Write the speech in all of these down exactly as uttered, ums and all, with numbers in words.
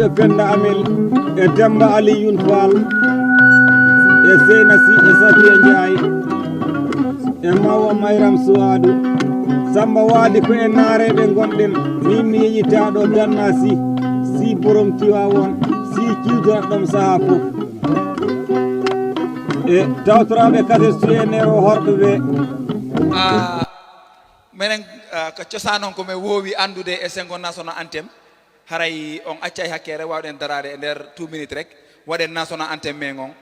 E Penda Amel, e Demba Aliyun Fall, e Seyna Si, e Safiya Njaay, e Mawa Mayram Suwaadu. Samba Waali ko e naareeɓe ngonɗen, min mi yeƴitaaɗo Ganna Si, Si borom Tiwaawoon, Si ciwtoraɗɗom sahaa fof. E tawtoraaɓe kaset suyeneero horɓe ɓe. Ah, menen, ah, ko cosaan on ko men woowi anndude e senngo national anthem. Haray on accay hakkere, waawɗen daraade e nder two minutes rek, waɗen national anthem men on.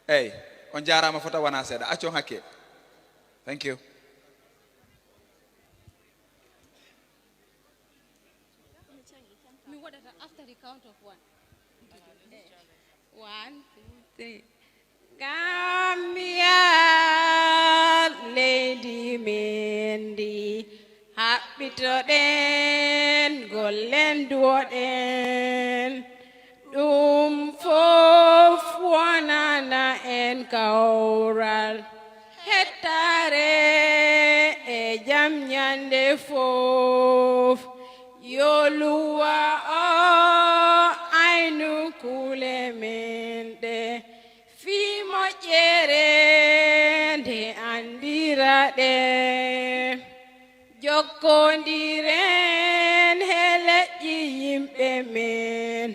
Eey, on jaaraama fota wona seeɗa. Accon hakke. Thank you. Mi waɗata after the count of one. One, two, three. Gambia, leydi men ndi, haɓɓitoɗen, gollen, duwoɗen. Ɗum fof wonana en kawral, hettaare e jam ñande fof. Yo luwa o aynu kuule men ɗe, fii moƴƴere nde anndiraɗen. Jokkondiren he leƴƴi yimɓe men,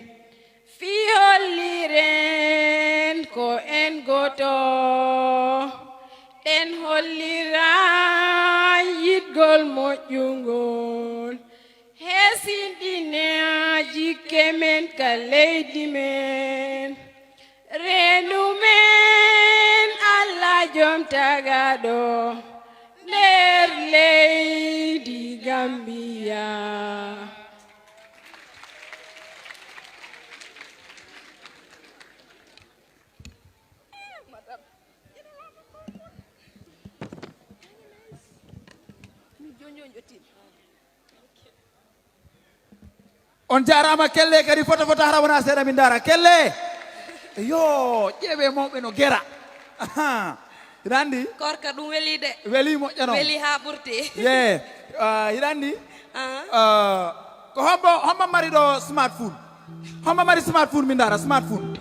fii holliren ko en gooto. Ɗen hollira yiɗgol moƴƴungol, hesinɗina jikke men ka leydi men. Reendu men Alla Jom Tagaɗo nder leydi Gambiya. On jaaraama kelle kadi, fota fota hara wona seeɗa min ndaara kelle. Yo, ƴeewe mawɓe no gera. Aha. Hiɗa anndi? Korka ɗum weli de. Weli moƴƴa noon. Weli haa ɓurti. Ye. Ah, hiɗa anndi? Ah. Ah, ko hombo, hombo mari ɗo smartphone? Hombo mari smartphone min ndaara smartphone?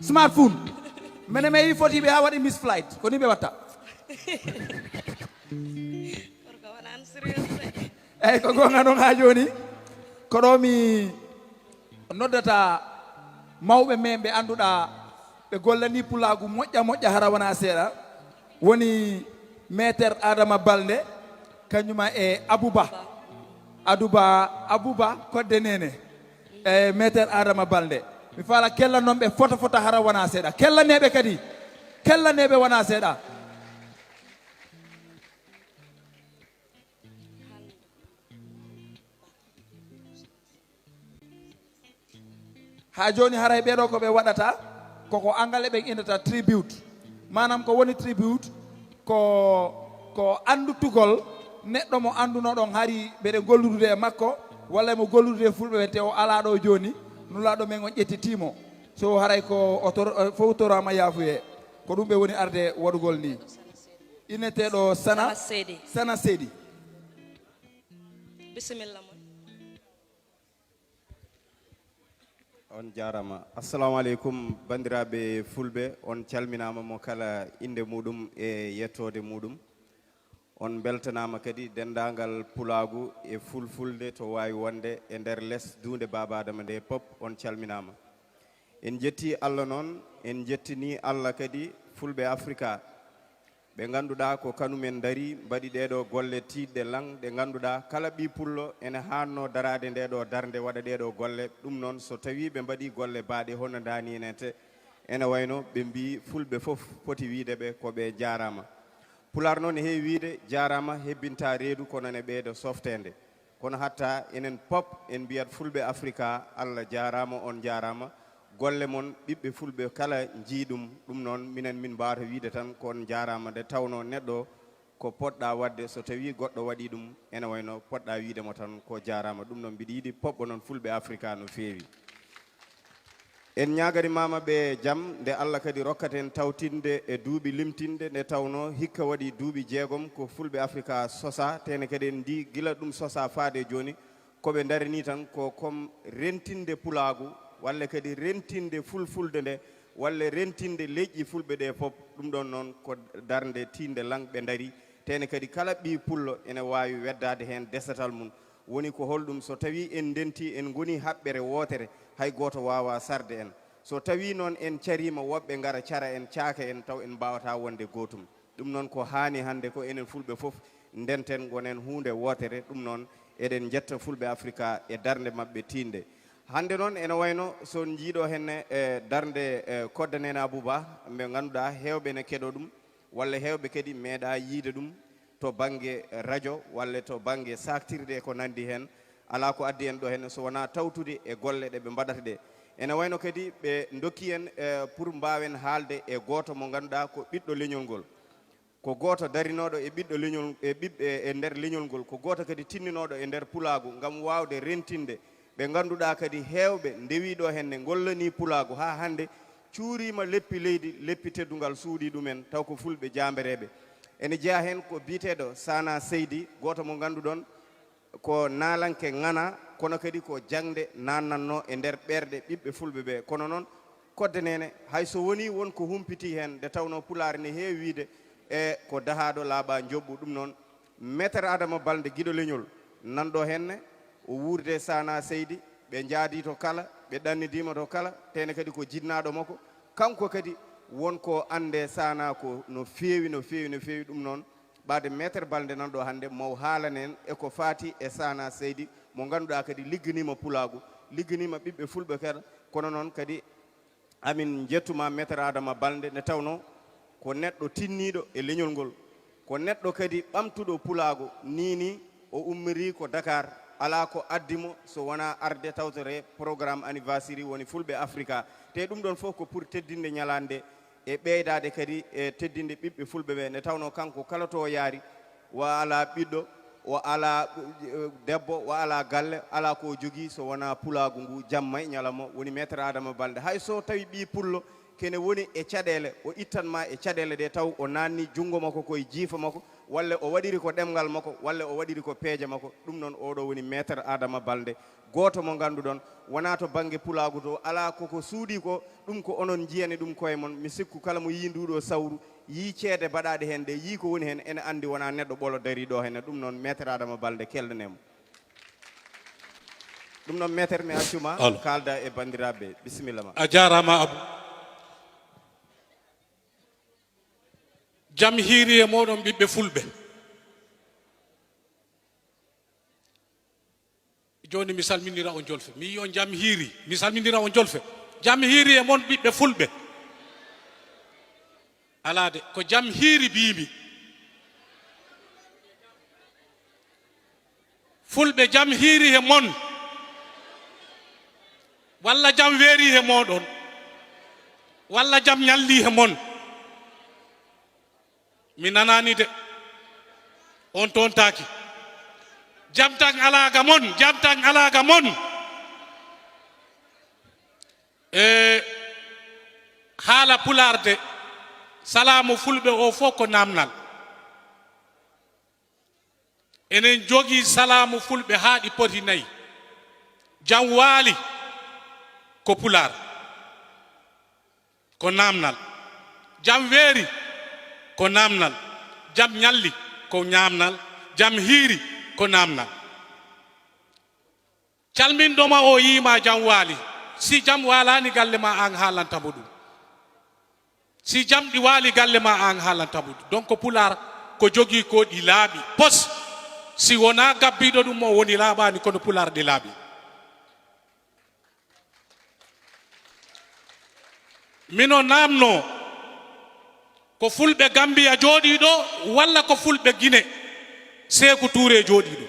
Smartphone. Mene me yi foti ɓe haa waɗi Miss Flight. Ko ni ɓe watta. Korka waɗan serious de. Eyi, ko goonga noon haa jooni. Ko ɗo mi noddata mawɓe men ɓe annduɗaa ɓe gollanii pulaagu moƴƴa moƴƴa hara wona seeɗa. Woni Meeter Adama Balde, kañuma e Abuba. Aduba, Abuba Kodde Nene. E Meeter Adama Balde. Mi faala kella noon ɓe fota fota hara wona seeɗa. Kellaneeɓe kadi. Kellaneeɓe wona seeɗa. Haa jooni haray ɓee ɗoo ko ɓe waɗata, koko Angale ɓen innata tribute. Maanaam ko woni tribute? Ko, ko anndutugol neɗɗo mo anndunoɗon hari mbeɗe golludude e makko, walla mo golludude e fulɓe ɓen, te o alaa ɗoo jooni, nulaaɗo men on ƴettitiimo. So haray ko o tor-, o fowtoraama yaafuyee, ko ɗum ɓe woni arde waɗugol nii. Inneteeɗo Sana, Sana Seydi. Sana Seydi. Bisimilla mon. On jaaraama. Assalamu aleykum, banndiraaɓe fulɓe, on calminaama mo kala innde muuɗum e yettoode muuɗum. On mbeltanaama kadi denndaangal pulaagu e fulfulde to waawi wonde e nder les duunde Baaba Adama nde pop, on calminaama. En njettii Allah noon, en njettinii Allah kadi fulɓe Afrika. Ɓe ngannduɗaa ko kanumen ndarii, mbaɗi ɗee ɗoo golle tiiɗɗe laŋ, ɗe ngannduɗaa kala ɓii pullo ene haannoo daraade ndee ɗoo darnde, waɗa ɗee ɗoo golle. Ɗum noon, so tawii ɓe mbaɗii golle baaɗe hono ndaa nii ene te, ene wayno ɓe mbii fulɓe fof poti wiyde ɓe ko ɓe jaaraama. Pulaar noon heewi wiyde jaaraama hebbintaa reedu, kono ne ɓeyda softeende. Kono hatta enen pop en mbiyat fulɓe Afrika, Allah jaaraama, on njaaraama. Golle mon, ɓiɓɓe fulɓe kala njii ɗum. Ɗum noon, minen min mbaawata wiyde tan ko on njaaraama, nde tawnoo neɗɗo ko poɗɗaa waɗde, so tawii goɗɗo waɗii ɗum, ene wayno poɗɗaa wiyde mo tan ko jaaraama. Ɗum noon, mbiɗa yiɗi poɓɓo noon fulɓe Afrika no feewi. En ñaagani maama ɓe jam, nde Allah kadi rokkata en tawtinde e duuɓi limtinɗe, nde tawnoo hikka waɗi duuɓi jeegom ko fulɓe Afrika sosaa, teene kadi en ndii gila ɗum sosaa faade jooni, Ko ɓe ndarini tan ko comme rentinde pulaagu, walla kadi rentinde fulfulde nde, walla rentinde leƴƴi fulɓe ɗe fof. Ɗum ɗon noon ko darnde tiinde laŋ ɓe ndari. Teene kadi kala ɓii pullo ene waawi weddaade heen desatal mum. Woni ko holɗum, so tawii en ndentii, en ngonii haɓɓere wootere, hay gooto waawaa sarde en. So tawii noon en cariima woɓɓe ngara cara en, caaka en, taw en mbaawataa wonde gootum. Ɗum noon ko haani hannde ko enen fulɓe fof ndenten, ngonen huunde wootere. Ɗum noon eɗen njetta fulɓe Afrika e darnde maɓɓe tiinde. Hannde noon ene wayno so on njiiɗo henne e darnde, e, Kodda Neene Abou Ba, ɓe ngannduɗaa heewɓe ne keɗo ɗum, walla heewɓe kadi meeɗaa yiide ɗum to bannge rajo walla to bannge saaktirde e ko nanndi heen. Alaa ko addi en ɗo henne so wonaa tawtude e golle ɗe ɓe mbaɗata ɗe. Ene wayno kadi ɓe ndokki en, e, pour mbaawen haalde e gooto mo ngannduɗaa ko ɓiɗɗo leñol ngol. Ko gooto darinooɗo e ɓiɗɗo leñol, e ɓiɓɓe e nder leñol ngol. Ko gooto kadi tinninooɗo e nder pulaagu ngam waawde rentinde ɓe ngannduɗaa kadi heewɓe ndewii ɗo henne ngollanii pulaagu haa hannde cuuriima leppi leydi, leppi teddungal suuɗii ɗumen, taw ko fulɓe jaambereeɓe. Ene jeyaa heen ko biyeteeɗo Sana Seydi, gooto mo ngannduɗon ko naalanke ŋana, kono kadi ko jaŋde naatnatnoo e nder ɓerɗe ɓiɓɓe fulɓe ɓe. Kono noon, Kodde Neene, hay so wonii won ko humpitii heen, nde tawnoo Pulaar ne heewi wiyde e ko dahaaɗo laaɓaa njoɓɓu. Ɗum noon, Maître Adama Balde, giɗo leñol, nan ɗo henne, o wuurde Sana Seydi, ɓe njaadii to kala, ɓe ɗannidiima to kala, teene kadi ko jiɗnaaɗo makko. Kanko kadi won ko annde Sana ko no feewi, no feewi, no feewi. Ɗum noon, ɓaade Maître Balde nan ɗo hannde, mo haalana en e ko faati e Sana Seydi, mo ngannduɗaa kadi ligganiima pulaagu, ligganiima ɓiɓɓe fulɓe kala, kono noon kadi amin njettuma Maître Adama Balde, nde tawnoo ko neɗɗo tinniiɗo e leñol ngol, ko neɗɗo kadi ɓamtuɗo pulaagu, nii nii o ummirii ko Dakar, alaa ko addi mo so wonaa arde tawtore programme anniversaire woni Fulɓe Afrika. Te ɗum ɗon fof ko pour teddinde ñalaande e ɓeydaade kadi e teddinde ɓiɓɓe fulɓe ɓe, nde tawnoo kanko kala to o yaari, o alaa ɓiɗɗo, o alaa, eh, debbo, o alaa galle, alaa ko o jogii so wonaa pulaagu ngu jamma e ñalawma, woni Maître Adama Balde. Hay so tawi ɓii pullo kene woni e caɗeele, o ittan ma e caɗeele ɗe taw o naanni junngo makko ko e jiifa makko, walla o waɗiri ko ɗemngal makko, walla o waɗiri ko peeje makko. Ɗum noon, oɗo woni Maître Adama Balde. Gooto mo ngannduɗon, wonaa to bannge pulaagu to, alaa koko suuɗii ko, ɗum ko onon njiyani ɗum koye mon. Mi sikku kala mo yii nduuɗo sawru, yii ceede baɗaaɗe heen ɗe, yii ko woni heen, ene anndi wonaa neɗɗo ɓolo darii ɗo heen. Ɗum noon, Maître Adama Balde, keldanee mo. Ɗum noon, Maître, mi accuma, kaalda e banndiraaɓe ɓe. Bisimilla ma. A jaaraama, Abou. Jam hiiri e mooɗon, ɓiɓɓe fulɓe. Jooni mi salminira on jolfe. Mi yii on jam hiiri. Mi salminira on jolfe. Jam hiiri e mon ɓiɓɓe fulɓe. Alaa de, ko jam hiiri mbiimi. Fulɓe, jam hiiri e mon. Walla jam weeri e mooɗon. Walla jam ñalli e mon. Mi nanaani de. On toontaaki. Jam tan alaa ga mon, jam tan alaa ga mon. E haala pulaar de, salaamu fulɓe o fof ko naamnal. Enen jogii salaamu fulɓe haa ɗi poti nayi. Jam waali ko pulaar. Ko naamnal. Jam weeri, ko naamnal. Jam ñalli, ko naamnal. Jam hiiri, ko naamnal. Calminɗo ma o yii ma jam waali. Si jam waalaani galle ma, aan haalanta mo ɗum. Si jam ɗi waali galle ma, aan haalanta mo ɗum. Donc, pulaar ko jogii ko ɗi laaɓi. Pos, si wonaa gabbiiɗo ɗum o woni laaɓaani, kono pulaar ɗi laaɓi. Mino naamnoo, ko fulɓe Gammbiya jooɗii ɗo, walla ko fulɓe Gine, Seeku Tuure jooɗii ɗo?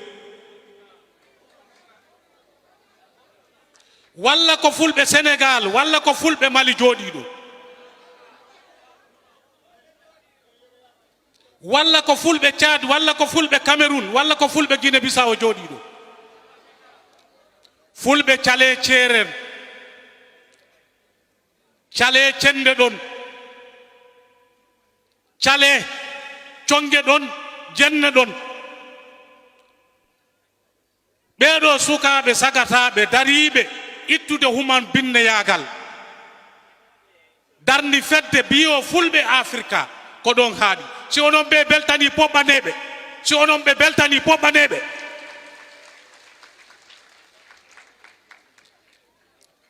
Walla ko fulɓe Senegaal, walla ko fulɓe Mali jooɗii ɗo? Walla ko fulɓe Tchad, walla ko fulɓe Cameroun, walla ko fulɓe Guinée Bissau jooɗii ɗo? Fulɓe, calee ceerer, calee cennde ɗon, calee connge ɗon, jenne ɗon. Ɓee ɗoo sukaaɓe sagataaɓe dariiɓe ittude human binneyaagal, darni fedde biyo fulɓe Afirka, ko ɗoon haaɗi. Si onon ɓe beltanii, poɓɓanee ɓe. Si onon ɓe beltanii, poɓɓanee ɓe.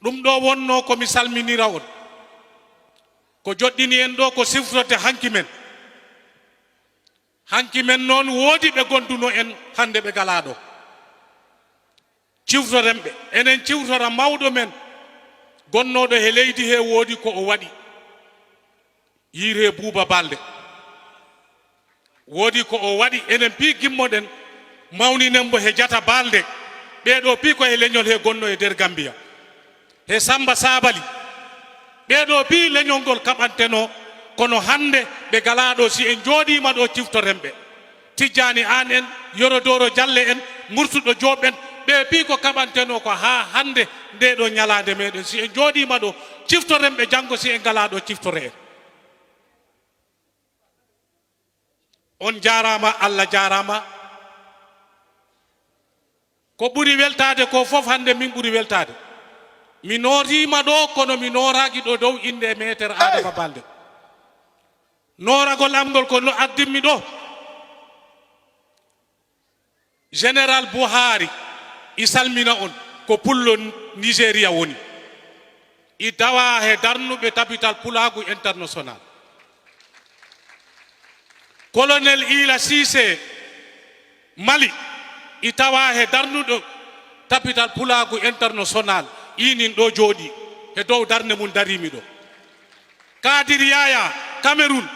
Ɗum ɗoo wonnoo ko mi salminira on. Ko joɗɗini en ɗoo ko sifrorde hanki men. Hanki men noon woodi ɓe gonduno en, hannde ɓe ngalaa ɗoo. Ciwtoren ɓe. Enen ciwtora mawɗo men gonnooɗo he leydi hee, woodi ko o waɗi. Yiiree Buuba Balde. Woodi ko o waɗi, enen pii gimmoɗen, mawninen mbo he Jata Balde. Ɓee ɗoo pii ko he leñol hee gonno e nder Gammbiya. He Sammba Saabali. Ɓee ɗoo pii leñol ngol kaɓantenoo, kono hannde ɓe ngalaa ɗoo. Si en njooɗiima ɗoo, ciftoren ɓe. Tijjaani Aan en, Yoro Dooro Jalle en, Murtuɗo Joob en, ɓee pii ko kaɓantenoo ko haa hannde ndee ɗoo ñalaande meeɗen. Si en njooɗiima ɗoo, ciftoren ɓe, janngo si en ngalaa ɗoo, ciftore en. On njaaraama, Allah jaaraama. Ko ɓuri weltaade ko fof, hannde min ɓuri weltaade. Mi nootiima ɗoo, kono mi nooraaki ɗoo dow innde Meeter Aadama Balde. Nooragol am ngol ko no addimmi ɗoo. Général Buhari, i salmina on, ko pullo Nigeria woni. I dawaa he darnuɓe Tapital Pulaagu International. Colonel Ila Cissé, Mali, i tawaa he darnuɗo Tapital Pulaagu International, iinin ɗoo jooɗii, he dow darnde mum dariimi ɗoo. Kadir Yaya, Cameroun,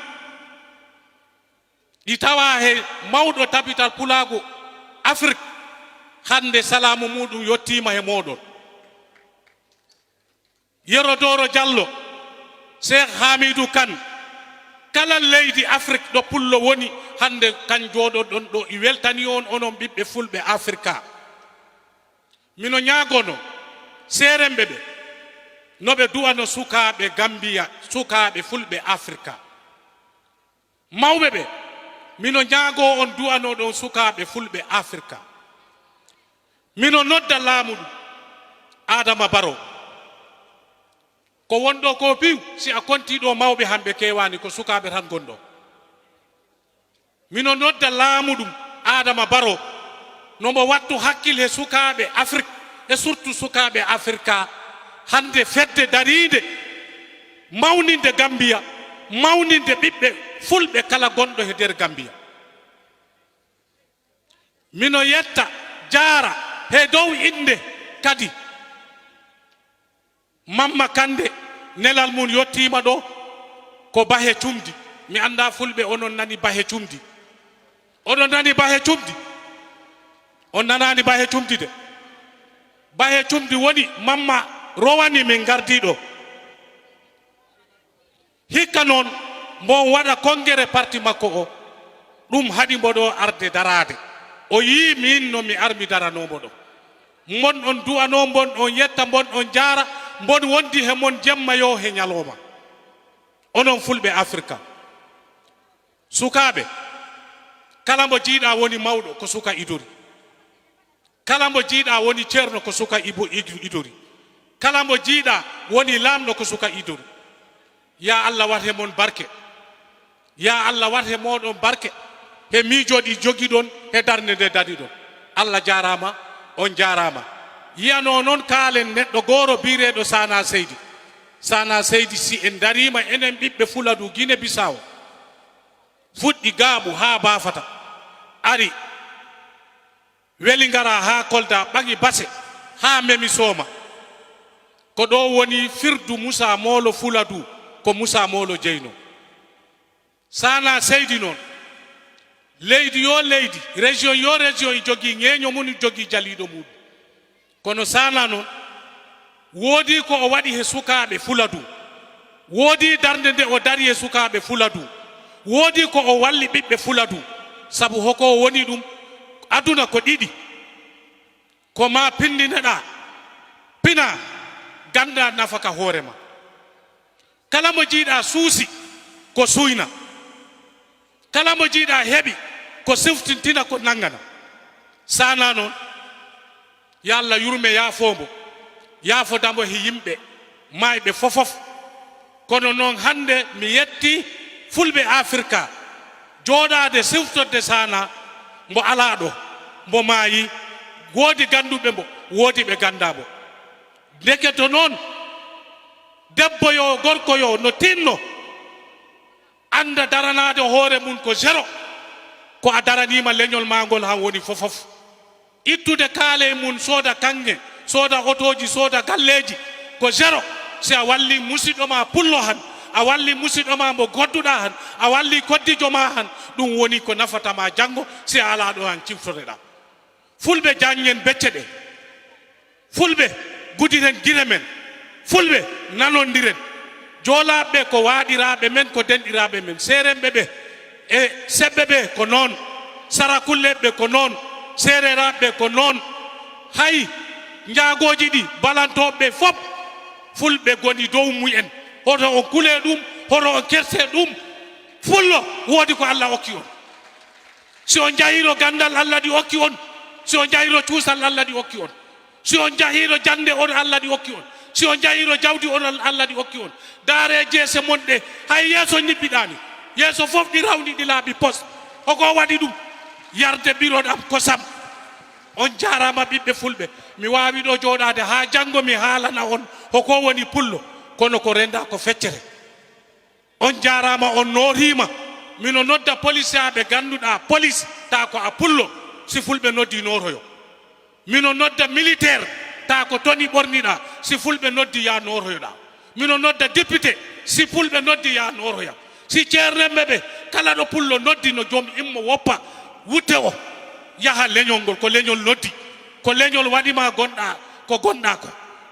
ɗi tawaa he mawɗo Tapital Pulaagu Afrik, hannde salaamu muuɗum yottiima he mooɗon. Yero Dooro Jallo, Cheikh Hamidou Kane, kala leydi Afrik ɗo pullo woni, hannde kan jooɗoɗon ɗo, i weltanii on, onon ɓiɓɓe fulɓe Afrika. Mino ñaagono seeremɓe ɓe, no ɓe du'ano sukaaɓe Gambiya, sukaaɓe fulɓe Afrika. Mawɓe ɓe, mino ñaagoo on du'anoo ɗon sukaaɓe fulɓe Afirka. Mino nodda laamu ɗum, Aadama Baro. Ko wonɗo ko piw, si a kontii ɗo mawɓe han ɓe keewaani, ko sukaaɓe tan gonɗo. Mino nodda laamu ɗum, Aadama Baro, no mo wattu hakkil he sukaaɓe Afrik, e surtout sukaaɓe Afirka, hannde fedde dariinde, mawninde Gambiya, mawninde ɓiɓɓe fulɓe kala gonɗo he nder Gambiya. Mino yetta, jaara, he dow innde kadi. Mamma Kande, nelal mum yottiima ɗo, ko Bahe Cumdi. Mi anndaa fulɓe, onon nani Bahe Cumdi? Oɗon nani Bahe Cumdi? On nanaani Bahe Cumdi de. Bahe Cumdi woni Mamma rowani min ngardii ɗo. Hikka noon, mbo on waɗa konngere parti makko o, ɗum haɗi mbo ɗo arde daraade. O yii miin no mi ar mi daranoo mbo ɗo. Mbon on du'anoo, mbon on yetta, mbon on jaara, mbon wondi he mon jemma yoo he ñalooma. Onon fulɓe Afirka. Sukaaɓe, kala mbo jiiɗaa woni mawɗo, ko suka idori. Kala mbo jiiɗaa woni ceerno, ko suka ibo-, ido-, idori. Kala mbo jiiɗaa woni laamɗo, ko suka idori. Yaa Allah wat he mon barke. Yaa Allah wat he mooɗon barke. He miijooji jogiɗon, he darnde nde dariɗon. Allah jaaraama, on jaaraama. Yiyanoo noon kaalen neɗɗo gooro biireeɗo Saana Seydi. Saana Seydi, si en ndariima enen ɓiɓɓe Fuladu Gine Bisawo, fuɗɗi Gaaɓu haa Baafata, ari Weli ngara haa Kolda, ɓaŋi base haa memi Sooma. Ko ɗo woni firdu Musa Moolo Fuladu, ko Musa Moolo jeyno. Saana Seydi noon, leydi yo leydi, région yo région, i jogii ñeeño mum, i jogii jaliiɗo mum. Kono Saana noon, woodii ko o waɗi he sukaaɓe Fuladu. Woodii darnde nde o dari he sukaaɓe Fuladu. Woodii ko o walli ɓiɓɓe Fuladu. Sabu hoko o woni ɗum, aduna ko ɗiɗi. Ko ma pinndinaɗaa, pina, gannda nafaka hoore ma. Kala mo jiiɗaa suusi, ko suyna. Kala mo jiiɗaa heɓi, ko siftintina, ko nanngana. Saana noon, Yo Allah yurme yaafoo mbo, yaafodamo he yimɓe maayɓe fofof. Kono noon hannde mi yetti fulɓe Afirka jooɗaade siftorde Saana mbo alaa ɗo, mbo maayi, woodi gannduɓe mbo, woodi ɓe ganndaa mbo. Ndeke to noon, debbo yo, gorko yo, no tinno, annda daranaade hoore mum ko zéro, ko a daraniima leñol maa ngol haa woni fofof. Ittude kaale mum, sooda kaŋŋe, sooda otooji, sooda galleeji, ko zéro. Si a wallii musiɗɗo maa pullo han, a wallii musiɗɗo maa mbo godduɗaa han, a wallii koddijo maa han, ɗum woni ko nafata maa janngo, si a alaa ɗo han ciftoreɗaa. Fulɓe, jaangen becce ɗe. Fulɓe, gudiren gite men. Fulɓe, nanondiren. Joolaaɓe ɓe ko waaɗiraaɓe men, ko denɗiraaɓe men. Seerenɓe ɓe e Seɓɓe ɓe ko noon. Sarakulleeɓe ɓe ko noon. Seereeraaɓe ɓe ko noon. Hay njaagooji ɗi balantooɓe ɓe fof, Fulɓe ngoni dow mumen. Hoto on kulee ɗum, hoto on kersee ɗum. Fullo, woodi ko Allah okki on. Si on njahiino ganndal, Allah ɗi okki on. Si on njahiino cuusal, Allah ɗi okki on. Si on njahiino jannde on, Allah ɗi okki on. Si on njahiino jawdi on, Allah ɗi okki on. Ndaaree jeese mon ɗe, hay yeeso ñibbiɗaani. Yeeso fof ɗi rawni, ɗi laaɓi pos. Hoko waɗi ɗum? Yarde biro ɗam kosam. On njaaraama, ɓiɓɓe fulɓe. Mi waawi ɗo jooɗaade haa janngo mi haalana on hoko woni pullo, kono ko renndaa ko feccere. On njaaraama, on nooriima. Mino nodda polisiyaaɓe ngannduɗaa, polis, taa ko a pullo, si fulɓe noddi nooroyo. Mino nodda militeer, taa ko toni ɓorniɗaa, si fulɓe noddi yaa nooroyoɗaa. Mino nodda député, si fulɓe noddi yaa nooroya. Si ceernenɓe ɓe, kala ɗo pullo noddi no joom immo woppa, wutte o, yaha leñol ngol, ko leñol noddi, ko leñol waɗi ma gonɗaa ko gonɗaa ko.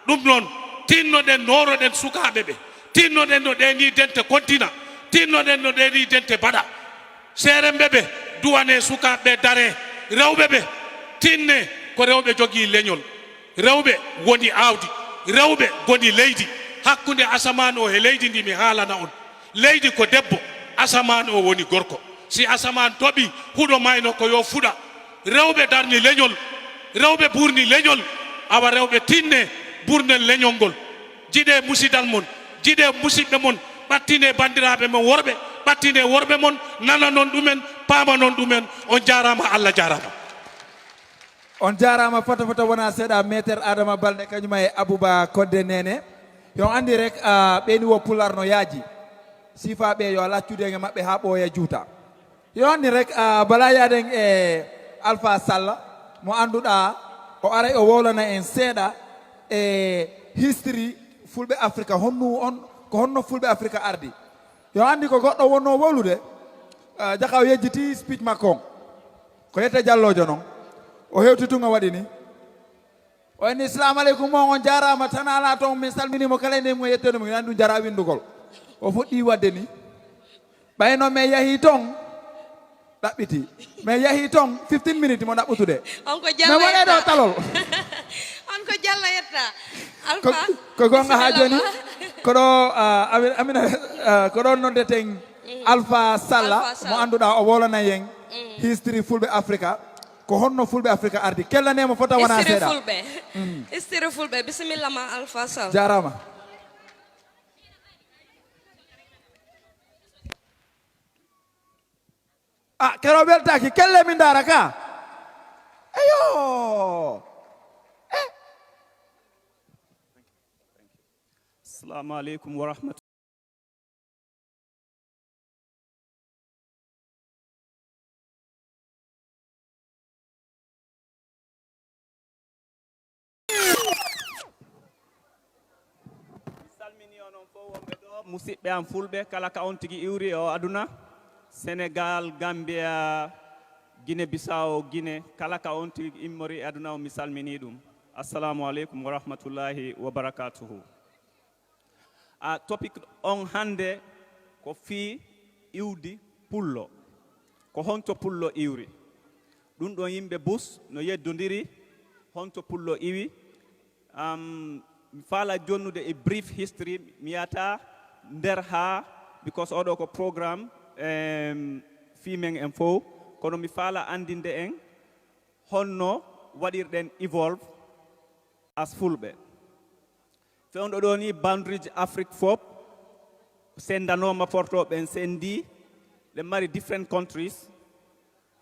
Ɗum noon, tinnoɗen, nooroɗen sukaaɓe ɓe, tinnoɗen no ɗee nii dente kontina, tinnoɗen no ɗee nii dente mbaɗa. Seerenɓe ɓe, duwanee sukaaɓe ɓe, daree. Rewɓe ɓe, tinnee, ko rewɓe jogii leñol. Rewɓe ngoni aawdi, rewɓe ngoni leydi. Hakkunde asamaan o he leydi ndi mi haalana on. Leydi ko debbo, asamaan o woni gorko. Si asamaan toɓi, huɗo mayno ko yo fuɗa. Rewɓe darni leñol, rewɓe buurni leñol. Awa rewɓe, tinnee, burnen leñol ngol. Jiɗee musidal mon, jiɗee musiɓɓe mon, ɓattinee banndiraaɓe mon worɓe, ɓattinee worɓe mon, nananon ɗumen, paamanon ɗumen. On njaaraama, Allah jaaraama. On njaaraama fota fota wonaa seeɗa, Maître Adama Balde kañum e Abouba Kodde Nene. Yo on anndi rek, ah, ɓeeni wo Pulaar no yaaji. Sifaaɓe yo a laccude e maɓɓe haa ɓooya juuta. Yo anndi rek, ah, bala yaaden e Alpha Sall, mo annduɗaa, o aray o wowlana en seeɗa e history Fulɓe Afrika, honno on, ko honno Fulɓe Afrika ardi. Yo anndi ko goɗɗo wonnoo wowlude, ah, jaka o yejjiti speech makko on. Ko yette Jalloojo non. O hewti tun o waɗi ni. O inni, "Salaamu aleykum, on, on jaaraama, tan alaa toon, min salminii mo kala e nde mum e yetteende mum, yani ɗum jaraa winndugol." O fuɗɗii waɗde ni. Ɓayno min yahii toon, ɗaɓɓiti. Min yahii toon, fifteen minutes mo ɗaɓɓutude. On ko Jallo. Min waɗee ɗo yetta. Talol. On ko Jallo yetta. Ko, Alpha, ko goonga haa bisimilla jooni. Ma. Ko ɗo, ah, Ami-, Amina, ah, ko ɗo noddeten Alpha Sall, Alpha Sall, mo annduɗaa o wowlana en history Fulɓe Afrika. Ko honno Fulɓe Afrika ardi? Kellanee mo fota wona seeɗa. History Fulɓe. History Fulɓe. Bisimilla ma, Alpha Sall. Jaaraama. Ah, kero weltaaki, kelle min ndaara ka. Eyo. Eh. Assalamu alaikum wa rahmatullahi. Mi salmini onon fof wonɓe ɗo, musidɓe am fulɓe, kala ka on tigi iwri e o aduna, Senegal, Gambia, Guinée Bissau, Guinée, kala ka on tigi immori e aduna o, mi salmini ɗum. Assalamu alaikum wa rahmatullahi wa barakatuhu. A topic on hannde ko fii iwdi pullo. Ko honto pullo iwri? Ɗum ɗon yimɓe Bus no yeddondiri honto pullo iwi. Am, mi faala jonnude e brief history, mi yata nder haa, because oɗo ko programme, em, fii men en fow. Kono mi faala anndinde en honno waɗirɗen evolve as Fulɓe. Fewndo ɗo ni boundaryji Afrique fof sendanooma, porto ɓen sendi, ɗe mari different countries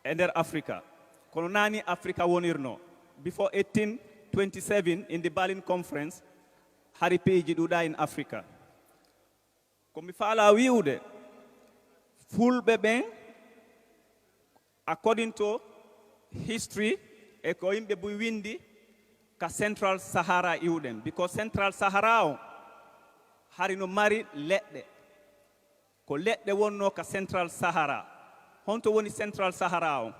e nder Africa. Kono nani Africa wonirno. Before eighteen twenty-seven in the Berlin Conference, hari piiji ɗuɗa in Africa. Ko mi faala wi'ude, Fulɓe ɓen, according to history, e ko yimɓe buy windi, ka Central Sahara iwɗen. Because Central Sahara o hari no mari leɗɗe. Ko leɗɗe wonno ka Central Sahara. Honto woni Central Sahara o?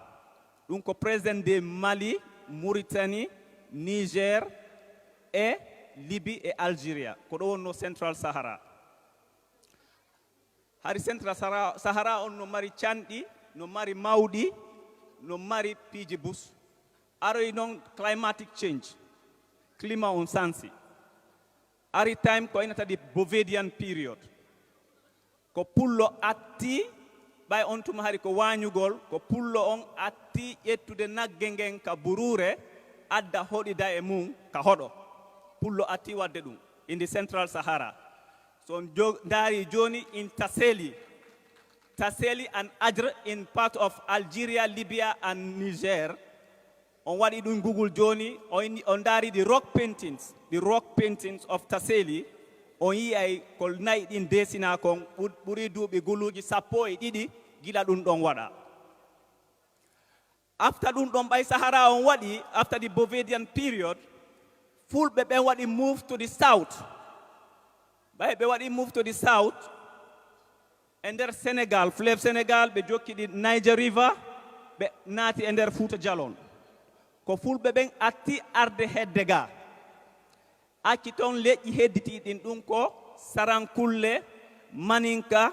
Ɗum ko present day Mali, Mauritanie, Niger, e Libye e Algeria. Ko ɗo wonno Central Sahara. Hari Central Sahara, Sahara on no mari canɗi, no mari mawɗi, no mari piiji bus. Aroy noon climatic change, climat on sansi. Ari time ko inata di Bovidian period. Ko pullo atti, ɓay on tuma hari ko wañugol, ko pullo on atti ƴettude nagge ngen ka buruure, adda hoɗida e mum ka hoɗo. Pullo atti wadde ɗum in the Central Sahara. So on jo-, ndaari jooni in Tassili, Tassili and Adjra in part of Algeria, Libya and Niger, on waɗi ɗum Google jooni, on, on ndaari the rock paintings, the rock paintings of Tassili, on yi'ay ko nayi ɗin desina kon ɓur-, ɓuri duuɓi guluuji sappo e ɗiɗi gila ɗum ɗon waɗa. After ɗum ɗon ɓay Sahara on waɗi, after the Bovidian period, Fulɓe ɓen waɗi move to the south. Ɓay ɓe waɗi move to the south, e nder Senegal, fleuve Senegal, ɓe jokki ɗi Niger River, ɓe naati e nder Fouta Djalon. Ko Fulɓe ɓen atti arde hedde ga. Acci toon leƴƴi hedditi ɗin, ɗum ko Sarankulle, Maninka,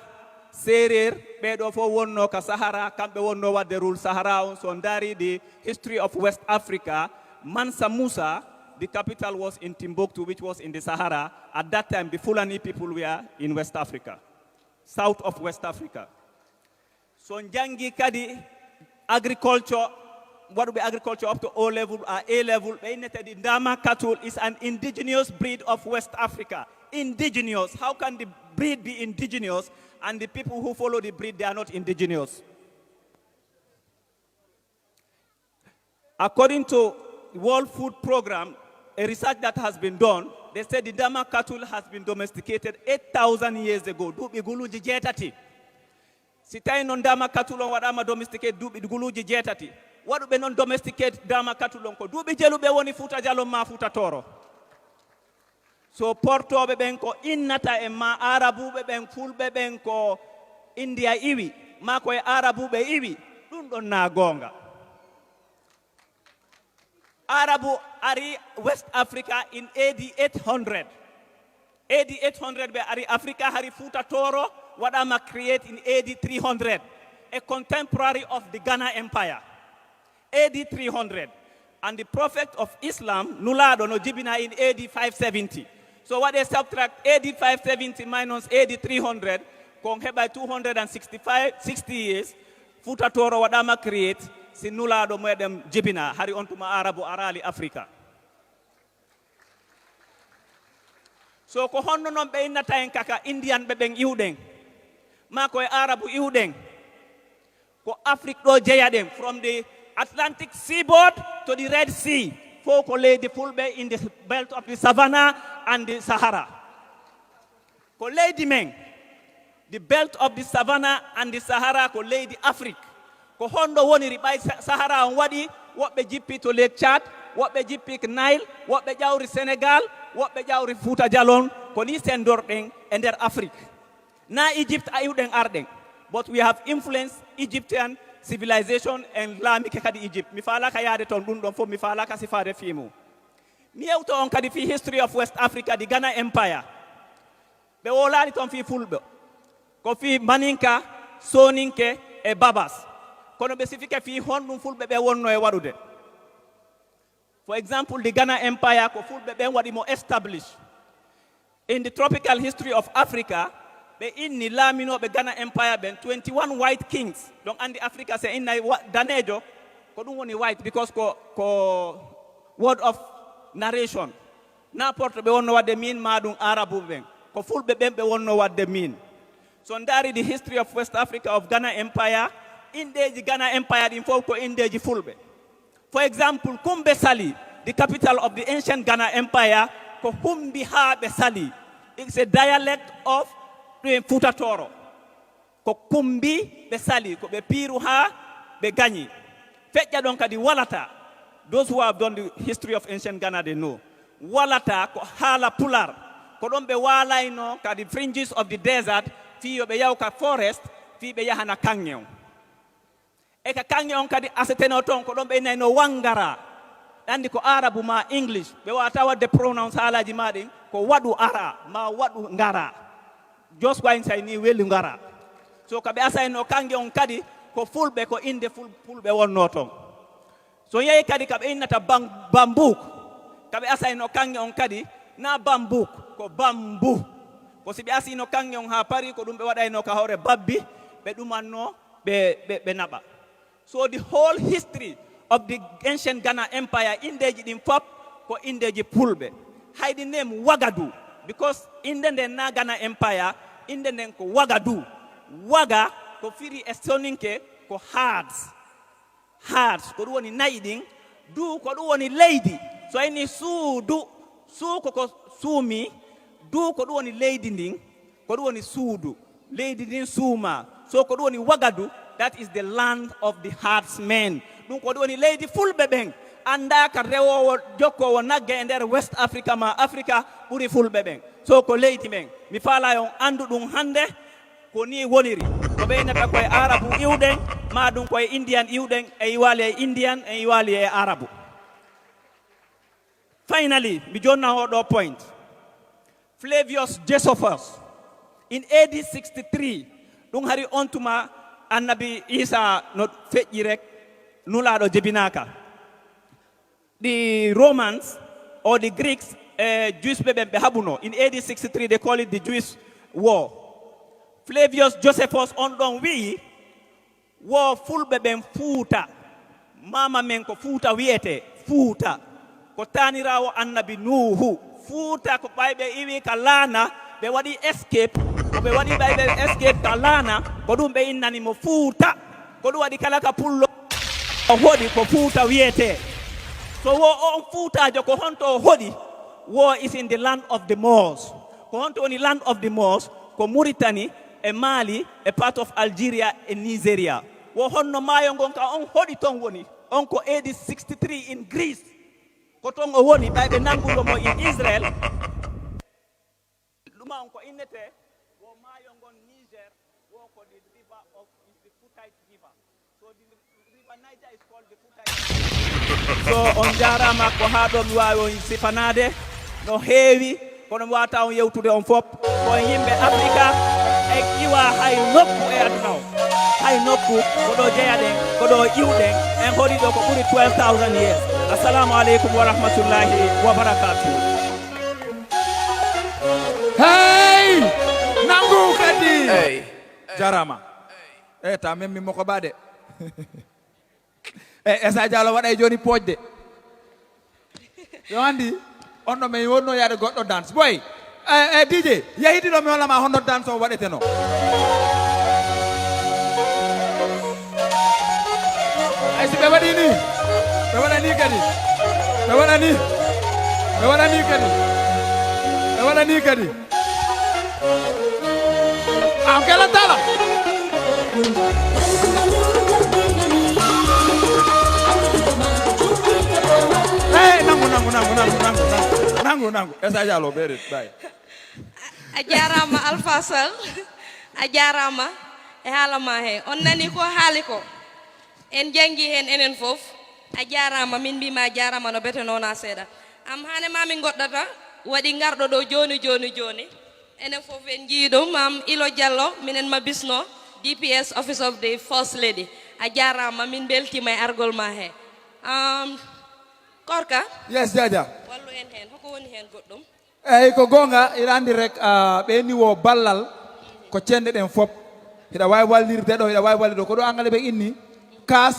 Seereer, ɓee ɗoo fof wonno ka Sahara, kamɓe wonno wadde rule Sahara on. So ndaari the history of West Africa, Mansa Musa, the capital was in Timbuktu, which was in the Sahara. At that time, the Fulani people were in West Africa, south of West Africa. So njanngi kadi agriculture, waɗuɓe agriculture up to O level, a A level, ɓe innete ɗi Ndama Cattle is an indigenous breed of West Africa. Indigenous. How can the breed be indigenous and the people who follow the breed, they are not indigenous? According to World Food Programme, a research that has been done, they said the Ndama cattle has been domesticated eight thousand years ago. Duuɓi guluuji jeetati. Si tawi noon Ndama cattle on waɗaama domesticate duuɓi guluuji jeetati, waɗuɓe noon domesticate Ndama cattle on ko duuɓi jeluɓe woni Fouta Djalon maa Fouta Tooro. So portooɓe ɓen ko innata en, maa Aarabuuɓe ɓen, Fulɓe ɓen ko India iwi, maa ko e Aarabuuɓe iwi, ɗum ɗon naa goonga. Aarabu ari West Africa in A D eight hundred. A D eight hundred ɓe ari Africa, hari Fouta Tooro waɗaama create in A D three hundred, a contemporary of the Ghana Empire. A D three hundred. And the prophet of Islam, Nulaaɗo, no jibina in A D five seventy. So waɗe subtract A D five seventy minus A D three hundred, kon heɓay two hundred and sixty-five, sixty years, Fouta Tooro waɗaama create, si Nulaaɗo meɗen jibina, hari on tuma Aarabu araali Africa. So ko honno noon ɓe innata en kaka Indian ɓe ɓen iwɗen? Maa ko e Aarabu iwɗen? Ko Afrique ɗo jeyaɗen, from the Atlantic seaboard to the Red Sea, fof ko leydi Fulɓe in the belt of the Savannah and the Sahara. Ko leydi men, the belt of the Savannah and the Sahara ko leydi Afrique. Ko honno woniri ɓay Sa-, Sahara on waɗi, woɓɓe jippi to Lake Tchad, woɓɓe jippi ko Nile, woɓɓe ƴawri Senegal, woɓɓe ƴawri Fouta Djalon, ko ni sendorɗen e nder Afrique. Na Egypt a iwɗen arɗen. But we have influenced Egyptian civilization and laamike kadi Egypt. Mi faalaka yaade toon ɗum ɗon fof, mi faalaka sifaade fii mum. Mi yewto on kadi fii history of West Africa, the Ghana Empire. Ɓe wowlaali toon fii Fulɓe. Ko fii Maninka, Soninke e Babas. Kono ɓe sifike fii honɗum Fulɓe ɓe wonno e waɗude. For example, the Ghana Empire ko Fulɓe ɓen waɗi mo establish. In the tropical history of Africa, ɓe inni laaminooɓe Ghana Empire ɓen, twenty-one white kings. Donc, anndi Africa, se innay wa-, daneejo, ko ɗum woni white, because ko, ko word of narration. N'importe ɓe wonno waɗde min, ma ɗum Arabuɓe ɓen. Ko Fulɓe ɓen ɓe wonno waɗde min. So on ndaari the history of West Africa of Ghana Empire, inɗeeji Ghana Empire ɗin fof ko inɗeeji Fulɓe. For example, Kumbe Sali, the capital of the ancient Ghana Empire, ko Humbi haa ɓe Sali. It's a dialect of the Futa Toro. Ko Kumbi ɓe Sali, ko ɓe Piiru haa ɓe Gañi. Feƴƴa ɗon kadi Walata. Those who have done the history of ancient Ghana, they know. Walata ko haala Pular. Ko ɗon ɓe waalayno kadi fringes of the desert, fii yo ɓe yaw ka forest, fii ɓe yahana kaŋŋe on. E ka kaŋŋe on kadi aseteno ton, ko ɗon ɓe innayno Wangara. Ɗanndi ko Arabu ma English, ɓe waawata waɗde pronounce haalaaji ma ɗin, ko waɗu ara, ma waɗu ngara. Just wayin say ni weli ngara. So ka ɓe asayno kaŋŋe on kadi, ko Fulɓe, ko innde Ful-, Fulɓe wonno ton. So yehi kadi ka ɓe innata Bam-, Bambuk, ka ɓe asayno kaŋŋe on kadi, na Bambuk, ko Bambu. Ko si ɓe asino kaŋŋe on haa Paris, ko ɗum ɓe waɗayno ka hoore babbi, ɓe ɗumanno, ɓe, ɓe, ɓe naɓa. So the whole history of the ancient Ghana Empire, indeeji ɗin fop ko indeeji Fulɓe. Hay the name Wagadu, because innde nden na Ghana Empire, innde nden ko Wagadu. Waga ko firi e Soninke ko herds. Herds, ko ɗum woni na'i ɗin. Du, ko ɗum woni leydi. So a inni suudu, suu ko ko suumi. Du, ko ɗum woni leydi ndin. Ko ɗum woni suudu. Leydi ndin suuma. So ko ɗum woni Wagadu, that is the land of the herdsmen. Ɗum ko ɗum woni leydi Fulɓe ɓen. Anndaa ka rewoowo, jokkoowo nagge e nder West Africa ma Africa ɓuri Fulɓe ɓen. So ko leydi men. Mi faalaa yo on anndu ɗum hannde. Ko nii woniri. Ko ɓe innata koye Arabu iwɗen, maa ɗum koye Indian iwɗen, en iwaali e Indian, en iwaali e Arabu. Finally, mi jonna oo ɗoo point. Flavius Josephus, in A D sixty-three, ɗum hari on tuma Annabi Isa no feƴƴi rek, Nulaaɗo jebinaaka. The Romans or the Greeks, eh, Jews ɓe ɓen ɓe haɓuno. In A D sixty-three, they call it the Jewish War. Flavius Josephus on ɗon wi'i, wo Fulɓe ɓen Fuuta. Maama men ko Fuuta wi'ete, Fuuta. Ko taaniraawo Annabi Nuuhu. Fuuta ko ɓay ɓe iwi ka laana, ɓe waɗi escape. Ko ɓe waɗi ɓay ɓe escape ka laana, ko ɗum ɓe innani mo Fuuta. Ko ɗum waɗi kala ka pullo o hoɗi ko Fuuta wiyetee. So wo on Fuutaajo, ko honto o hoɗi? Wo is in the land of the Moors. Ko honto woni land of the Moors? Ko Muritani e Maali e part of Algeria e Nigeria. Wo honno maayo ngon ka on hoɗi ton woni? On ko A D sixty-three in Greece. Ko ton o woni, ɓay ɓe nanguno mo in Israel. Ɗuma on ko innete, wo maayo ngon Niger, wo ko the river of, is the Footite River. So the river Niger is called the Footite River. So on jaaraama, ko haa ɗo mi waawi on sifanaade no heewi, kono mi waawata on yewtude on fop. Ko en yimɓe Afrika, en iwa hay nokku e aduna o. Hay nokku, ko ɗo jeyaɗen, ko ɗo iwɗen, en hoɗi ɗo ko ɓuri twelve thousand years. Assalamu aleykum wa rahmatullahi wa barakatuh. Hey! Nangu kadi! Hey! Jarama. Eh, ta memmi mo ko baɗe. Eh, Esa Diallo waɗay joni poƴde. Yo andi, on ɗo men wonno yaade goɗɗo dance. Boy, eh, eh, D J, yahidi ɗo mi hollama honno dance o waɗeteno. Ay, si ɓe waɗi ni, ɓe waɗa ni kadi. Ɓe waɗa ni. Ɓe waɗa ni kadi. Ɓe waɗa ni kadi. Am kela tala. Hey, nangu, nangu, nangu. Nangu, nangu. Esa Diallo, berit, bay. A jaaraama Alpha Sall. A jaaraama e haala ma he. On nani ko haali ko. En janngi heen enen fof. A jaaraama, min mbiima a jaaraama no bete noona seeɗa. Am hane ma min ngoɗɗata, waɗi ngarɗo ɗo jooni, jooni, jooni. Enen fof en njii ɗum, am Ilo Diallo, minen ma bisno, D P S Office of the First Lady. A jaaraama, min mbeltiima e argol ma he. Am, Korka? Yes, Jaja. Wallu en heen, hoko woni heen goɗɗum? Eyyi, ko goonga, hiɗa anndi rek, ah, ɓe ni wo ballal ko cende ɗen fop. Hiɗa waawi wallirde ɗo, hiɗa waawi wallirde ɗo. Ko ɗo Angale ɓe inni cash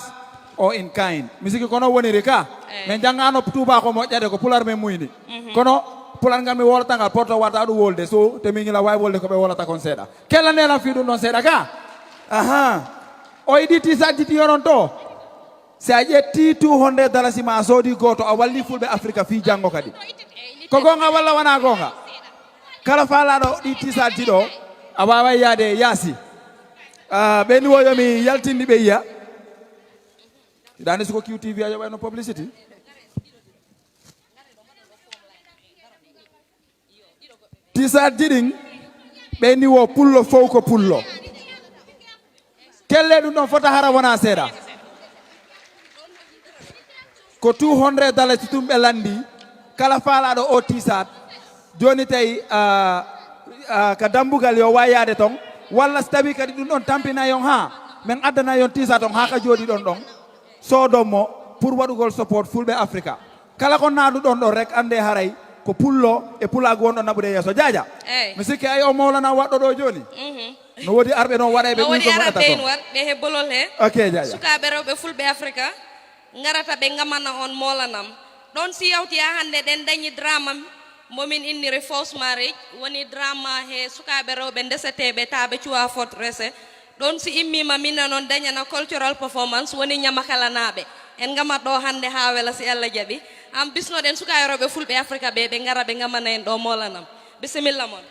or in kind. Misiki kono woniri ka. Eyyi. Men janngaano Tuuba ko moƴƴade, ko Pular men muyni. Mhm. Kono Pular ngal mi wolata ngal, porto wata ɗum wolde, so te mi ñula wawi wolde ko ɓe wolata kon seeɗa. Kella nelan fii ɗum ɗon seeɗa ka. Aha. O yiɗi T-shirt ji ɗi yonon to. Si a ƴetti two hundred dalasi ma a soodi gooto, a walli fulɓe Afrika fii janngo kadi. Ko goonga walla wona goonga? Kala faalaɗo ɗi T-shirt ji ɗo, a waaway yaade yaasi. Ah, ɓe ni wo yo mi yaltindi ɓe yiya. Dani suko Q T V a yoɓayno publicity. T-shirt ji ɗin, ɓe ni wo pullo fow ko pullo. Kelle ɗum ɗon fota hara wona seeɗa. Ko two hundred dalasi tun ɓe landi, kala faalaɗo o T-shirt. Joni tawi, ah, ah, ka dambugal yo wawi yaade ton. Walla si tawi kadi ɗum ɗon tampina yon ha, min addana yon T-shirt on ha ka jooɗi ɗon ɗon. Soodon mo pour waɗugol support fulɓe Afrika. Kala ko naadu ɗon ɗon rek, annde haray ko pullo e pulaagu wonɗo naɓude yeeso. Jaaja, mi sikki ay o Mawlana waɗɗo ɗo jooni. Mhm. No woodi arɓe noon waɗa e ɓe no woodi ɓuri ko arɓe waɗata en toon. War ɓe he bolol he. Ok, Jaaja. Sukaaɓe rewɓe fulɓe Afrika ngarata ɓe ngamana on moolanam. Ɗon si yawti haa hannde ɗen dañi drama mo min inniri forced marriage, woni drama he sukaaɓe rewɓe ndeseteeɓe taa ɓe cuwa fot rese. Ɗon si immiima minen on dañana cultural performance woni ñamakalanaaɓe. En ngamat ɗo hannde haa wela si Allah jaɓi. Am bisnoɗen sukaaɓe rewɓe fulɓe Afrika ɓe, ɓe ngara ɓe ngamana en ɗo moolanam. Bisimilla mon.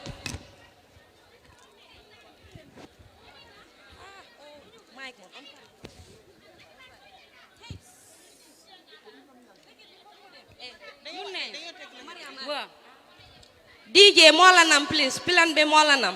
D J moolanam please, pilan ɓe moolanam.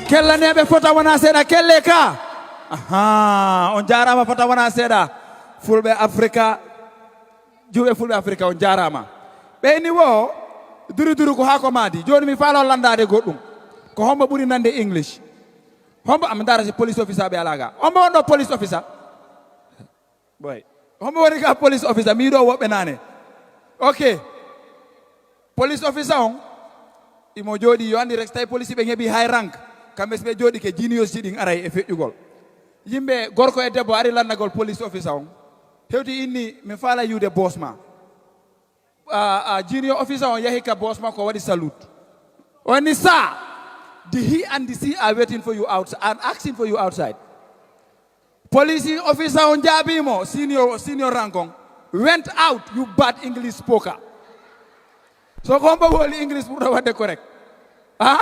Kellaneeɓe fota wona seeɗa, kelle ka. Aha, on jaaraama fota wona seeɗa. Fulɓe Afrika, juuɓe Fulɓe Afrika, on jaaraama. Ɓeyni wo, duru duru ko haako maadi. Jooni mi faalo lanndaade goɗɗum. Ko hombo ɓuri nande English? Hombo, am ndaara si police officer ɓe alaa ga. Hombo wonɗo police officer? Boy. Hombo woni ka police officer? Mi yiɗo woɓɓe naane. Ok. Police officer on, imo jooɗi, yo anndi rek, so tawi police ɓe ngeɓi high rank, kamɓe si ɓe jooɗi ke juniors ji ɗin aray e feƴƴugol. Yimɓe gorko e debbo ari lannagol police officer on. Hewti inni, mi faala yiwde boss ma. A, a, junior officer on yahi ka boss makko, waɗi salute. O inni, "Sir, the he and the she are waiting for you outside, and asking for you outside." Police officer on jaabii mo, senior, senior rank on, "Went out, you bad English spoker." So ko hombo woli English ɓurɗo waɗde correct? Ha?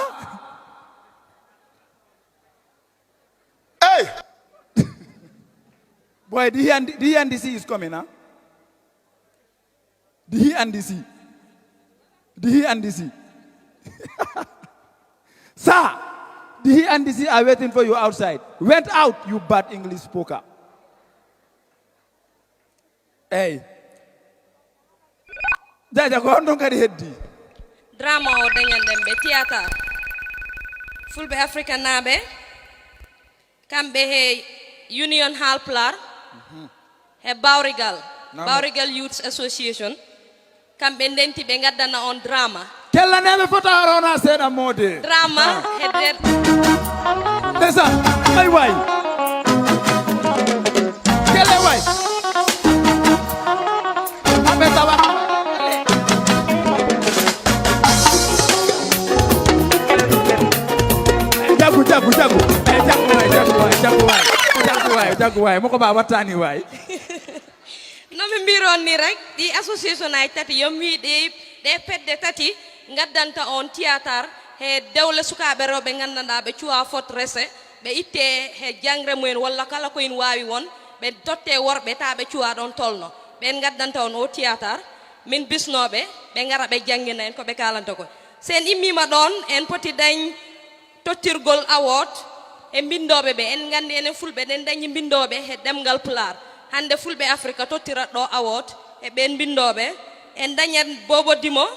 Hey! Boy, the he and the, the he and the she is coming, huh? The he and the she. The he and the she. Sir, the he and the she are waiting for you outside. "Went out, you bad English spoker." Hey. Jaja, ko honɗon kadi heddi? Drama o dañan ɗen ɓe théâtre. Fulɓe Afrika naaɓe. Kamɓe he Union Haalpulaar, he Bawrigal, Bawrigal Youth Association, kamɓe ndenti ɓe ngaddana on drama. Kellaneeɓe fota rona seeɗa moode. Drama he nder. Ndeysaan, ay waay. Kelle waay. Aɓe tawa. Jaggu, jaggu, jaggu. Eh, jaggu waay, jaggu waay, jaggu waay. Jaggu waay, jaggu waay. Moko ba wattani waay. No ɓe mbiron ni rek, ɗi association ay tati, yo mi wiy ɗi, ɗe pedde tati ngaddanta on théâtre he dewle sukaaɓe rewɓe nganndanɗaa ɓe cuwa fot rese, ɓe itte he jangre mumen walla kala ko in waawi won, ɓe totte worɓe ta ɓe cuwa ɗon tolno. Ɓen ngaddanta on o théâtre, min bisnooɓe, ɓe ngara ɓe janngina en ko ɓe kaalanta ko. Si en immiima ɗon, en poti dañ tottirgol award e mbinndooɓe ɓe. En nganndi enen Fulɓe eɗen dañi mbinndooɓe he ɗemngal Pulaar. Hannde Fulɓe Afrika tottirat ɗo award e ɓeen mbinndooɓe. En dañat Boobo Dimo,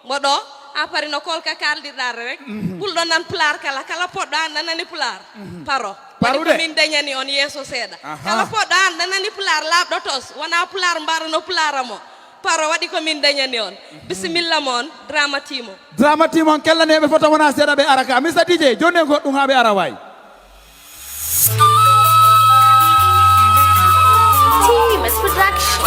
mo ɗo, a pari no kolka kaaldirɗaa rek. Kulɗo nan Pulaar kala, kala poɗɗo aan ɗa nani Pulaar. Paro. Waɗi ko min dañani on yeeso seeɗa. Aha. Kala poɗɗo aan ɗa nani Pulaar laaɓɗo tos, wona Pulaar mbaɗa no Pulaar mo. Paro waɗi ko min dañani on. Bisimilla mon, Drama Team o. Drama Team on, kellaneeɓe fota wona seeɗa ɓe ara ka. Mister D J, jonnen goɗɗum haa ɓe ara waay. Team is production.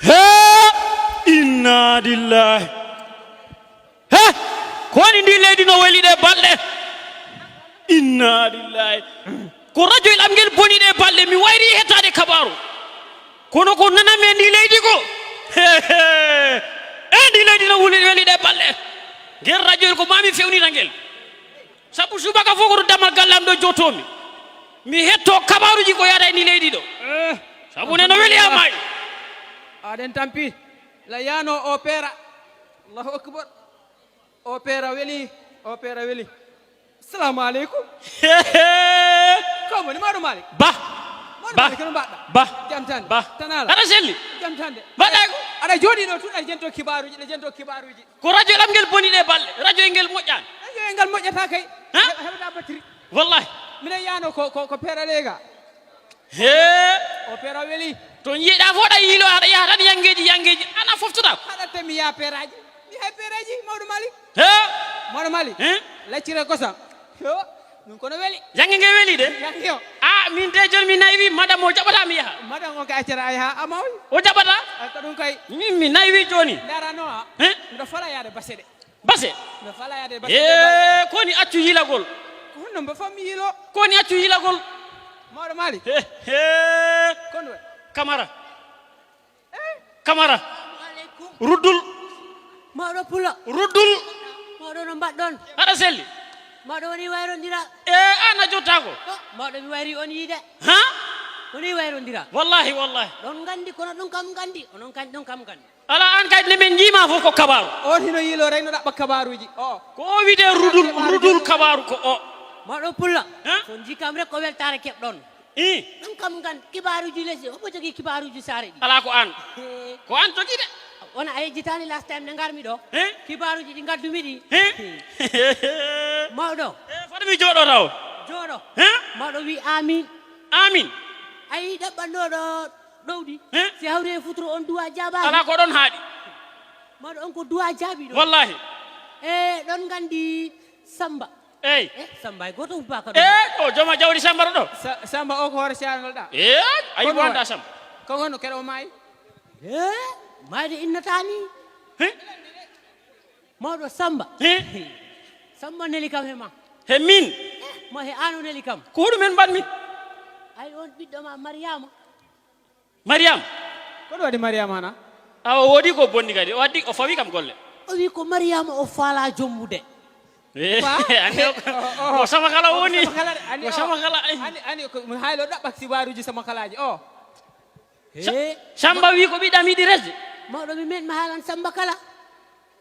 He! Inna lillahi. He! Ko woni ndi leydi no weli ɗe balɗe? Inna lillahi. Ko rajoyel am ngel boni ɗe balɗe, mi wayri hettaade kabaaru. Kono ko nananmi e ndi leydi ko. He, he. E ndi leydi no wuli, weli ɗe balɗe. Ngel rajoyel ko maa mi fewnita ngel. Sabu subaka fof ko to dammal galle am ɗo jotoomi. Mi hetto kabaaruuji ko yaada e ndi leydi ɗo. Eh, sabu ne no weli am ay. Aɗen tampi. La yaano opéra. Allahu akbar. Opéra weli, opéra weli. Assalamu aleykum. Ko woni Maodo Malick? Ba. Maodo Ba. Malick, no mbaɗɗa? Ba. Jam tan. Ba. Tan ala. Aɗa selli? Jam tan de. Mbaɗɗa ko? Aɗa jooɗi ɗo tun, aɗa jento kibaaruuji, aɗa jento kibaaruuji. Ko radio lam ngel boni ɗe balɗe. Radio ngel moƴƴaani. Radio ngel moƴƴata kay. Ha? He-, heɓata batterie. Wallahi. Minen yaano ko, ko, ko Peera Leega. He. Opéra weli. To njiiɗa fof ɗa yiilo, aɗa yaha tan yanngeeji, yanngeeji, ana foftoɗa. Haɗatte mi yaha peeraaji. Mi hay peeraaji, Mawɗo Mali. He? Mawɗo Mali. He? Laccire kosam. Yo, ɗum kono weli. Yannge nge weli de. Yannge o. A, min de jooni mi nayi wi madam o jaɓata mi yaha. Madam o ka accata a yaha, a mawi. O jaɓata? Ay, ko ɗum kay. Min mi nayi wi jooni. Ndarano a. He? Mbiɗa fala yaade base de. Base? Mbiɗa fala yaade base de. E, koni accu yilagol. Ko honno mbo fammi yilo? Koni accu yilagol. Mawɗo Mali. He, he. Kono waɗi? Kamara. Kamara. Aleykum. Ruddul. Mawɗo Pulo. Ruddul. Mawɗo no mbaɗɗon? Aɗa selli. Mawɗo woni wayrondira. E, an a jottaako. Oh, mawɗo mi wayri on yiide. Ha? Woni wayrondira. Wallahi, wallahi. Ɗon nganndi, kono ɗum kam nganndi. Onon kan ɗum kam nganndi. Ala an kay ne min njiima fof ko kabaaru. On hino yiilo rek no ɗaɓɓa kabaaruuji. O. Ko o wiyde rudul, rudul kabaaru ko o. Mawɗo Pulo. Ha? So njii kam rek ko weltaare keɓɗon. I. Ɗum kam nganndi kibaaruuji lesdi, omo jogii kibaaruuji saare ɗi. Alaa ko aan. He. Ko aan jogii de. Wona a yejjitaani last time nde ngarmi ɗo. He? Kibaaruuji ɗi ngaddumi ɗi. He? Mawɗo. E, foti mi jooɗo taw. Jooɗo. He? Mawɗo wi amin. Amin. A yii ɗaɓɓannooɗo ɗowɗi. He? Si hawri e futuro on duwa jaabaani. Alaa ko ɗon haaɗi. Mawɗo on ko duwa jaabi ɗo. Wallahi. E, ɗon nganndi Samba. Eyi. Eh, Samba, hay gooto hubbaka ɗum. E, o jooma jawdi Samba ɗo. Sa-, Samba o ko hoore Seeɗa ɗa. E, ayi, ko wonda Samba. Ko wonno keɗo maayi? E, maayde innataani. He? Mawɗo Samba. He? Samba neli kam he ma. He min? Eh, mo he aan o neli kam. Ko hoɗum en mbaɗmi? Ay, on ɓiɗɗo ma Mariama. Mariam. Ko ɗum waɗi Mariam hana? Awa, woodi ko bonni kadi. O addi, o fawi kam golle. O wi ko Mariama o faala jommude. Eh, ba? Anne o, o, o, o sama kala o woni. Sama kala, anne o o, sama kala, eh. Anne, anne ko, mi haylo ɗaɓɓa sibaaruuji sama kalaaji. O. Sa-, he, Samba wi ko ɓiɗɗam yiɗi resde. Mawɗo mi men mi haalan Samba kala.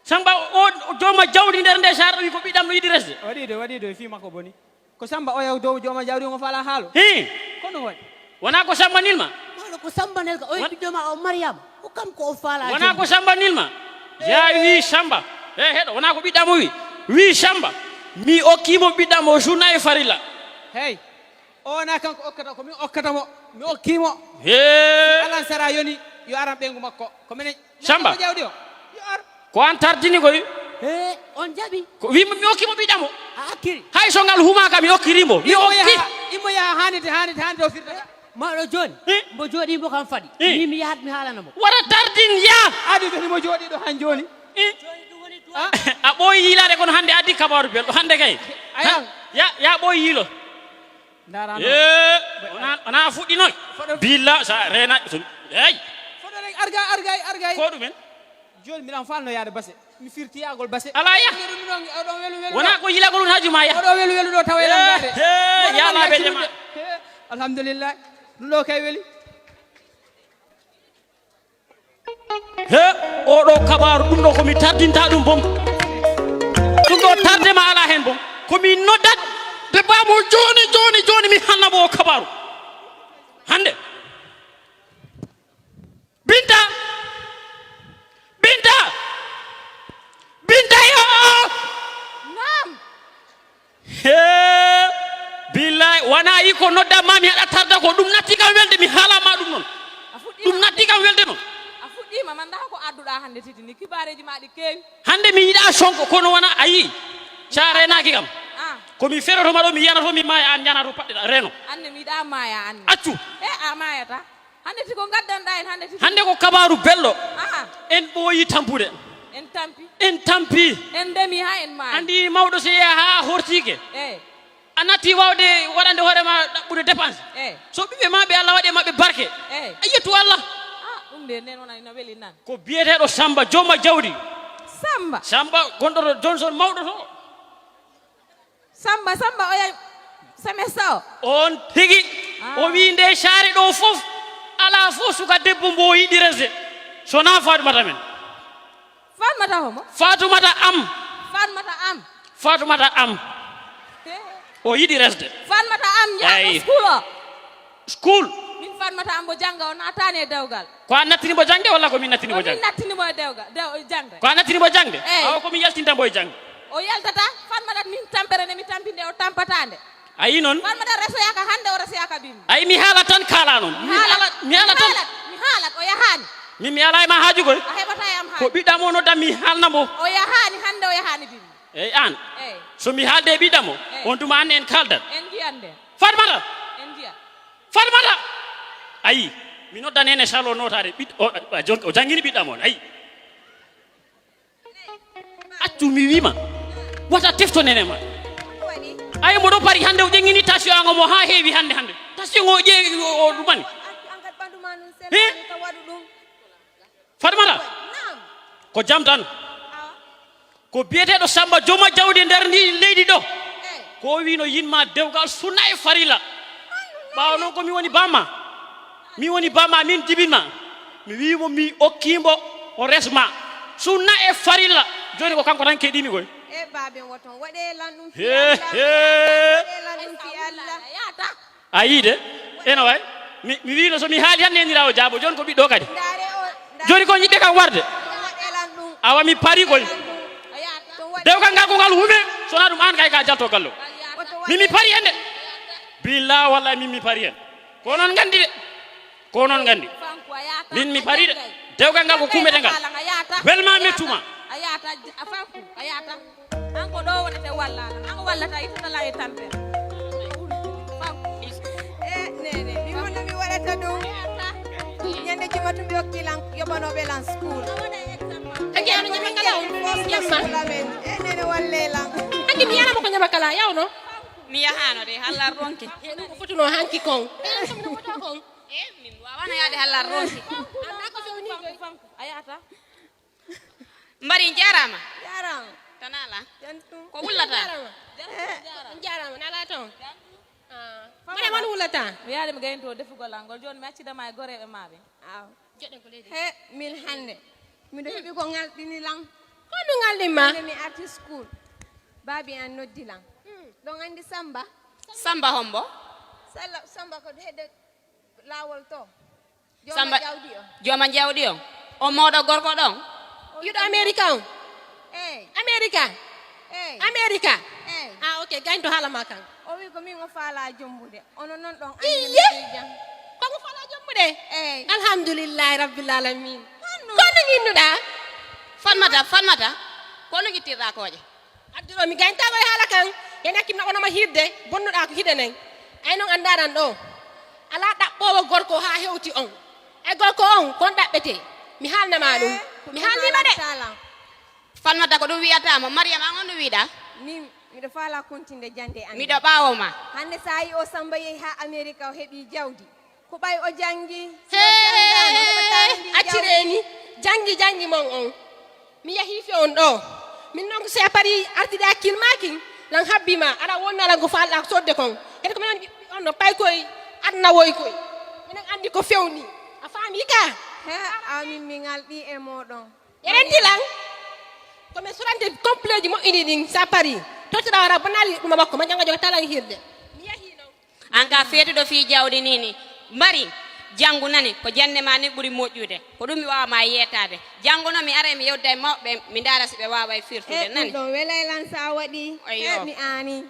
Samba o, o jooma jawdi nder nde Saara wi ko ɓiɗɗam no yiɗi resde. Waɗi do, waɗi do, fii makko boni. Ko Samba oya dow jooma jawdi omo faala haalo. Hi. Ko ɗum waɗi? Wonaa ko Samba nilma? Mawɗo ko Samba nelka, oya wan- ɓiɗɗo ma o Mariama. Ko kam ko o faala wonaa jom. Ko Samba nilma? Eh, yaa eh. Wi Samba. E heɗo, wonaa ko ɓiɗɗam o wi. Wi Samba. Mi okkii mo ɓiɗɗam o sunna e farilla. Hey. O wonaa kanko okkata, ko min okkata mo. Mi okkii mo. He. Alan sara yoni, yo aran ɓeyngu makko. Ko minen Samba. Ko jawdi o. Yo ar. Ko an tardini koy. He, on jaɓi. Ko wi mi okki mo ɓiɗɗam o. A akkiri. Hay so ngal humaaka mi okkiri mo. Mi imo okki. Yaha, imo yaha hanide, hanide, hanide o firtata. Mawɗo jooni. He? Mbo jooɗi mbo kam faɗi. He? Ni mi yahat mi haalana mo. Wara tardin ya. Adi jooni mo jooɗi ɗo han jooni. He? Jooni ɗum woni duwa. A ɓooyi yiilaade kono hannde addi kabaaru belɗo hannde kay. Ayan. Ya, ya ɓooyi yiilo. Ndarano. Eh, wona, wona fuɗɗinoy. Foɗo. Billa sa rena so, hey. Foɗo rek arga, argay, argay. Ko ɗumen? Joni miɗan falno yaade base. Mi firti yaagol base. Ala ya. Oɗon welu, welu, oɗon welu, welu. Wona ɗo. Ko yilagol on haaju ma ya. Oɗon welu, welu ɗo tawa e langade. Eh, eh, ya laaɓe de ma. Eh, alhamdulillah. Ɗum ɗo kay weli. He, oɗo kabaaru, ɗum ɗo ko mi tardinta ɗum boom. Ɗum ɗo tarde ma alaa heen boom. Ko mi noddat debbo am o jooni, jooni, jooni, mi haalna mo o kabaaru. Hannde. Binta! Binta! Binta yo! Naam. Hee, billaay, wonaa yi ko nodda ma mi haɗa tarda ko, ɗum natti kam welde, mi haala ma ɗum noon. A fuɗɗiima. Ɗum natti kam welde noon. A fuɗɗiima, man ndaha ko adduɗa hannde tigi ni, kibaareeji ma ɗi keewi. Hannde mi yiɗa sonko, kono wona a yii, sa reenaaki kam. Ah. Ko mi feroto ma ɗo, mi yanato, mi maaya, aan njanato paɗɗe ɗa, reeno. Aan ne mi yiɗa maaya, aan ne. Accu. E a maayata. Hannde tigi ko ngaddanɗaa en hannde tigi. Hannde ko kabaaru belɗo. Aha. En ɓooyi tampude. En tampi. En tampi. En ndemi haa en maayi. Anndi mawɗo so yeeya haa hortiike. Eey. A natti waawde waɗande hoore ma ɗaɓɓude dépense. Eey. So ɓiɓɓe ma ɓe Allah waɗi e maɓɓe barke. Eey. A yettu Allah. Ah, ɗum de nden wona ina weli nan. Ko biyeteeɗo Samba, jooma jawdi. Samba. Samba gonɗo to Johnson mawɗo to. Samba, Samba, oya semesta o. On tigi, ah, o wi nde caare ɗo fof, alaa fof suka debbo mbo yiɗi resde. So na Fatmata men. Fatmata homo? Fatmata am. Fatmata am. Fatmata am. He. O yiɗi resde. Fatmata am, njaaɗo school o. School. Min Fatmata am, mbo jannga o naataani e dewgal. Ko a nattini mo jaŋde walla ko min nattini mo jaŋde? Ko min nattini mo e dewga-, dew-, jaŋde. Ko a nattini mo jaŋde? Eey. Awa ko mi yaltinta mo e jaŋde. O yaltata, Fatmata min tampere nde mi tampi nde, o tampataa nde. A yii noon? Fatmata resoyaaka hannde, o resoyaaka bimbi. Ay, mi haala tan kaala noon. Mi haala, Yalla tan. Haalat, mi haalat, o yahaani. Min mi alaa e ma haaju koy. A heɓataa e am haaju. Ko ɓiɗɗo am o nodda mi haalna mo. O yahaani hannde, o yahaani bimbi. Eyi aan. Eyi. So mi haalde e ɓiɗɗo am o, eyi, on tuma aan en kaaldan. En njiyan nde. Fatmata. En njiya. Fatmata. Ayi, mi nodda neene Salo nootaade ɓiɗɗo o, o, o jangini ɓiɗɗo am on. Ayi. Accu mi wiima. Wata tefto nene ma. Ayi, mboɗo pari hannde o ƴeŋini tension an o mo haa heewi hannde hannde. Tension o ƴeewi o, o ɗumani. He? Fatmata. Ko jam tan. Ko biyeteeɗo Samba jooma jawdi nder ndi leydi ɗo. Ko o wiino yinma dewgal sunna e farilla. Ɓaawo noon ko mi woni bamma. Mi woni bamma, min jibinma. Mi wiimo mi okkimo o resma. Sunna e farilla. Jooni ko kanko tan keɗimi koy. E baaben woton, waɗee lan ɗum fi He, Allah. He. Waɗee lan ɗum fi Allah. A yii de? Ena waay. Mi, mi wiino so mi haali tan neeniraawo jaabo. Jooni ko ɓiɗɗo kadi. Ndaare o, ndaare. Jooni ko yiɗde kam warde. Waɗee lan ɗum. Awa mi pari koy. Ɗum waɗee. Dewgal ngal ko ngal hume. So wonaa ɗum aan kay ka jalto gallo. Woto waɗee. Min mi pari heen de. Billaa wallaahi min mi pari heen. Ko noon nganndi de. Ko noon nganndi. Min mi pari de. Dewgal ngal ko kuumetengal. Welma mettuma. A yaata, a fanku, a yaata. An ko ɗo wonete wallala. An wallata itata la e tampere. E nene, mi wonno mi waɗata ɗum. Ñande juma tun ɓe okki lan, yoɓanoɓe lan school. Ake ano ñama kala on. Ñama. E nene walle lan. Ake mi yana mo ko ñama kala, yawno. Mi yahano de, hallar ronke. E ɗum ko fotuno hanki kon. E ɗum ko fotuno kon. E min wawana yaade hallar ronke. Anda ko fewni koy. A yahata. Mbari, jaaraama. Jaaraama. Tan ala. Jantum. Ko wullata? Jaaraama. Eh. Jaaraama. Nala toon. Ah. Mane man wullata? Mi yaade mi gayni to defugol angol. Jooni mi accida ma e goreeɓe ma ɓe. Aw. Joɗɗen ko leydi. He, min hannde. Miɗo heɓi ko ŋalɗini lan. Ko ɗum ŋalɗin ma? Hannde mi arti school. Baabi an noddi lan. Hmm. Ɗon anndi Samba? Samba hombo? Sala-, Samba ko hedde laawol to. Jooma Samba, jawdi o. Jooma jawdi o. O mawɗo gorko ɗon? Yuɗo Amerika on? Eey. Amerika? Eey. Amerika? Eey. Ah, ok, gaynto haala ma kan. O wi ko min o faala jombude. Ono non ɗon anndi Iye! Jam. Ko mo faala jombude? Eey. Alhamdulillahi Rabbil Alamin. Honno? Kono nginnuɗa? Fatmata, Fatmata. Kono gittirɗa kooƴe? Adduɗo mi gayntaama e haala kan, yen hakkille onoma hirde, bonnuɗaa ko hiɗenen. Ay noon anndaran ɗo. Alaa ɗaɓɓoowo gorko haa hewti on. E gorko on, kon ɗaɓɓetee. Mi haalna ma ɗum. Eh, ko mi ɗum haalniima de. Haalanta lan. Falmata ko ɗum wiyata mo. Mariam, an on no wiɗa? Min, miɗo faala kontinde jannde an. Miɗo ɓaawo ma. Hannde so a yi o Samba yehi haa Amerika, o heɓi jawdi. Ko ɓay o janngi, si o janngaano, o heɓataa ndi jawdi. Acciree ni, janngi, janngi mon on. Mi yahii fe on ɗo. Min noon ko si a parii artude hakkil maa kin, lan habbi ma, aɗa wonna lan ko faalɗaa ko sodde kon. Kadi ko minen ɓiɓɓe on no pay koy, aduna woy koy. Minen anndi ko fewni. A faamii ka? He, amin mi ŋalɗii e mooɗon. Eɗen dilan. Ko min surante complet ji moƴƴini ɗin, si a parii. Tottiraa wara bonali ɗuma makko, ma jannga joga talan hirde. Mi yahii noon. An ka feetuɗo fii jawdi nii ni, Mbari, janngu nani, ko jannde maa ni ɓuri moƴƴude. Ko ɗum mi waawa ma yeetaade. Janngu noon mi aray mi yewtida e mawɓe ɓen, mi ndaara si ɓe waaway firtude, nani? E ɗum ɗon welay lan so a waɗi. Eyyo. E mi aani.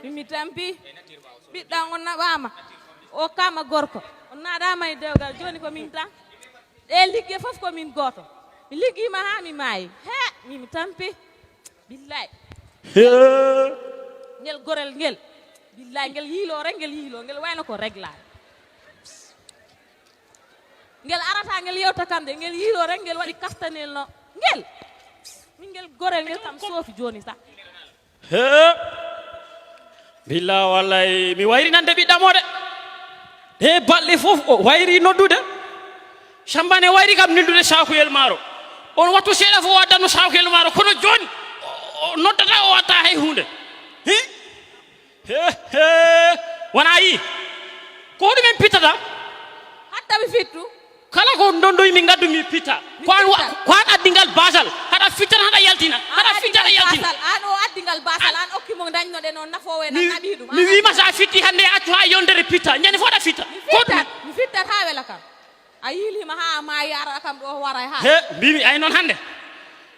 He, mi tampi. Ɓiɗɗo an o naɓaama. O kaama gorko. O naɗaama e dewgal. Jooni ko min tan. Ɗe ligge fof ko min gooto. Mi liggiima haa mi maayi. He, min mi tampi. Billaay. He. Ngel gorel ngel. Billaay, ngel yiiloo rek, ngel yiiloo. Ngel wayno ko reglaa. Ngel arata, ngel yewta kam de. Ngel yiiloo rek, ngel waɗi kastanel no. Ngel. Min ngel gorel ngel kam soofi jooni sa. He. Billa wallay, mi wayri nande ɓiɗɗam o de. He balɗe fof o wayri noddude. Samba ne wayri kam neldude saakuyel maaro. On wattu seeɗa fof o addanno saakuyel maaro. Kono jooni, o, o noddata o watta hay huunde. He? He, he. Wona yi. Ko hoɗum en pittata? Hatta mi fittu. Kala ko ndondoy mi ngaddu mi pitta. Mi ko an wa-, pitta. Ko an addi ngal basal. Haɗa fittana, haɗa yaltina. An haɗa addi fittana, ngal yaltina. Basal. An o addi ngal basal. An okki mo dañnoɗen on nafoowo en. Mi, naɓi ɗum. Mi wiima sa fitti hannde accu haa Fitta, ñande fof aɗa fitta. Mi fittat, mi fittat haa wela kam. A yiilii ma haa a maayi, ara kam ɗo waray haa. He, mbimi ay noon hannde.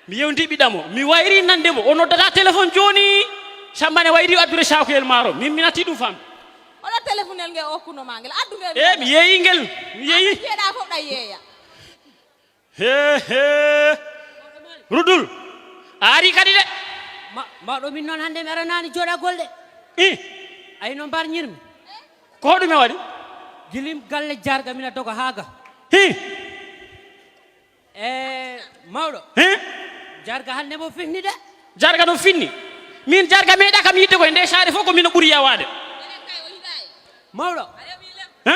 Mi yewndi ɓiɗɗam o. Mi wayri nande mo. O noddata téléphone jooni. Samba ne wayri o addure caakoyel maaro. Min mi natti ɗum fam. Oɗo téléphonel ngel okkuno ma ngel. Addu ngel. E, mi yeeyi ngel. Mi yeeyi. Jeeɗa fof ɗa yeeya. He, he. Rudul. A ari kadi de. Ma, mawɗo min noon hannde mi aranaani jooɗagol de. I. Ay no mbarñirmi. Ko hoɗum e waɗi? Gilim galle jarga mina doga haa ga. Hi. E, mawɗo. Hi. Jarga hannde mo fihni de. Jarga no finni. Min jarga meeɗa kam yiɗde koye nde saare fof ko min o ɓuri yawaade. Mawɗo. He?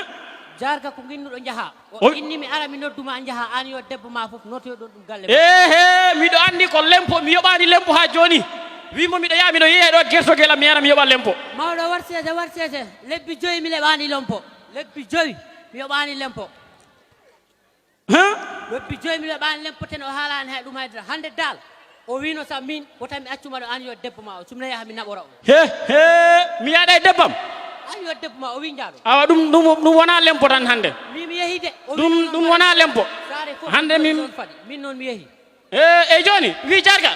Jarga ko ginnuɗo njaha. O O- inni mi ara mi nodduma njaha an yo debbo ma fof notoyo ɗon ɗum galle ma. Ehe, miɗo anndi ko lempo, mi yoɓaani lempo haa jooni. Wimo miɗo yaha miɗo yeeya ɗo gertogel am mi ara mi yoɓa lempo. Mawɗo war seese, war seese. Lebbi joyi mi leɓaani lempo. Lebbi joyi mi yoɓaani lempo. Huh? Lebbi joyi mi weɓaani lempoten o haalaani hay ɗum haydara. Hannde dal o wiino sa min wota mi accuma ɗo an yo debbo ma o sumna yaha mi naɓora o. He, he, mi yaada e debbam. An yo debbo ma o wi njaɗo. Awa ɗum, ɗum, ɗum wona lempo tan hannde. Mi mi yehi de. O Ɗum, wiino ɗum noon wona lempo. Saare fof Hannde min ɗon faɗi. Min noon mi yehi. E, e jooni wi jarga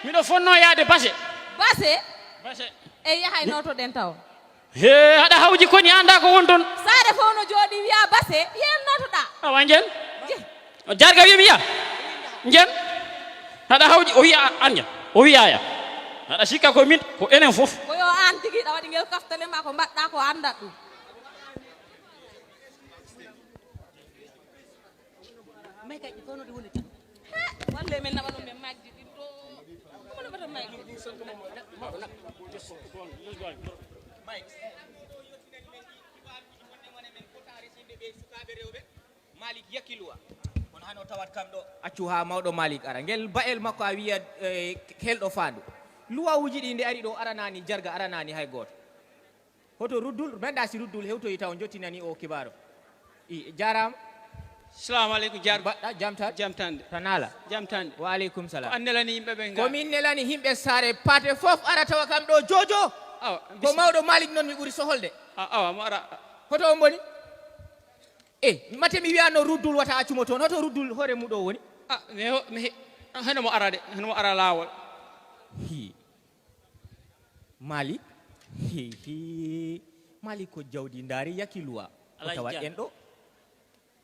miɗo fonno yaade base. Base? Base. E yahay notoɗen taw. He, haɗa hawji koni anda ko won ton. Saare fof no jooɗi wiya base, yen notoɗa. Awa njen. Nje. Jarga wiya mi ya. Njen. Haɗa hawji o wiya anja. O wiya ya. Haɗa sikka ko min ko enen fof. Ko yo an tigi ɗa waɗi ngel kaftane ma ko mbaɗɗa ko anda ɗum. May kay ɗi kono ɗi woni tan. Walle men naɓa ɗum men majji ɗin ɗo. Kono naɓata may. Malik Yakiluwa. Kono hano tawat kam ɗo. Accu ha mawɗo Malik ara. Ngel ba'el makko a wiya, eh, helɗo faandu. Luwawuji ɗi nde ari ɗo aranani jarga aranani hay gooto. Hoto Ruddul, meɗa si Ruddul hewtoyi taw jottinani o kibaro. I, jarama. Salamu aleykum, jarga. Mbaɗɗa, jam tan? Jam tan de. Tan ala? Jam tan de. Wa aleykum salam. Ko an nelani yimɓe ɓen Ko ga? Min nelani yimɓe saare Paate fof ara tawa kam ɗo jojo. Awa, Ko bis- mawɗo Malik noon mi ɓuri soholde. A-, awa, mo ara. Hoto on boni? E, mate mi wiyano Ruddul wata accumo toon. Hoto Ruddul hoore muɗo woni? A, mi ho-, mi he-, heno mo ara de, heno mo ara laawol. Hi. Malik? Hi, hi. Malik ko jawdi ndaari Yakiluwa. Ko Alhaji tawat Dia. En ɗo?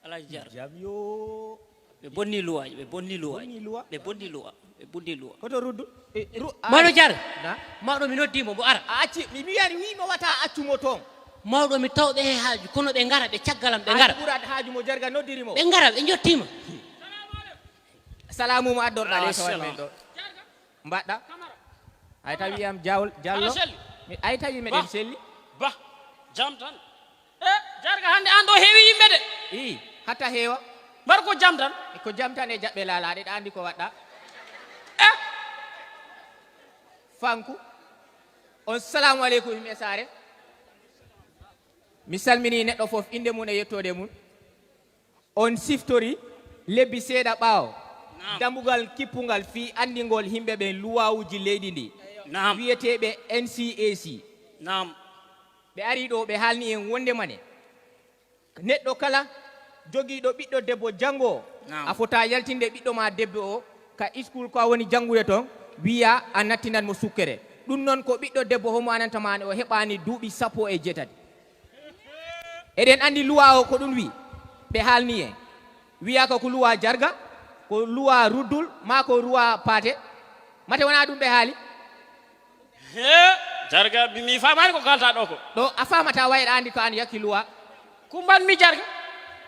Alhaji Jarga. Jam yo. Ɓe bonni luwaaji, ɓe bonni luwaaji. Bonni luwa? Ɓe bonni luwa, ɓe bonni luwa. Koto Ruddu? E, Ru-, Mawɗo Jarga. Na? Mawɗo mi noddi mo, mo ara. A acci, mi wiyani, wi mo wata accu mo toon. Mawɗo mi tawɓe he haaju, kono ɓe ngara, ɓe caggalam, ɓe ngara. Ɓurat haaju mo Jarga noddiri mo. Ɓe ngara, ɓe njottima. Salamu mo addorɗa Wa de ko salam. Mbaɗɗa? Ay tawi wiyam Diawl-, Diallo. Ana selli? Mi, ay tawi meɗen Bah. Selli. Bah, jam tan. E, Jarga hannde an ɗo heewi yimɓe de. I, hatta heewa. Mbar ko jam tan. E ko jam tan e jaɓɓe laalaaɗe, ɗa anndi ko waɗɗa. E? Fanku. On salamu aleykum yimɓe saare. Mi salmini neɗɗo fof innde mum e yettoode mum. On siftori lebbi seeɗa ɓaawo Naam. Dambugal kippungal fii anndingol yimɓe ɓen luwaawuji leydi ndi, Naam. Wiyeteeɓe N C A C. Naam. Ɓe ari ɗo, ɓe haalni en wonde mane, neɗɗo kala jogiiɗo ɓiɗɗo debbo janngo, Naam. A fota yaltinde ɓiɗɗo ma debbo o ka iskul ko a woni janngude toon, wiya a nattinan mo sukkere. Ɗum noon ko ɓiɗɗo debbo homo ananta ma o heɓaani duuɓi sappo e jeetati. Eɗen anndi luwa o ko ɗum wi, ɓe haalni en. Wiya ko, ko luwa Jarga, ko luwa Ruddul, maa ko luwa Paate. Mate wonaa ɗum ɓe haali? He, Jarga, mi, mi faamaani ko kalta ɗo ko. Ɗo a faamata wayɗa anndi ko an yakki luwa. Kumban mi Jarga.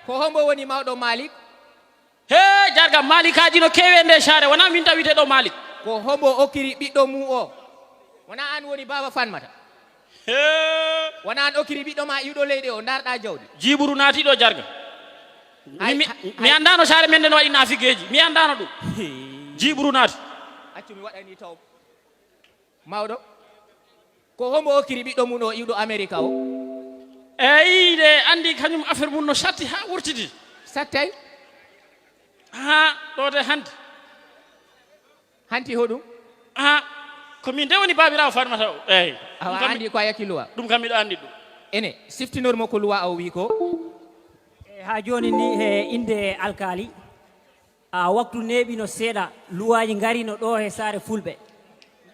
Ko hombo woni mawɗo Malik? He, Jarga, Malikaji no keewi e nde saare, wonaa min tawite ɗo Malik. Ko hombo okkiri ɓiɗɗo mum o? Wonaa an woni baaba Fanmata? He. Wonaa an okkiri ɓiɗɗo ma iwɗo leyɗe o, ndaarɗa jawdi? Jiiɓuru naati ɗo, Jarga. Mi, Ay, mi, ay. Mi anndaano saare men nden waɗi naafigeeji. Mi anndaano ɗum. He. Jiiɓuru naati. Accu mi waɗani taw. Mawɗo, ko hombo okkiri ɓiɗɗo mum o iwɗo Amerika o? Eyi, de anndi kañum affaire mum no satti haa wurtiti. Sattay? Haa ɗo de hanti. Hanti hoɗum? Haa ko min de woni baabiraawo Farmata o. Eyi. Awa, ɗum kam mi- anndi ko a yakki luwa? Ɗum kam miɗo anndi ɗum. Ene, siftinor mo ko luwa o wi ko. E haa jooni ni, he innde alkaali, a waktu neeɓino seeɗa, luwaaji ngarino ɗo he saare fulɓe.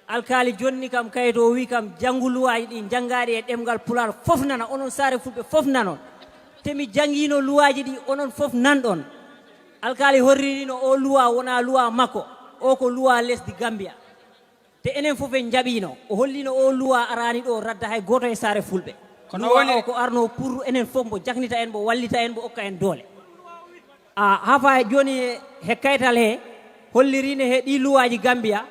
Alkaali jonni kam kayto, o wi kam, janngu luwaaji ɗi, njanngaaɗi e ɗemngal Pulaar, fof nana, onon saare fulɓe fof nanon. Te mi janngiino luwaaji ɗi, onon fof nanɗon. Alkaali horririno o luwa wona luwa makko, o ko luwa lesdi Gambia. Te enen fof en njaɓiino, o holliino o luwa araani ɗo radda hay gooto e saare fulɓe. Kono luwa woni o ko arno pour enen fof, mbo jaknita en, mbo wallita en, mbo okka en doole. A hafa jooni he kaytal he, holliriine he ɗi luwaaji Gambia,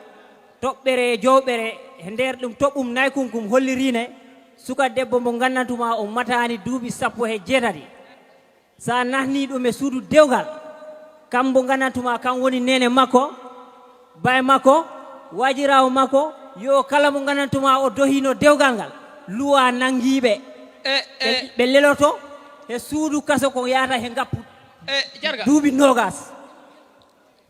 toɓɓere e jowɓere, he nder ɗum toɓɓum naykunkum holliriine suka debbo mbo nganndantu ma o mataani duuɓi sappo he jeetati. So a nahnii ɗum e suudu dewgal, kam mbo nganndantu ma kam woni neene makko, baay makko, waajiraawo makko, yo kala mo nganndantu ma o dohiino dewgal ngal, luwa nanngiiɓe. E, e. Ɓe, ɓe leloto he suudu kaso ko yahata he ngappu. E, jarga. Duuɓi noogas.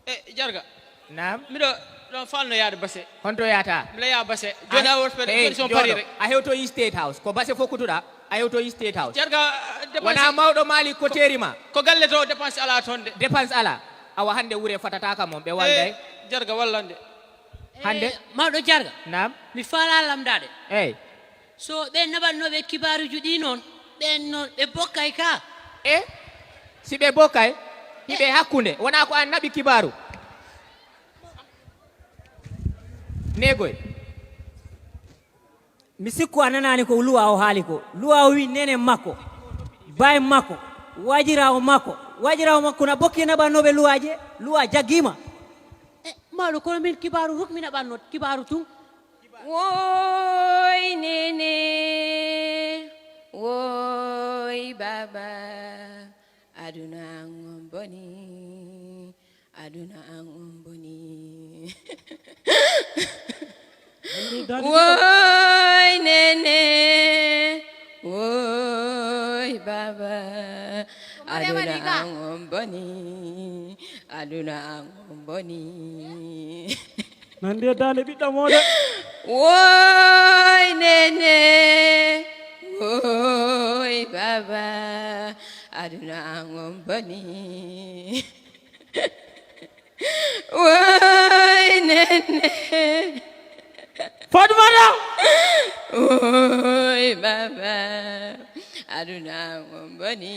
E jarga. Naam. Miɗo ɗon falno yaade base. Honto yata? Miɗo yaha base. Joni a wot fere joni son pari rek. A hewto yi State House. Ko base fof kutuɗa. A hewto yi State House. Jarga dépense. Wona mawɗo Mali ko teeri ma. Ko galle to dépense ala toon de. Dépense ala. Awa hannde wure fatataka mon ɓe walday. Jarga wallande. Hannde. Mawɗo jarga. Naam. Mi fala lamdade. Eyyi. So ɓe naɓatnooɓe kibaaruuji ɗii noon, ɓeen noon ɓe bokkay kaa? E si ɓe bokkay, hiɓe hakkunde, wonaa ko aan naɓi kibaaru. Neegoy. Mi sikku a nanaani ko luwa o haali ko. Luwa o wii neene makko, baay makko, waajiraawo makko. Waajiraawo makko na bokki e naɓatnooɓe luwaaji, luwa jaggiima. E mawɗo kono min kibaaru ruk mi naɓatnoo, kibaaru tun. Wooy neene, wooy baaba, aduna an on boni, aduna an on boni. Wooy neene, wooy baaba, aduna an on boni, aduna an on boni. Nandi e daande ɓiɗɗo mooɗo. Wooy neene, wooy baaba, aduna an on boni. Wooy neene. Fatumata. Wooy baaba, aduna an on boni.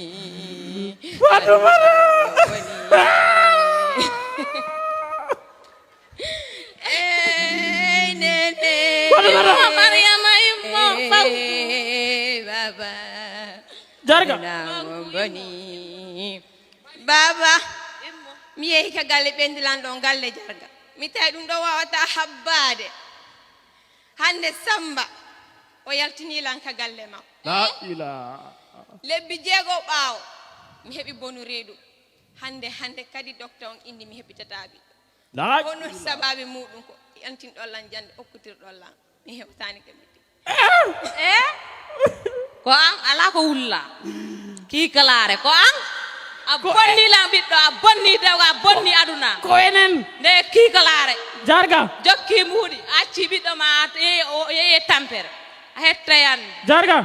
Fatumata. Ey nene. Fatumata. Mariama immo faw. Ey baba. Jarga. Namo boni. Baba. Mi yehi ka galle ɓendilan ɗon galle jarga. Mi tawi ɗum ɗo wawata habbaade. Hande Samba o yaltini lan ka galle makko. La ilaha. Lebbi jeego ɓaawo mi heɓi bonu reedu. Hande hande kadi dokta on indi mi heɓi tataɓi. La Honno sababi muɗum ko yantinɗon lan jande okkutirɗon lan mi hewtani ka miti. E ko an ala ko wulla kiikalare ko an a bonni lan ɓiɗɗo a bonni dewga a bonni aduna ko enen nde kiikalare jarga jokki mbuuɗi acci ɓiɗɗo ma yeyi e tampere a hettayanmi jarga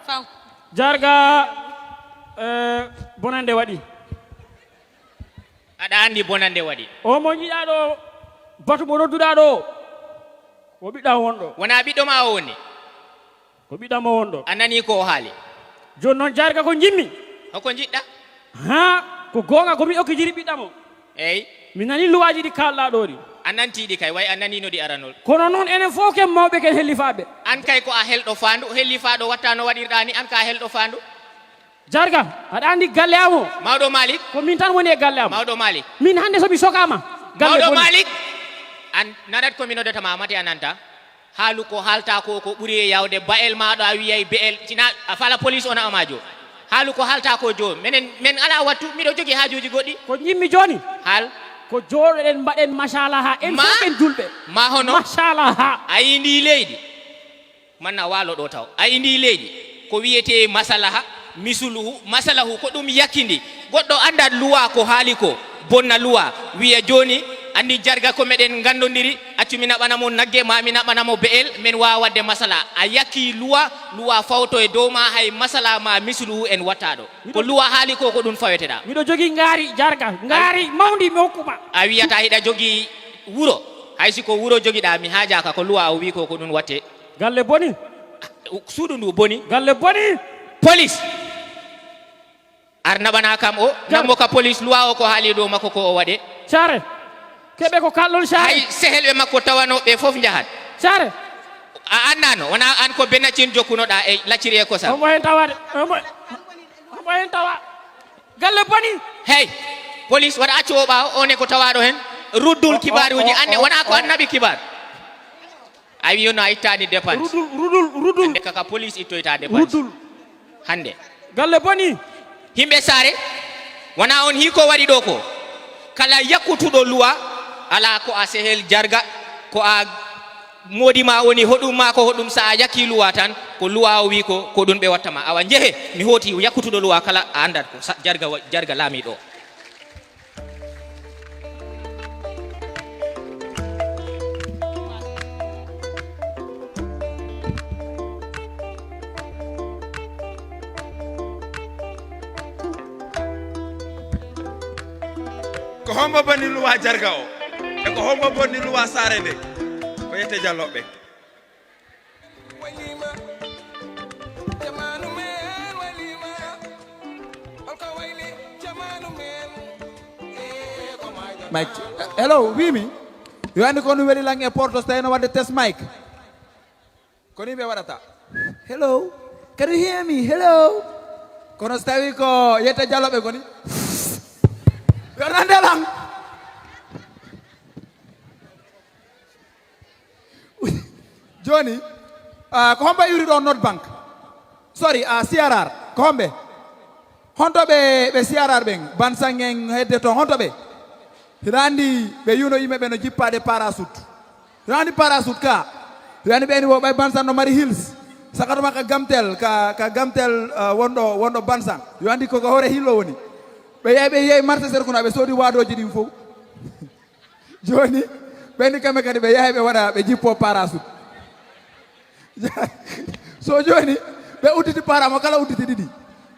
faw jarga eh, bonande waɗi Aɗa anndi bonande waɗi. O mo njiɗaa ɗo batu mo nodduɗaa ɗo o ɓiɗɗa wonɗo. Wonaa ɓiɗɗo ma o woni. Ko ɓiɗɗa mo wonɗo. A nanii ko o haali. Jooni noon jaarga ko njimmi. Hoko njiɗɗa? Haa ko goonga ko mi okkitiri ɓiɗɗa mo. Eey. Mi nanii luwaaji ɗi kaalɗaa ɗo ɗi. A nantii ɗi kay way a naniino ɗi aranol. Kono noon enen fof ken mawɓe ken hellifaaɓe. Aan kay ko a helɗo faandu, hellifaaɗo watta no waɗirɗaa ni aan ka a helɗo faandu. Jarga, aɗa anndi galle am o? Mawɗo Malik. Ko min tan woni e galle am. Mawɗo Malik. Min hannde so mi sokaama. Galle Mawɗo Malik. An nanat ko mi noddata ma mate a nanta. Haalu ko haalta ko ko ɓuri e yawde ba'el maɗo a wiyay be'el tina a fala police o naɓa ma jo. Haalu ko haalta ko jo menen men ala wattu miɗo jogi haajuji goɗɗi. Ko jimmi joni. Haal. Ko joɗoɗen mbaɗen machallah ha en fof en julɓe. Ma hono. Machallah ha. A yi ndi leydi. Manna waalo ɗo taw. A yi ndi leydi. Ko wiyetee masalaha, misuluhu, masalahu ko ɗum yakkindi. Goɗɗo anndat luwaa ko haali ko, bonna luwaa, wiya jooni Anndi Jarga ko meɗen nganndondiri, accu mi naɓana mo nagge, ma mi naɓana mo be'el, men waawa waɗde masala. A yakki luwa, luwa fawto e dow ma, hay masala ma misluhu en wattaɗo. Ko luwa haali ko, ko ɗum faweteɗa. Miɗo jogii ngaari, Jarga, ngaari mawndi mi hokku ma. A wiyata hiɗa jogii wuro, hay si ko wuro jogiɗa, mi haajaaka, ko luwa o wii ko, ko ɗum watte. Galle boni. Suudu ndu boni. Galle boni. Police. Ar naɓana kam o, nammo ka police, luwa o ko haali dow makko ko o waɗe. Care. Keɓe ko kalɗon care. Hay sehelɓe makko tawano ɓe fof njahat. Care. A annano, wona an ko Benacin jokkunoɗa e lacciri e kosam. Omo hen tawa de. Omo, omo hen tawa. Galle boni. Hey, police, waɗa accu o ɓaawo, on e ko tawaɗo hen. Ruddul kibaruji, anne, wona ko an naɓi kibar. A wi no a ittani dépense. Rudul, rudul, rudul. Hande kaka police ittoyta dépense. Rudul. Hande. Galle boni. Himɓe saare, wona on hii ko waɗi ɗo ko. Kala yakkutuɗo luwa, ala ko a sehel Jarga, ko a moodi ma woni hoɗum ma ko hoɗum sa a yakki luwa tan, ko luwa o wi ko, ko ɗum ɓe watta ma. Awa njehe, mi hooti yakkutuɗo luwa kala a andat ko sa, Jarga wa-, Jarga laamiɗo. Ko hombo bonni luwa Jarga o? E ko hombo bonni luwa saare nde? Ko yette Jalloɓe. Mike, hello, wimi. Yo andi ko no weli lang e porto stay no wadde test Mike. Ko ni ɓe waɗata. Hello. Can you hear me? Hello. Kono so tawi ko yetta jaloɓe goni. Yo nande lang. Joni, ah, ko hombo iwri ɗo North Bank? Sorry, ah, C R R. Ko hombe? Honto ɓe, ɓe C R R ɓen? Bansangen hedde toon, honto ɓe? Hiɗa anndi ɓe yuno yimɓe ɓe no jippaade parachute. Hiɗa anndi parachute ka? Hiɗa anndi ɓe ni wo ɓay Bansan no mari hills. Sakatuma ka Gamtel, ka, ka Gamtel, ah, wonɗo, wonɗo Bansan. Yo anndi ko ka hoore hillo woni. Ɓe yehi, ɓe yehi marché ser kuna, ɓe soodi waadooji ɗin fof. Joni, ɓen ni kamɓe kadi ɓe yahay ɓe waɗa, ɓe jippo parachute. So joni, ɓe udditi para mo kala udditi ɗiɗi.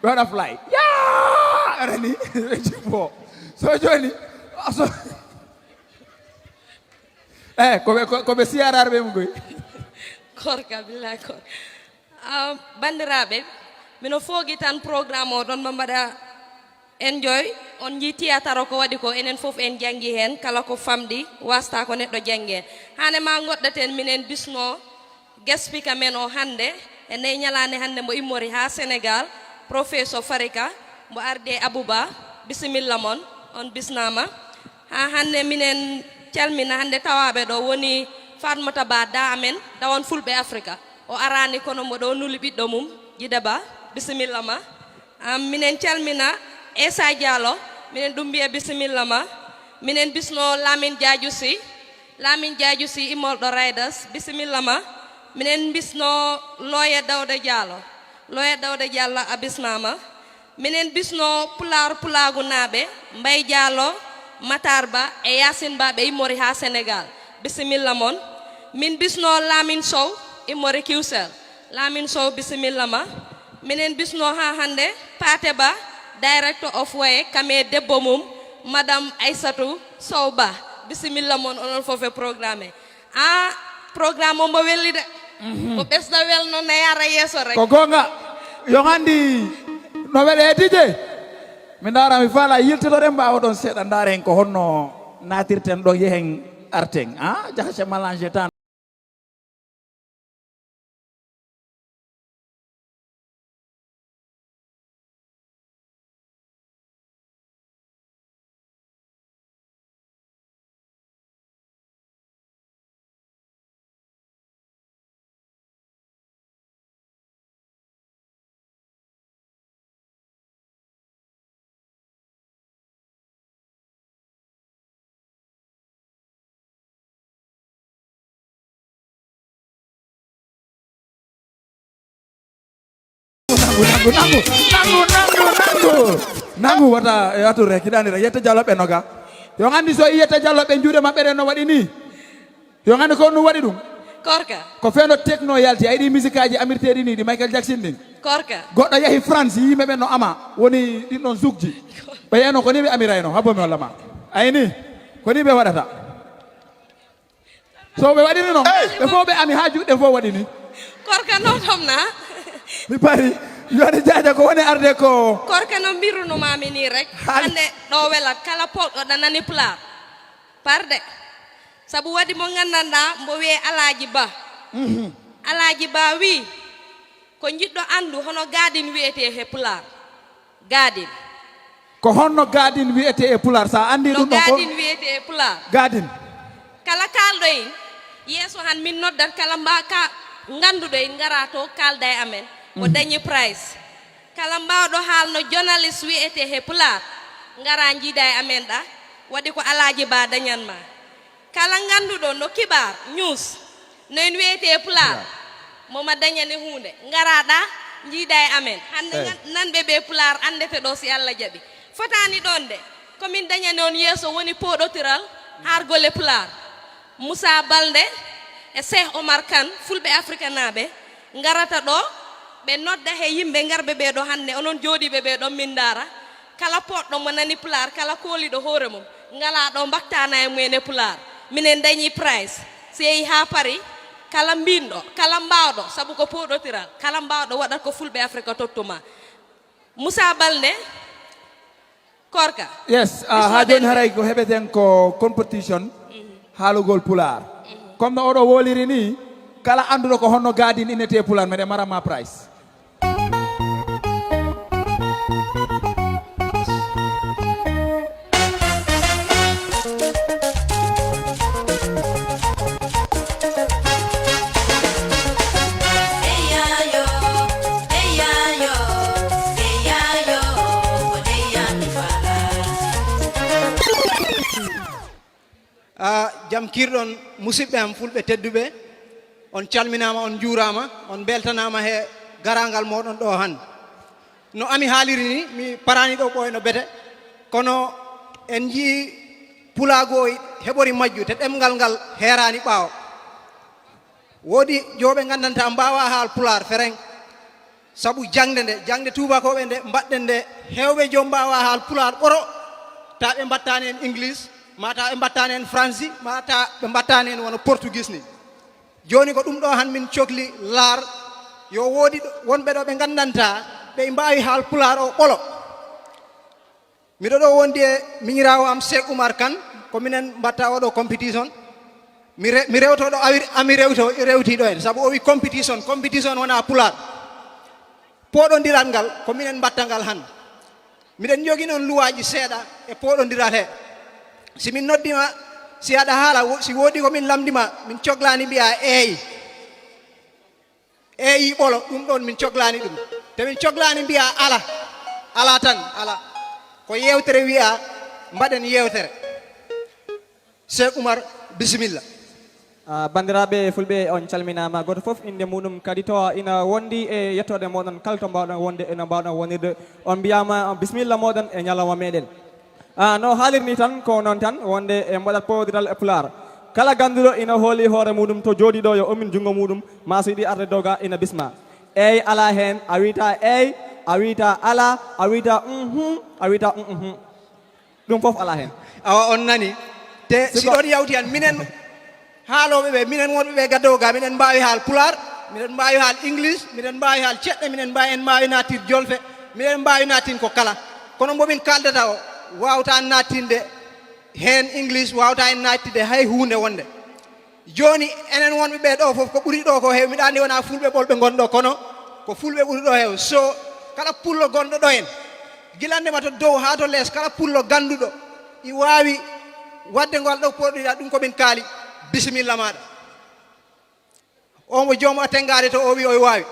Ɓe waɗa fly. Yaa! Arani, ɓe jippo. So joni, so, eh, ko ɓe, ko, ko ɓe C R R ɓe mum koy. Korka, billahi korka. Ah, banndiraaɓe, mino foogi tan programme o ɗon mo mbaɗa enjoy. On njii théâtre o ko waɗi ko, enen fof en janngi heen, kala ko famɗi, wasta ko neɗɗo janngi heen. Hannde ma ngoɗɗaten minen bismo guest speaker men o hannde, e ndee ñalaande hannde mbo immori haa Sénégal, Professeur Farika, mbo ardi e Abouba, bisimilla mon, on bisnaama. Haa hannde minen calmina hannde tawaaɓe ɗo woni Fatmata Ba, da amen, dawon Fulɓe Afrika. O araani kono mbo ɗo nuli ɓiɗɗo mum, Jida Ba, bisimilla ma. Am, minen calmina Esa Diallo, minen ɗum mbiya bisimilla ma. Minen bisno Lamin Diadiou Sy, Lamin Diadiou Sy immorɗo Raiders, bisimilla ma. Minen bisno Looya Dawda Diallo, Looya Dawda Diallo a bisnaama. Minen bisno Pulaar Pulaagu naaɓe, Mbay Diallo, Matar Ba e Yaasin Ba ɓe immori haa Senegaal. Bisimilla mon. Min bisno Lamin Sow, immori Kiwsel. Lamin Sow, bisimilla ma. Minen bisno haa hannde Paate Ba, Director of Waye, kam e debbo mum, Madame Aissatou Sow Ba. Bisimilla mon, onon fof e programme. Ah, programme o mbo welli de. Mhm. Ko ɓesda welno, na yara yeeso rek. Ko goonga. Yo anndi no wele e D J. Mi ndaara, mi faala yiltitoɗen, mbaawa ɗon seeɗa, ndaaren ko honno naatirten ɗon, yehen arten. Ah, jaha se mélange tan. Nangu, nangu, nangu, nangu, nangu, nangu. Nangu wata, eh, atur rek, hiɗani rek, yetta jalo ɓe noga. Yo nganndi so yiyata Jallo ɓe juuɗe maɓɓe ɗen no waɗi nii. Yo nganndi ko ɗum waɗi ɗum. Korka. Ko feewndo techno yalti. A yiɗi musique aji amirteeɗi nii, ɗi Michael Jackson ɗin. Korka. Goɗɗo yahi France, yimɓe ɓen no ama. Woni ɗin ɗon zukji. Ɓe yano ko nii ɓe amirayno. Habbo mi holla ma. A yini? Ko nii ɓe waɗata. So ɓe waɗiri noon, ɓe fof ɓe ami haa juuɗe fof waɗi nii. Korka no tomna. Mi pari. Yo aɗa jaaja ko woni arde ko. Korka no mbirunoo maami nii rek. Hannde ɗo welat kala pooɗɗo ɗa nani pulaar. Parde. Sabu waɗi mo nganndanɗaa mbo wiyee Alaaji Ba. Mhm. Alaaji Ba wii, ko njiɗɗo anndu hono gaadin wiyetee he pulaar. Gaadin. Ko honno gaadin wiyetee e pulaar? So a anndii no ɗum ɗon ko gaadin wiyetee e pulaar. Gaadin. Kala kaalɗo en, yeeso han min noddat kala mba ka ngannduɗo en ngara to kaalda e amen. Mo mhm. Dañi prize. Kala mbaawɗo haalno journaliste wiyetee he pulaar, ngara njiida e amen ɗa, waɗi ko Alaaji Ba dañan ma. Kala ngannduɗo no kibaar, news, no en wiyetee pulaar, mo ma dañane huunde, ngara ɗa, njiida e amen. Hannde ngan-, nanɓe ɓe pulaar anndete ɗo si Alla jaɓi. Fotaani ɗoon de, ko min dañani on yeeso woni pooɗotiral, haar golle pulaar. Moussa Balde e Cheikh Omar Kane, Fulɓe Afrikanaaɓe, ngarata ɗo, ɓe nodda he yimɓe ngarɓe ɓee ɗo hannde, onon jooɗiiɓe ɓee ɗon min ndaara. Kala pooɗɗo mo nani pulaar, kala kooliiɗo hoore mum, ngalaa ɗo mbaɗtaana e mumen e pulaar. Minen dañii prize. So yehi haa Paris, kala mbiinɗo, kala mbaawɗo, sabu ko pooɗotiral, kala mbaawɗo waɗat ko Fulɓe Afrika tottu ma. Moussa Balde, Korka. Yes, ah, haa jooni haray ko heɓeten ko competition haalugol pulaar. Comme no oɗo woliri nii, kala annduɗo ko honno gaadin innetee pulaar, meɗen mara ma prize. Ah, jam kiirɗon, musidɓe am fulɓe tedduɓe, on calminaama, on njuuraama, on mbeltanaama he garaangal mooɗon ɗo han. No ami haaliri ni, mi paraani ɗo ɓooyno bete, kono en njii pulaagu o heɓori majju, te ɗemngal ngal heeraani ɓaawo. Woodi jooɓe nganndantaa mbaawaa haal pulaar fereŋ, sabu jaŋde nde, jaŋde tuubakooɓe nde mbaɗɗen nde, heewɓe joom mbaawaa haal pulaar ɓoro, taa ɓe mbaɗtaani en English, maa taa ɓe mbaɗtaani en Faransi, maa taa ɓe mbaɗtaani en wano Portugis ni. Jooni ko ɗum ɗo han min cokli laar, yo woodi ɗo, wonɓe ɗo ɓe nganndantaa, ɓe mbaawi haal pulaar o ɓolo. Miɗo ɗo wondi e miñiraawo am Cheikh Oumar Kane, ko minen mbatta oɗo competition. Mi re-, mi rewto ɗo awir-, ami rewto, rewti ɗo en, sabu o wi competition, competition wona pulaar. Pooɗondiral ngal, ko minen mbatta ngal han. Miɗen njogii noon luwaaji seeɗa e pooɗondiral he. Si min noddi ma, si aɗa haala, wo-, si woodi ko min lamndi ma, min coglani mbiya eey. Eeyi ɓolo, ɗum ɗoon min coglani ɗum. Te min coglani mbiya ala. Ala tan, ala. Ko yeewtere wiya, mbaɗen yeewtere. Cheikh Oumar, bisimilla. Ah, banndiraaɓe fulɓe, on calminaama. Gooto fof innde muɗum kadi to ina wondi e yettoode mooɗon kala to mbaawɗon wonde, ina mbaawɗon wonirde. On mbiyaama bisimilla mooɗon e ñalawma meɗen. Ah, no haalirni tan, ko noon tan, wonde e mbaɗat powodiral e pulaar. Kala gannduɗo ina hooli hoore muɗum to jooɗi ɗo, yo ummin junngo muɗum, ma so yiɗi arde doga ina bisma. Eey, alaa heen, a wiyta eey, a wiyta alaa, a wiyta uhum, a wiyta uhum. Ɗum fof alaa heen. Awa on nani. Te si ɗon yawti han, minen haalooɓe ɓe, minen wonɓe ɓe gaddowo ga, minen mbaawi haal pulaar, minen mbaawi haal English, minen mbaawi haal ceɗɗe, minen mbaawi, en mbaawi naattir jolfe, minen mbaawi naattin ko kala. Kono mbo min kaaldata o, waawta naattinde heen English, waawta en naattinde hay huunde wonde. Jooni, enen wonɓe ɓe ɗo fof, ko ɓuri ɗo ko heew, miɗa anndi wona fulɓe ɓolɓe ngon ɗo, kono ko fulɓe ɓuri ɗo heew. So kala pullo gonɗo ɗo en, gilande ma to dow haa to lees, kala pullo gannduɗo, i waawi waɗde ngal ɗo poɗɗiɗa, ɗum ko min kaali, bisimilla maaɗa. On mo joom a tenngaade to o wi o waawi.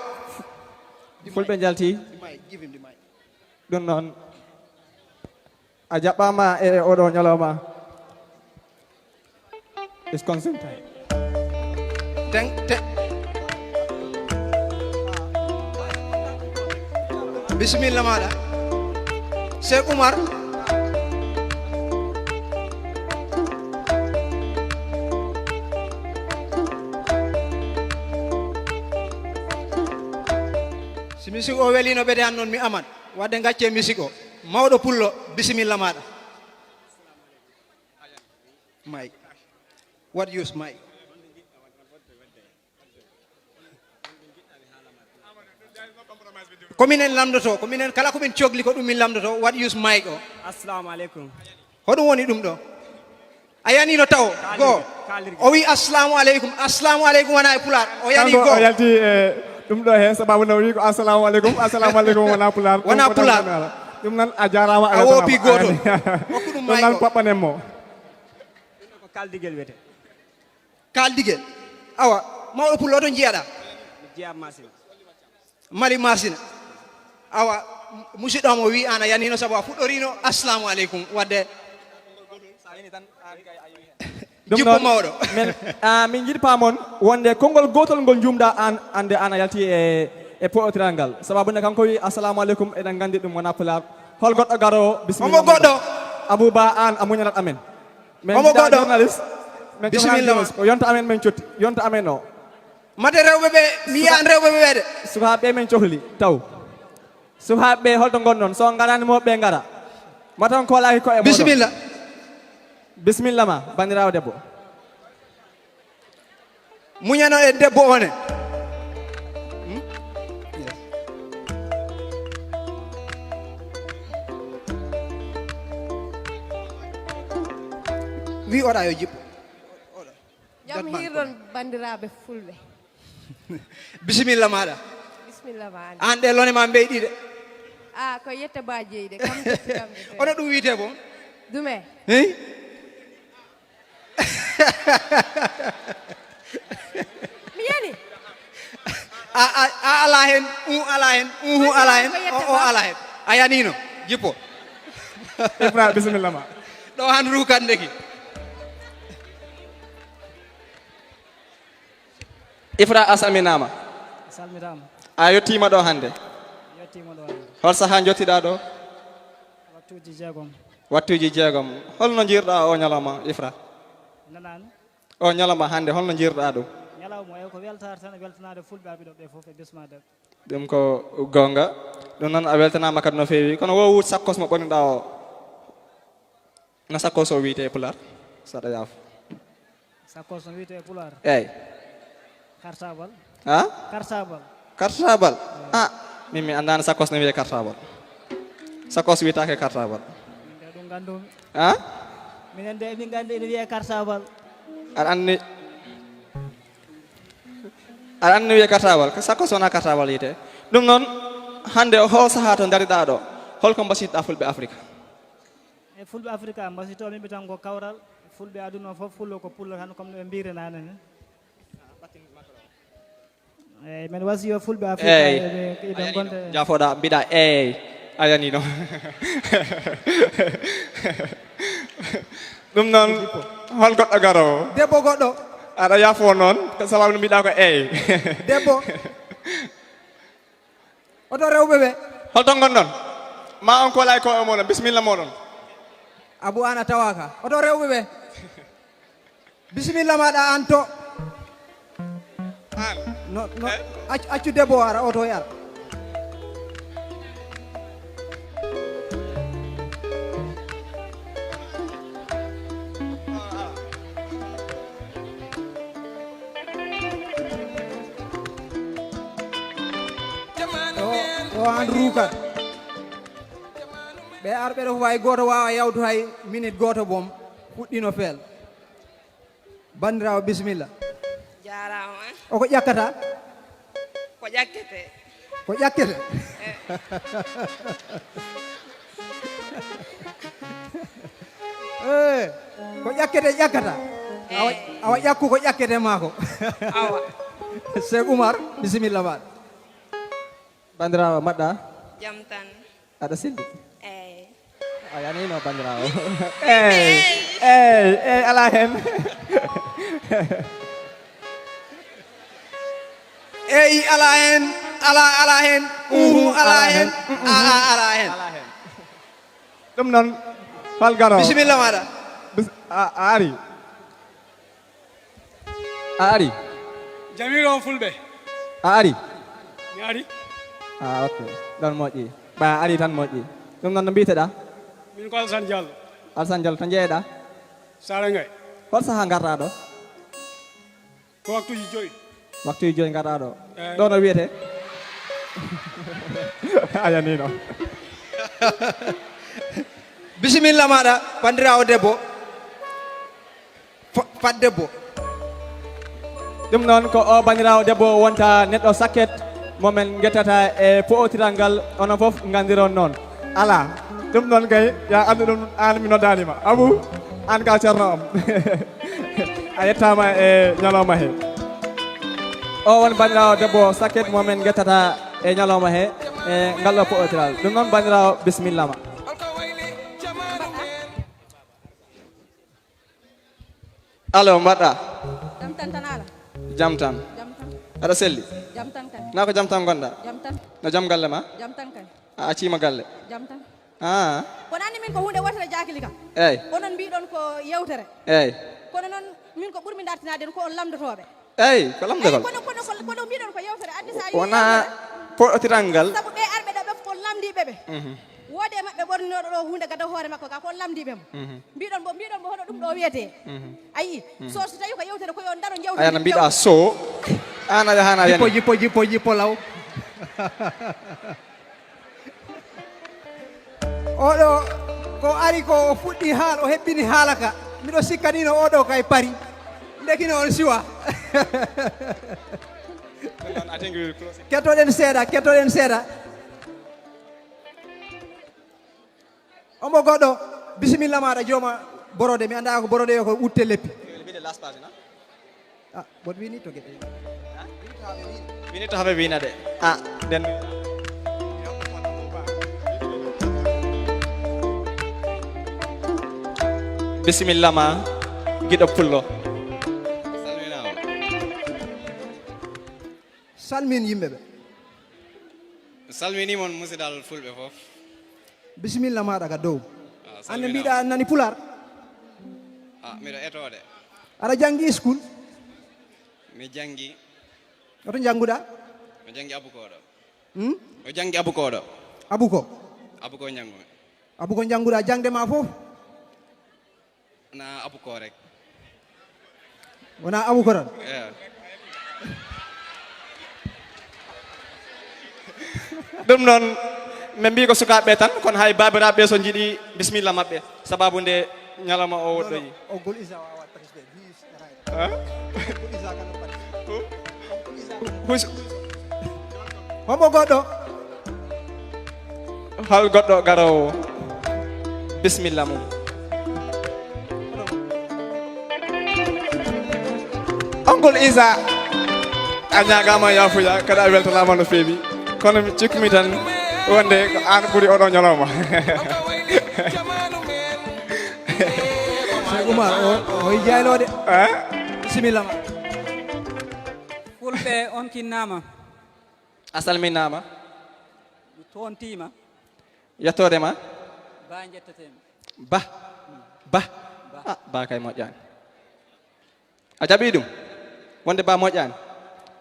Fulɓe njalti. Ɗum noon, a jaɓɓaama e oɗo ñalawma. It's consent time. Ten, te-, bisimilla maaɗa. Cheikh Oumar. Misik o welino ɓe de, an noon mi aman. Wadde gacce misik o. Mawɗo pullo, bisimilla maɗa. Mike. What use mike? Ko minen lamdoto, ko minen kala ko min cogli ko ɗum min lamdoto. What use mike o? Assalamu alaikum. Hoɗum woni ɗum ɗo? A yanino taw go. O wi assalamu aleykum. Assalamu aleykum wona e pulaar. O yani go. O yalti e ɗum ɗo he sababu no wi ko assalamu aleykum. Assalamu aleykum wona pulaar. Wona pulaar. Ɗum nan a jarama. A woopi goto. Hokku ɗum may ko. Ɗum nan paɓɓanen mo. Ko kaldigel wiyete. Kaldigel. Awa, mawɗo pullo to jiyaɗa. Mi jiya masina. Mali Masina. Awa, musidɗo am o wi an a yanino sabu a fuɗɗorino assalamu aleykum. Wadde ɗum jippo noon, mawɗo. Min, ah, min jiɗi paamon wonde konngol gootol ngol njuumɗa an, ande an a yalti e, e poɗotiral ngal. Sababu nde kanko wi assalamu aleykum, eɗen nganndi ɗum wona pulaar. Hol goɗɗo garowo? Bisimilla. Omo goɗɗo. Abouba, an a muñanat amen. Omo goɗɗo. Journaliste. Bisimilla ma. Ko yonta amen min cotti. Yonta amen o. Mate rewɓe ɓe, mi yiyan rewɓe ɓe de. Sukaaɓe ɓe min cohli taw. Sukaaɓe ɓe holto ngonnon? So ngarani mo ɓe ngara. Matan koolaki koye moɗon. Bisimilla. Bisimilla ma, banndiraawo debbo. Muñano e debbo one. Hmm? Yes. Wi oɗa yo jippo. Jam hiiron banndiraaɓe fulɓe. Bisimilla maɗa. Bisimilla ma. An ɗe lone ma mbeyɗi de. Ah, ko yette ba jeyi de, kam totti kam de. Ono ɗum wiyete bon? Dume? Hey? Mi yani. A, a, a ala hen, u ala hen, uhu ala hen, o, o ala hen. A yanino, jippo. Ibra, bisimilla ma. Ɗo han rukan ndeki. Ifra, a salminaama. A salminaama. A yettiima ɗo hannde. Yettiima ɗo hannde. Hol sahaa njottiɗaa ɗo? Wattuuji jeegom. Wattuuji jeegom. Hol no njiyirɗaa o ñalawma, Ifra? Nanaani. O ñalawma hannde, hol no njiyirɗaa ɗum? Ñalawma o ko weltaare tan, weltanaade fulɓe arɓe ɗo ɓe fof e bismade. Ɗum ko goonga. Ɗum noon a weltanaama kadi no feewi. Kono wo wuut sakkos mo ɓoniɗaa o. No sakkos o wiyetee e pulaar? Saɗa yaafo. Sakkos no wiyetee e pulaar? Eey. Kartabal. Ha? Kartabal. Kartabal? Ah, min mi anndaano sakkos no wiyee kartabal. Sakkos wiyetaake kartabal. Min de ɗum nganndumi. Ha? Minen de min nganndi ene wiyee kartabal. Aɗa anndi, aɗa anndi no wiyee kartabal? Ko sakkos wona kartabal wiyetee. Ɗum noon, hannde o hoo sahaa to ndariɗaa ɗo, holko mbasiytoɗaa fulɓe Afrika? E fulɓe Afrika, mbasiytoo min ɓe tan ko kawral. Fulɓe aduna o fof, fullo ko pullo tan, comme no ɓe mbiyri nane ni. Eey, men wasiyo fulɓe Afrika. Eey. Eɓe, eɓe gonde. Jafoɗa, mbiɗa eey. A yanino. Ɗum noon, hol goɗɗo garowo? Debbo goɗɗo. Aɗa yafo noon, ko sababu no mbiɗa ko eey. Debbo. Oto rewɓe ɓe. Holto ngonɗon? Ma on koolay ko e moɗon. Bisimilla moɗon. Abu, an a tawaaka. Oto rewɓe ɓe. Bisimilla maɗa an to. An. No, no, eh? Accu, accu debbo o ara, oto e ara. O, o an ruukat. Ɓe ar ɓeɗo fof hay gooto waawa yawtu hay minute gooto boom. Fuɗɗino feel. Banndiraawo, bisimilla. Jaaraama. O ko ƴakkata? Ko ƴakkete. Ko ƴakkete? Eh. Eh, ko ƴakkete ƴakkata? Awa, eh, awa ƴakku ko ƴakkete maako. Awa. Cheikh Oumar, bisimilla maɗa. Banndiraawo, mbaɗɗa? Jam tan. Aɗa selli? Eey. A yanino, banndiraawo. Eey, eey, eey, alaa heen. Eey, alaa heen, alaa, alaa heen, uhu, alaa heen, aa, alaa heen. Alaa heen. Ɗum noon, fal garo. Bisimilla maɗa. Bis-, a, a ari. A ari. Jamiiro on fulɓe. A ari. Mi ari. Ah, ok. Ɗon moƴƴi. Ɓa ari tan moƴƴi. Ɗum noon no mbiyteɗaa? Min ko Alassane Diallo. Alassane Diallo, to njeyeɗaa? Sarangay. Hol sahaa ngarɗaa ɗo? Ko waktuuji joyi. Waktuuji joyi ngarɗaa ɗo. Eey. Ɗo no wiyetee? A yanii noon. Bisimilla maaɗa, banndiraawo debbo. Fa-, fat debbo. Ɗum noon ko o banndiraawo debbo wonta neɗɗo sakket mo min ngettata e po'otiral ngal, onon fof nganndiron noon. Alaa. Ɗum noon kay, ya anndu ɗum, aan mi noddaani ma. Abu, aan ka ceerno am. A yettaama e ñalawma he. O won banndiraawo debbo sakket mo min ngettata e ñalawma he, e ngal ɗo po'otiral. Ɗum noon banndiraawo, bisimilla ma. Allo, mbaɗɗa? Jam tan tan ala. Jam tan. Jam tan. Aɗa selli? Jam tan kay. Na ko jam tan ngonɗa? Jam tan. No jam galle ma? Jam tan kay. A acciima galle? Jam tan. Ah. Kono anndi min ko huunde wootere jaakili kam. Eey. Onon mbiɗon ko yewtere. Eey. Kono noon min ko ɓurmi dartinaade ko on lamndotooɓe. Eey, ko lamndagol. Eey, kono, kono, kono, kono mbiɗon ko yewtere addi sa yii wona yewtere. Poɗotiral ngal. Sabu ɓe arɓe ɗo ɓe ko lamndiiɓe ɓe. Mhm. Woodi e maɓɓe ɓorninooɗo ɗo huunde gada hoore makko ga ko lamndiiɓe mo. Mhm. Mbiɗon mbo, mbiɗon mbo hono ɗum ɗo wiyetee. Mhm. A yii? Mhm. So, so tawi ko yewtere ko yo ndaro jewte. Ayana mbiɗa so. Ana ya hana jippo, yani. Jippo, jippo, jippo law. Oɗo ko ari ko o fuɗɗi haal, o hebbini haala ka. Miɗo sikkanino oɗo kay pari. Ndekino on siwa. Kettoɗen seeɗa, kettoɗen seeɗa. Omo goɗɗo, bisimilla maɗa jooma borode, mi anda ko borode o ko utte leppi. Ah, but we need to get in. We need to have a winner there. Ah, then. Bisimilla ma, giɗo pullo. Salmin yimɓe ɓe. Salmini mon musidal fulɓe fof. Bisimilla maɗa ka dow. Ah, anne salminama. Mbiɗa nani pular. Ah, miɗo etode. Aɗa janngi school? Mi janngi. Oto njannguɗa? Mi janngi abuko ɗo. Hmm? Mi janngi abuko ɗo. Abuko? Abuko njanngu. Abuko njannguɗa jangde ma fof? Na abuko rek. Wona abuko tan? Yeah. Ɗum noon, min mbii ko sukaaɓe tan, kono hay baabiraaɓe ɓe so njiɗi, bisimilla maɓɓe, sababu nde ñalawma o woɗɗoyi. Ogol Isa wawa participer. Huh? Homo goɗɗo? Hol goɗɗo garoowo? Bisimilla mum. Uncle Isa, a ñaagaama yaafuya, kadi a weltanaama no feewi. Kono mi cikkumi tan wonde ko aan ɓuri oɗo ñalawma. Cheikh Oumar, o, o yijaylode. Eh? Bisimilla ma. Fulɓe on kinnaama. A salminaama. Mi toontiima. Yettoode ma. Ba njettetee mi. Ba. Ba. Ba. Ah, ba kay moƴƴaani. A jaɓii ɗum? Wonde ba moƴƴaani?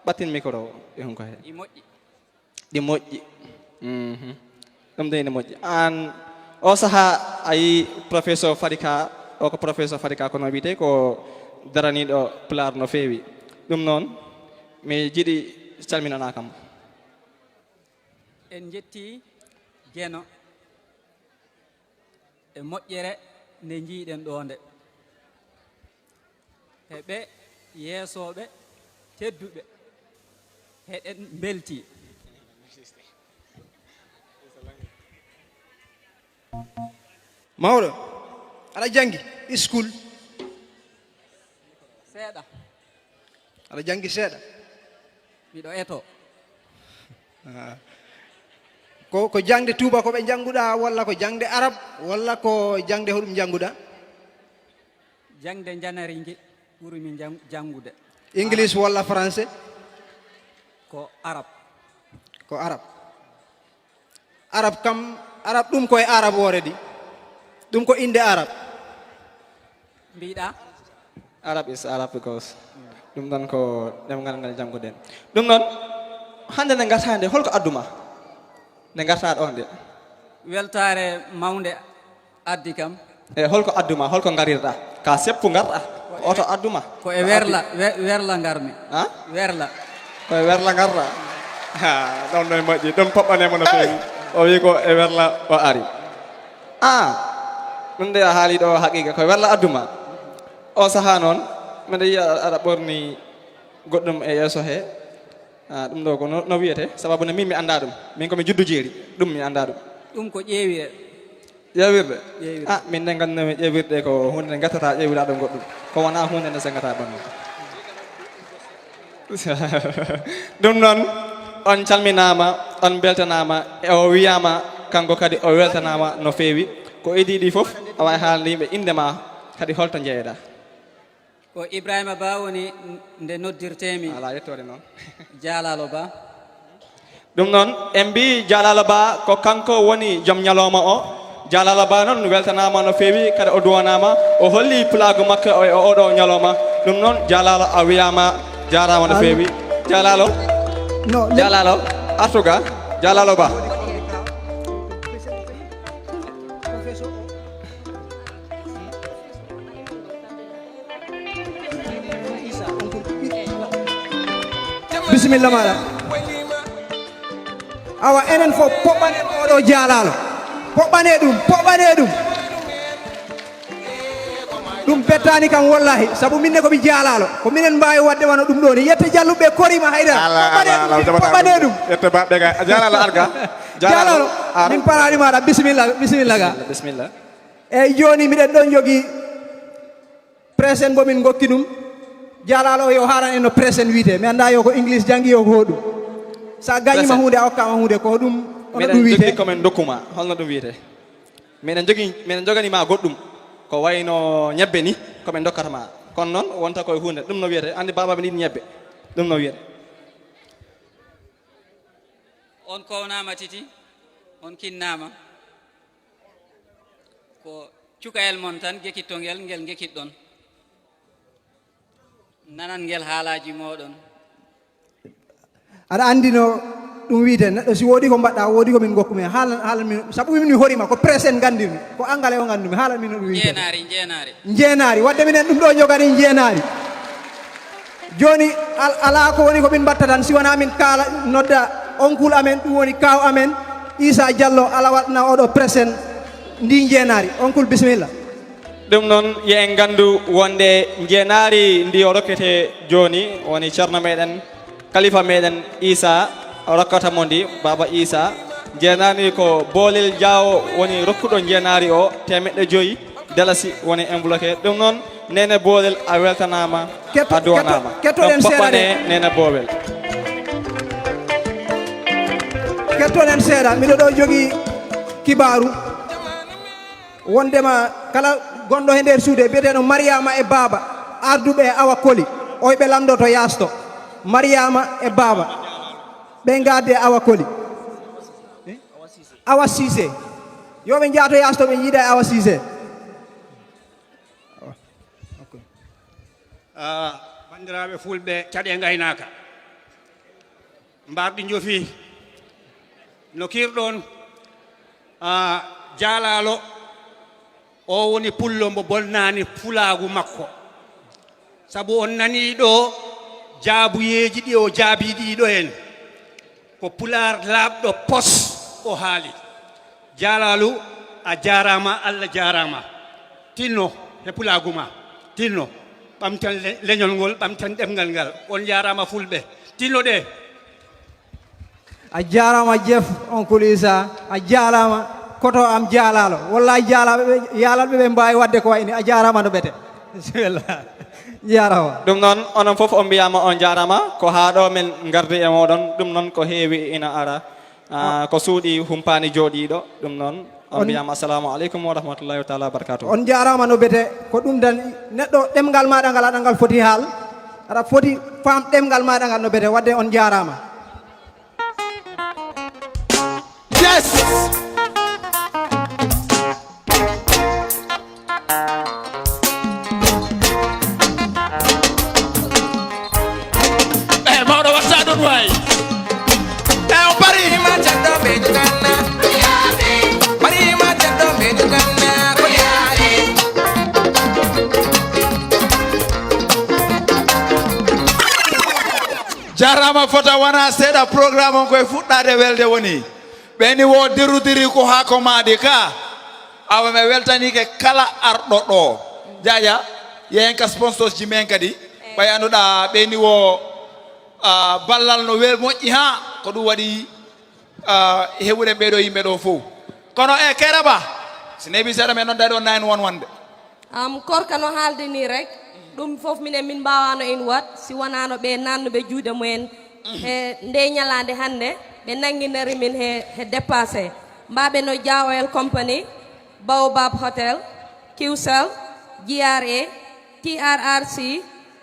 Ɓattin micro o e hunko he. Ɗi moƴƴi. Ɗi moƴƴi. Mhm. Ɗum de ene moƴƴi. Aan, o sahaa a yii professeur Fadika, o ko professeur Fadika, kono wiyetee ko daraniiɗo Pulaar no feewi. Ɗum noon, mi jiɗi calminanaa kam. En njettii Geno e moƴƴere nde njiyɗen ɗo nde. E ɓe yeesooɓe tedduɓe, eɗen mbeltii. Mawɗo, aɗa janngi school? Seeɗa. Aɗa janngi seeɗa? Miɗo eto. Ah. Ko, ko jaŋde tuuba ko ɓe njannguɗa, walla ko jaŋde arab, walla ko jaŋde hoɗum njannguɗa? Jaŋde njanari nge ɓurmi njang-, janngude. English walla français? Ko arab. Ko arab. Arab kam, arab ɗum ko e arab woore di. Ɗum ko innde arab. Mbiɗa? Arab is Arab because ɗum ɗon ko ɗemngal ngal jannguɗen. Ɗum noon, hannde nde ngartaa nde, holko adduma? Nde ngartaa ɗoon de. Weltaare mawnde addi kam. E holko adduma, holko ngarirɗa? Ka seppu ngarɗa, oto adduma. Ko e Ko werla, addi- we-, werla ngarmi. Ha? Werla. Ko e werla ngarɗa? Ha, ɗon no e moƴƴi. Ɗum poɓɓanee mo no feewi. O wi ko e werla o ari. Ah, ɗum de a haali ɗo haqiqa, ko e werla adduma. O saha noon, mbeɗa yiya aɗa ɓorni goɗɗum e yeeso he. Ah, ɗum ɗo ko no, no wiyete? Sababu ne min mi annda ɗum. Min ko mi juddu jeeri. Ɗum mi annda ɗum. Ɗum ko ƴeewire. Ƴeewirde? Ƴeewirde. Ah, min ne nganndunomi ƴeewirde ko huunde nde gattata ƴeewira ɗum goɗɗum. Ko wona huunde nde sengata ɓandu. Ɗum noon, on calminaama, on mbeltanaama, e o wiyaama, kanko kadi o weltanaama no feewi. Ko idii ɗi fof, awa e haalde yimɓe innde ma, kadi holto njeyeɗa? Ko Ibrahima Ba woni nde noddirtee-mi. Alaa yettoode noon. Jaalalo Ba. Ɗum noon, en mbii Jaalalo Ba ko kanko woni joom ñalooma o. Jaalalo Ba noon weltanaama no feewi, kadi o duwanaama, o holli pulaagu makko o e oɗo ñalooma. Ɗum noon, Jaalalo a wiyaama, jaaraama no Al- feewi. Jaalalo, No, le- Jaalalo, artu ga, Jaalalo Ba. Bisimilla maɗa. Awa, enen fof poɓɓane oɗo jaalalo. Poɓɓane ɗum, poɓɓane ɗum. Ɗum bettani kam wallahi, sabu minne ko mi jaalalo. Ko minen mbawi wadde wano ɗum ɗo ni. Yette jalluɓe korima haydara. Ala, Poɓɓane ala, ɗum, ala, jabata poɓɓane ɗum. Ɗum. Yette baɓɓe ga. Jaalalo arga. Jaalalo, Ar. Min parani maɗa. Bisimilla, bisimilla ga. Bisimilla. Eyyi, joni miɗen ɗon jogii presen mbo min gokki ɗum. Jaalalo o yo haalan en no presen wiyete. Mi annda yo ko English janngi, yo ko hoɗum. Sa gañima Presen. Hunde, a okkama hunde, ko ɗum, hono Miɗen ɗum wiyete? Jogii ko min dokkuma. Holno ɗum wiyete? Miɗen jogii, miɗen jogani ma goɗɗum. Ko wayno ñebbe ni, ko min dokkata ma. Kono noon, wonta koye hunde. Ɗum no wiyete, anndi baaba mi yiɗi ñebbe. Ɗum no wiyete. On kownaama titi, on kinnaama. Ko cukayel mon tan, gekitto ngel, ngel gekitɗon. Nanan ngel haalaaji mooɗon. Aɗa anndi no ɗum wiyete, neɗɗo si woodi ko mbaɗɗa, woodi ko min ngokku men. Haalan, haalan min, sabu min mi horima, ko presen nganndirmi, ko angale o nganndumi, haalan min no ɗum wiyete. Njeenaari, njeenaari. Njeenaari, wadde minen ɗum ɗo jogani njeenaari. Jooni, al-, alaa ko woni ko min mbaɗta tan, si wonaa min kaala, nodda onkul amen, ɗum woni kaaw amen, Issa Diallo, ala waɗna oɗo presen ndi njeenaari. Onkul, bisimilla. Ɗum noon, yo en nganndu wonde njeenaari ndi o rokkete jooni, woni ceerno meɗen, kalifa meɗen Issa, o rokkata mo ndi, Baaba Issa. Njeenaari ko Boolel Jaawo woni rokkuɗo njeenaari o, teemeɗɗe joyi dalasi woni enveloppe. Ɗum noon, Neene Boolel, a weltanaama, Ketto-, a duwanaama. Ketto-, kettoɗen Donc, seeɗa de. Poɓɓane Neene Boolel. Kettoɗen seeɗa, miɗo ɗo jogii kibaaru. Wondema kala gonɗo he nder suudu e biyeteeɗo Mariama e Baaba, arduɓe e Awa Koli, oy ɓe landoto yaasto. Mariama e Baaba, ɓe ngaadde e Awa Koli. Eh? Awa Siise. Yo ɓe njaato yaasto, ɓe njiida e Awa Siise. Ah, banndiraaɓe fulɓe, caɗe ngaynaaka. Mbarɗi njofi. No kiirɗon, ah, jaalaalo o woni pullo mbo bonnaani fulaagu makko. Sabu on nanii ɗo jaabuyeeji ɗi o jaabii ɗii ɗo en. Ko pulaar laaɓɗo pos o haali. Jaalaalu, a jaaraama, Allah jaaraama. Tinno he pulaagu ma. Tinno. Ɓamten le-, leñol ngol, ɓamten ɗemngal ngal. On jaaraama fulɓe. Tinno ɗe. A jaaraama Jeef, onkul Issa. A jaaraama koto am jaalaalo. Wallaay jaalaaɓe ɓe, yaalalɓe ɓe mbaawi waɗde ko wayi ni. A jaaraama no ɓete. Bisimilla. Jaaraama. Ɗum noon, onon fof on mbiyaama on jaaraama. Ko haa ɗo min ngardi e mooɗon. Ɗum noon ko heewi ina ara. Ah, ko suuɗi humpaani jooɗiiɗo. Ɗum noon, on On mbiyaama assalamu aleykum wa rahmatullahi taala wa barakatuh. On jaaraama no bete. Ko ɗum tan, neɗɗo ɗemngal maaɗa ngal aɗa ngal foti haal. Aɗa foti faam ɗemngal maaɗa ngal no bete. Wadde on jaaraama. Yes! Eh, mawɗo watta ɗum waay. Taw bari. Ima cakka ɓe janna. Jarama fota wona seeɗa, programme on koye fuɗɗade welde woni. Ɓeni wo dirudiri ko haako maadi ka. Awa mi weltanike kala arɗo ɗo. Jaaja, yehen ka sponsors ji men kadi. Ɓay annduɗa ɓeni wo, ah, ballal no wel moƴƴi ha. Ko ɗum waɗi, ah, heɓuɗen ɓeɗo yimɓe ɗo fof. Kono e Kairaba, si neeɓi seeɗa men noddade on nine one one de. Am, Korka no haaldi ni rek, ɗum fof minen min mbaawano en waɗ, si wonano ɓe nannuɓe juuɗe mumen he nde ñalaande hannde, ɓe nannginori min he, he dépassé. Mbaɓe no Jah Oil Company, Baobab Hotel, Qcell, G R A, T R R C,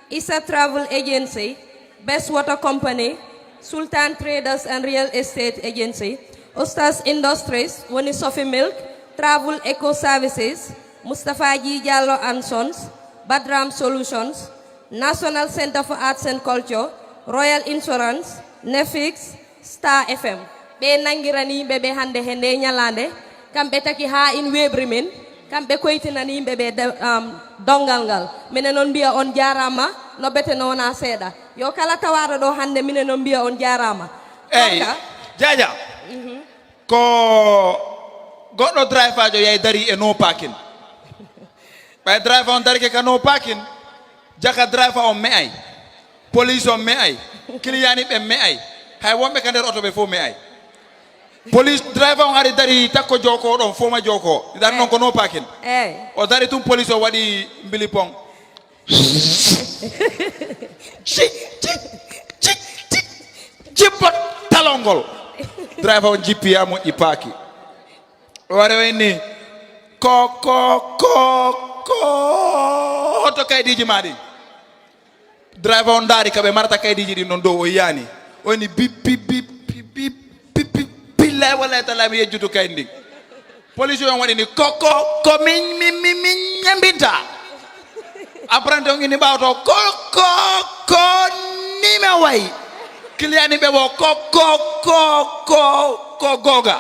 Issa Travel Agency, Best Water Company, Sultan Traders and Real Estate Agency, Ustaz Industries, woni Sofi Milk, Travel Eco Services, Mustafa G Diallo and Sons, Badram Solutions, National Center for Arts and Culture, Royal Insurance, Nefix, Star F M. Ɓe nanngirani yimɓe ɓe hannde he nde ñalaande, kamɓe taki haa in weeɓri min, kamɓe koytinani yimɓe ɓe de-, um, donngal ngal. Minen noon mbiya on jaaraama, no bete no wona seeɗa. Yo kala tawaaɗo ɗo hannde, minen noon mbiya on jaaraama. Eyyi, Korka. Jaaja, ko goɗɗo driver jo yahi dari e no parking. Ɓay driver on darike ka no parking, jaka driver on me'ay. Police on me'ay. Client ɓe me'ay. Hay wonɓe ka nder oto ɓe fof me'ay. Police driver on hari dari takko joko ɗon, foma joko. Dari non ko no parking. Eyyi. O dari tun police o waɗi mbili pon. Ci, ci, ci, ci, jippot talongol. Driver on jippi ya moƴƴi paaki. O wari o inni, ko, ko, ko, ko, hoto kaydiji ma ɗin? Driver on ndaari ka ɓe marata kaydiji ɗin non dow, o yiyani. O inni, bip, bip, bip, bip, bip, bip, bip, billahi wallahi tallahi mi yejjutu kaydi ndin. Police on waɗi ni, ko, ko, ko min, min, min, min ñembinta. Apprenti on inni ɓaawo to, ko, ko, ko ni me wayi. Client ɓe wo, ko, ko, ko, ko, ko goga.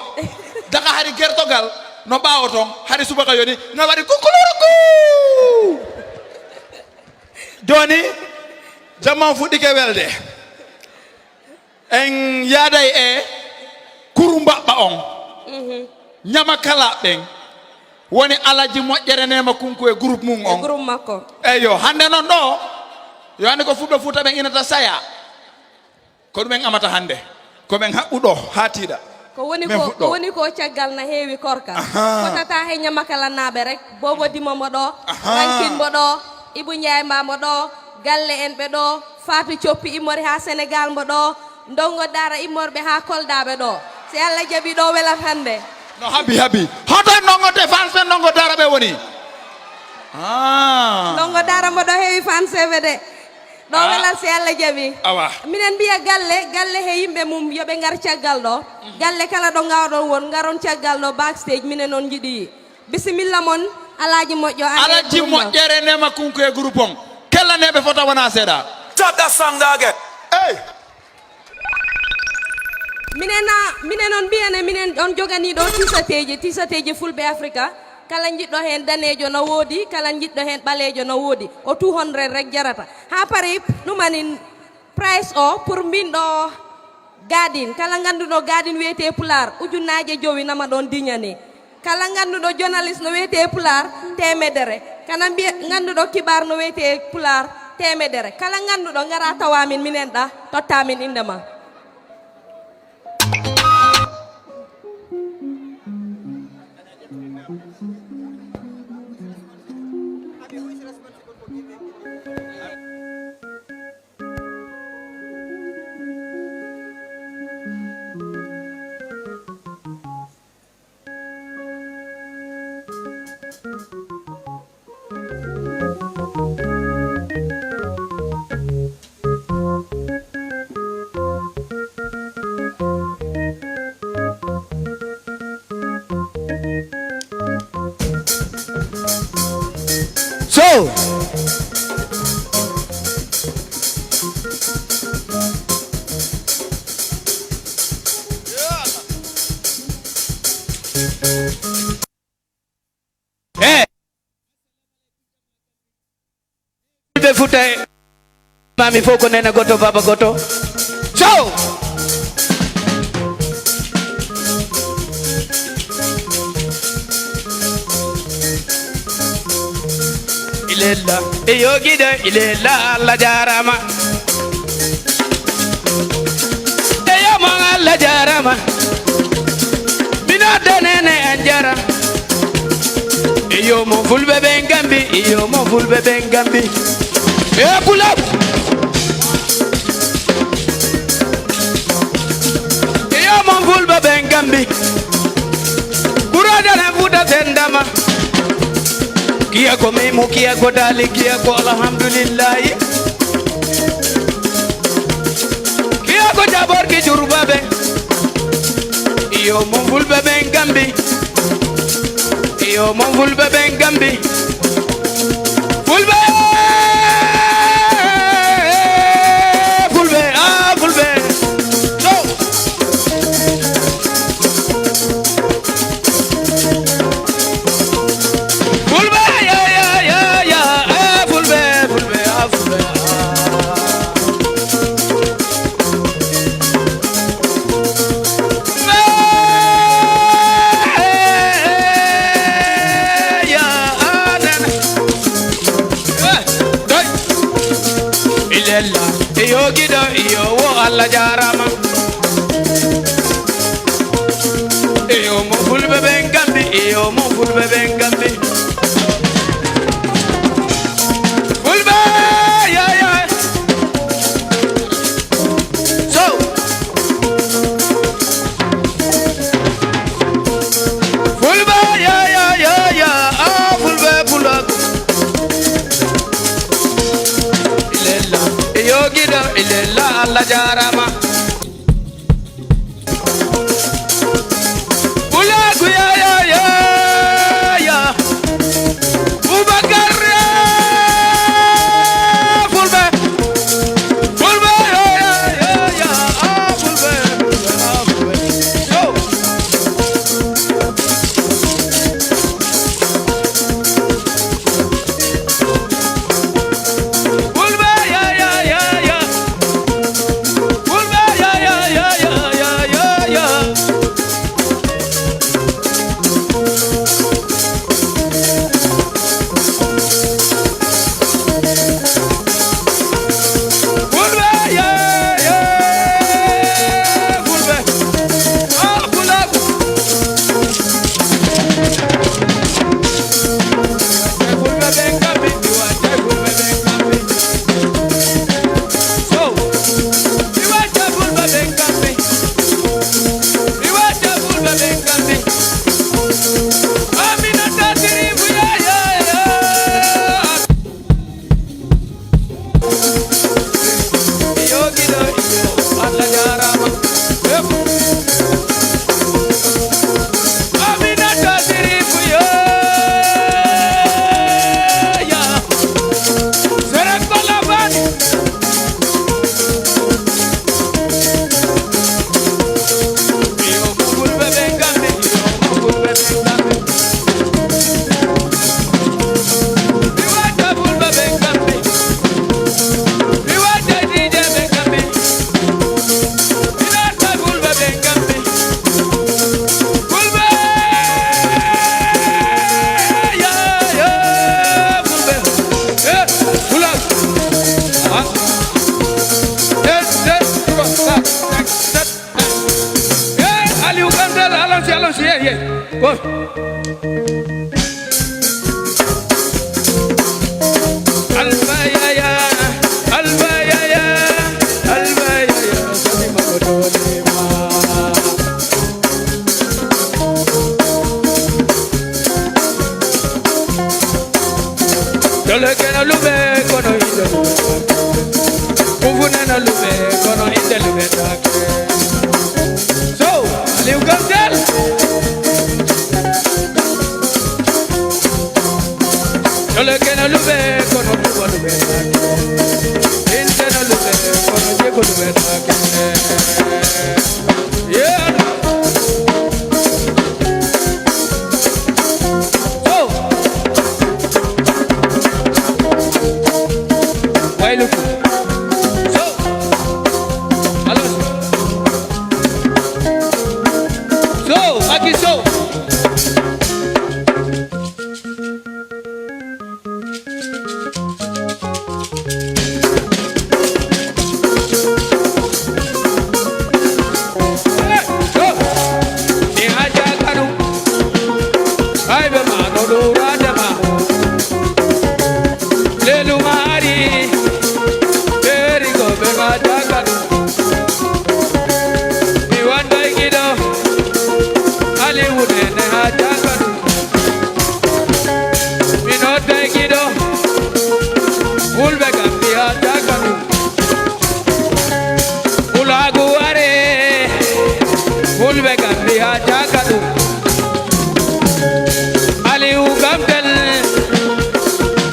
Daga hari gertogal, no ɓaawo ton, hari subaka yoni, nga waɗi kukuluru ku. Joni, jamma on fuɗɗike welde. En yaaday e kuru mbaɓɓa on. Mhm. Ñamakala ɓen. Woni Alaji Moƴƴere Neema Kunku e groupe mum on. E groupe makko. Eyyo, hannde non ɗo, yo anndi ko Fuɗɗo Fuuta ɓen inata saya. Ko ɗum en amata hannde. Ko ɓen haɓɓu ɗo, haa tiiɗa. Ko woni men ko, fuɗɗo. Ko woni ko caggal na heewi Korka. Aha. Fotata he ñamakalanaaɓe rek. Bobo Dimo mo ɗo, aha, Rankin mo ɗo, Ibu Njaay mba mo ɗo, galle en ɓe ɗo, Fatou Coppi immori haa Sénégal mo ɗo, Ndongo Daara immorɓe haa Kolda ɓe ɗo. Si Allah jaɓi ɗo welat hannde. No habi, habi. Hoto ndongo te fanse ndongo Daara ɓe woni? Ah. Ndongo Daara mo ɗo heewi fanseɓe de. Ɗo, ah, welat si Allah jaɓi. Awa. Minen mbiya galle, galle he yimɓe mum yo ɓe ngar caggal ɗo. Mhm. Galle kala ɗo ngawɗon won, ngaron caggal ɗo backstage, minen on njiɗi. Bisimilla mon, Alaaji Moƴƴo, an e Alaaji groupe ma. Moƴƴere Neema Kunku e groupe on. Kellaneeɓe fota wona seeɗa. Stop that song, dog. Hey! Minen na, minen on mbiyane, minen on jogani ɗo tisateeji, tisateeji Fulɓe Afrika. Kala njiɗɗo heen daneejo no woodi, kala njiɗɗo heen ɓaleejo no woodi. Ko two hundred rek jarata. Haa pari ɗumanin price o pour mbin ɗo Gadin, kala ngannduɗo Gadin wiyetee Pulaar, ujunnaaje jowi nama ɗoon diñani. Kala ngannduɗo journaliste no wiyetee Pulaar, teemedere. Kala mbiya-, ngannduɗo kibaar no wiyetee Pulaar, teemedere. Kala ngannduɗo, ngara tawa min, minen ɗa, totta min innde ma. So. Eh. Fulɓe Fuuta e mami fof ko nene goto, baba goto. Show! Ilela, e yo giɗo, ilela, Allah jarama. E yo mon, Allah jarama. Mino denene en jara. E yo mon fulɓe ɓen gambi, e yo mon fulɓe ɓen gambi. E pulak. E yo mon fulɓe ɓen gambi. Kuraja na futa sendama. Kiya ko memu, kiya ko dali, kiya ko alhamdulillahi. Kiya ko jaborki jurbaɓe. Iyo mon fulɓe ɓen gambi. Iyo mon fulɓe ɓen gambi. Fulɓe, fulɓe, ah, fulɓe. So. Fulɓe, ya, ya, ya, ya, eh, fulɓe, fulɓe, ah, fulɓe, ah. Eh, ya, ah, nana. Eh, doy. Ilella, iyo giɗo, iyo wo Allah jarama. Iyo mo fulɓe ɓen gambi, iyo mo fulɓe ɓen gambi. Fulɓe, ya, ya. So. Fulɓe, ya, ya, ya, ya. Ah, fulɓe, fulɓe. Ilella, iyo giɗo, ilella, Allah jarama. Pulaaku, ya, ya, ya, ya. Boubacar, ya. Fulɓe. Fulɓe, ya, ya, ya, ya. Ah, fulɓe, fulɓe, ah, fulɓe. Yo. Fulɓe, ya, ya, ya, ya. Fulɓe, ya, ya, ya, ya. Fulɓe, ya, ya, Fulɓe. Ah, Fulaaku. Fulɓe ɓen kamɓe, mi watta fulɓe ɓen kamɓe. So, mi watta fulɓe ɓen kamɓe. Mi watta fulɓe ɓen kamɓe. Aminata Sirifu, ya, ya, ya. Iyo giɗo, iyo, Allah jarama. Yep. Aminata Sirifu, yo, ya. Sere Kola Bani. Iyo, mo fulɓe ɓen kamɓe, iyo, mo fulɓe ɓen kamɓe. Eh, Aliou Kanté, allons-y, allons-y, yeah, yeah. Bon. Alfa Yaya, Alfa Yaya, Alfa Yaya, Sani Makoto Lema. Dole kena lube kono inde lube. Kufu nena lube kono inde lube take. So, Aliou Kanté. Dole kena lube kono kufu lube take. Inde na lube kono jeko lube take. Yeah. So. Wayluku. So. Alors,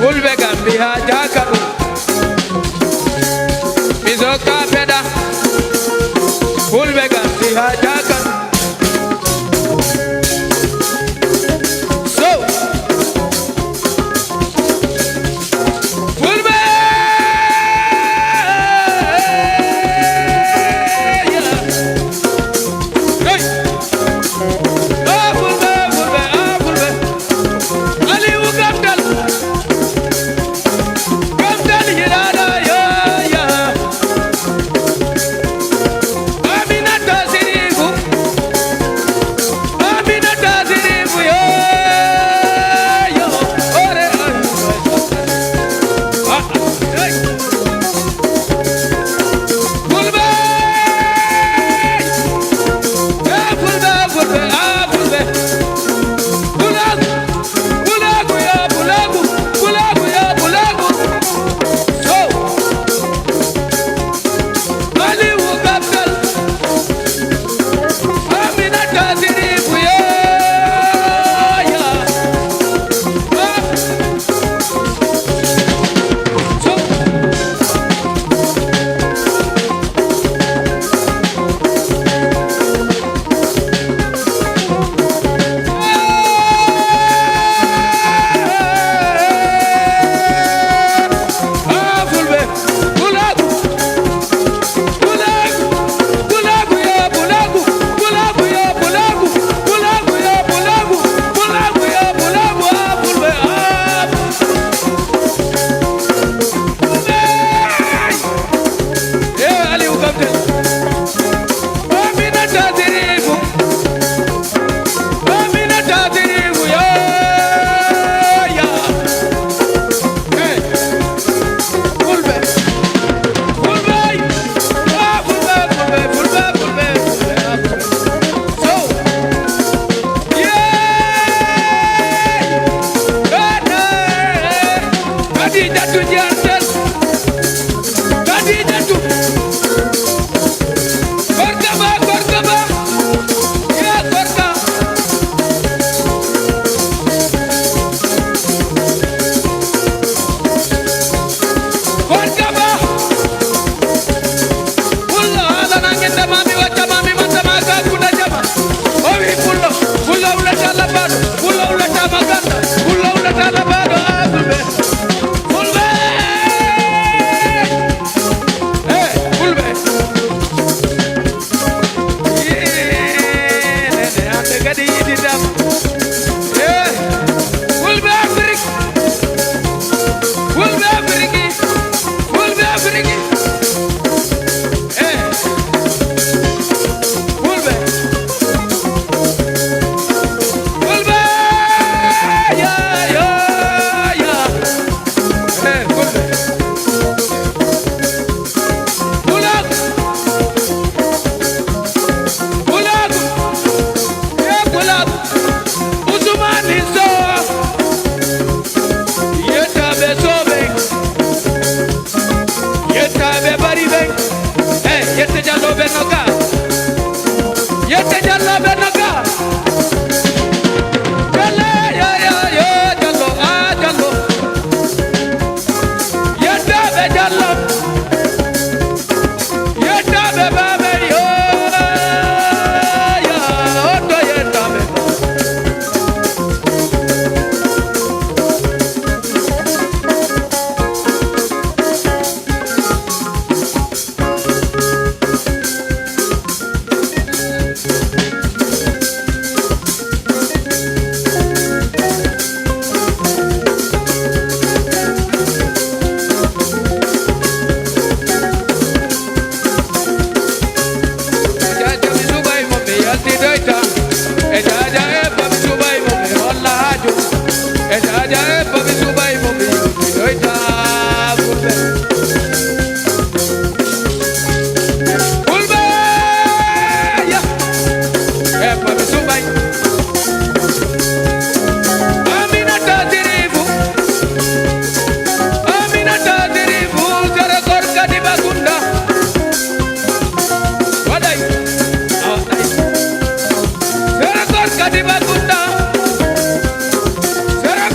Fulɓe Gambi haa jaaka ɗum. Mi sokka peɗa. Fulɓe Gambi haa jaaka ɗum. So. Fulɓe! Hey! Ah, Fulɓe, Fulɓe, ah, Fulɓe. Aliou Gamdal. Gamdal yiɗaaɗo, yo, yo. Aminata Sirifu. Aminata Sirifu, yo, yo. Ore, ah, hey. Fulɓe! Eh, Fulɓe, Fulɓe, ah, Fulɓe. Pulaagu, Pulaagu, yo, Pulaagu, Pulaagu, yo, Pulaagu. So. Aliou Gamdal. Aminata Sirifu, yo, yo. Ah. Hey! Eh, Aliou Gamdal. Aminata Sirifu. Aminata Sirifu, yo, yo. Eh. Fulɓe. Fulɓe. Ah, Fulɓe, Fulɓe, Fulɓe, Fulɓe, Fulɓe, ah, Fulɓe. So. Yeey! Ɓe ne! Kadijatu Jantel! Kadijatu! Gorko ba, gorko ba! Ye gorko! Gorko ba! Pullo, haala nanginde ma, mi wacca ma, mi matta ma, ka kuɗa jama. O wi pullo, pullo wulata labbaɗo, pullo wulata maganda, pullo wulata labbaɗo, ah, Fulɓe. Fulɓe! Eh, Fulɓe. Eh, nene, hande kadi yiɗi dam. Eh, Fulɓe Afrik. Fulɓe Afrik. Fulɓe Afrik. Eh. Fulɓe. Fulɓe. Ya, ya, ya, ya. Eh, Fulɓe. Pulaagu. Pulaagu. Eh, Pulaagu. Usumani Soh. Yettaaɓe Soh ɓe. Yettaaɓe Bari ɓe. Eh, yette Jallo ɓe no ga. Yette Jallo ɓe no ga. Jallo, yo, yo, yo, Jallo, ah, Jallo. Yettaaɓe Jallo. Yettaaɓe Baaɓe, yo, yo, hoto yettaaɓe. Jaaja mi suɓay mo mi yaltidoyta. E jaaja e ba mi suɓay mo mi holla haaju. E jaaja e ba mi suɓay mo mi yaltidoyta. Fulɓe. Fulɓe, ya. E ba mi suɓay. Aminata Sirifu. Aminata Sirifu, sere gorko Diba Gunda. Waɗay. A waɗay. Sere gorko Diba Gunda. Sere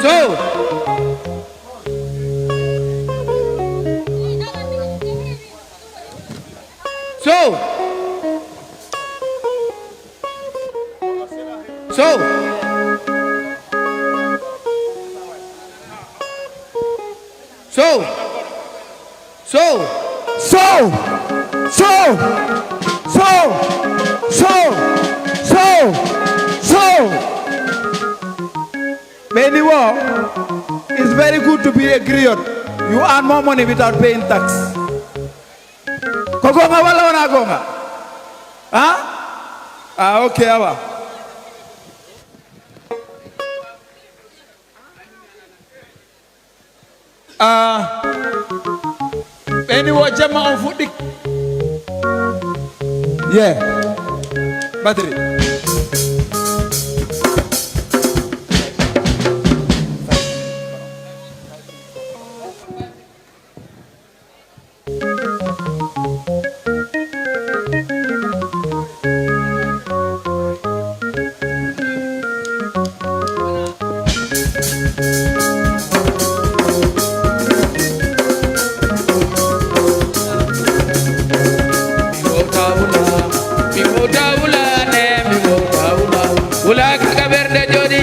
So. So. So. So. So. So. So. So. So. So. So. Ɓe ni wo, it's very good to be a griot. You earn more money without paying tax. Ko goonga walla wona goonga? Ha? Ah, ok, awa. Ah, ɓe ni wo jamma on fuɗɗi. Yeah. Battery. Wula kaka ɓernde jooɗi.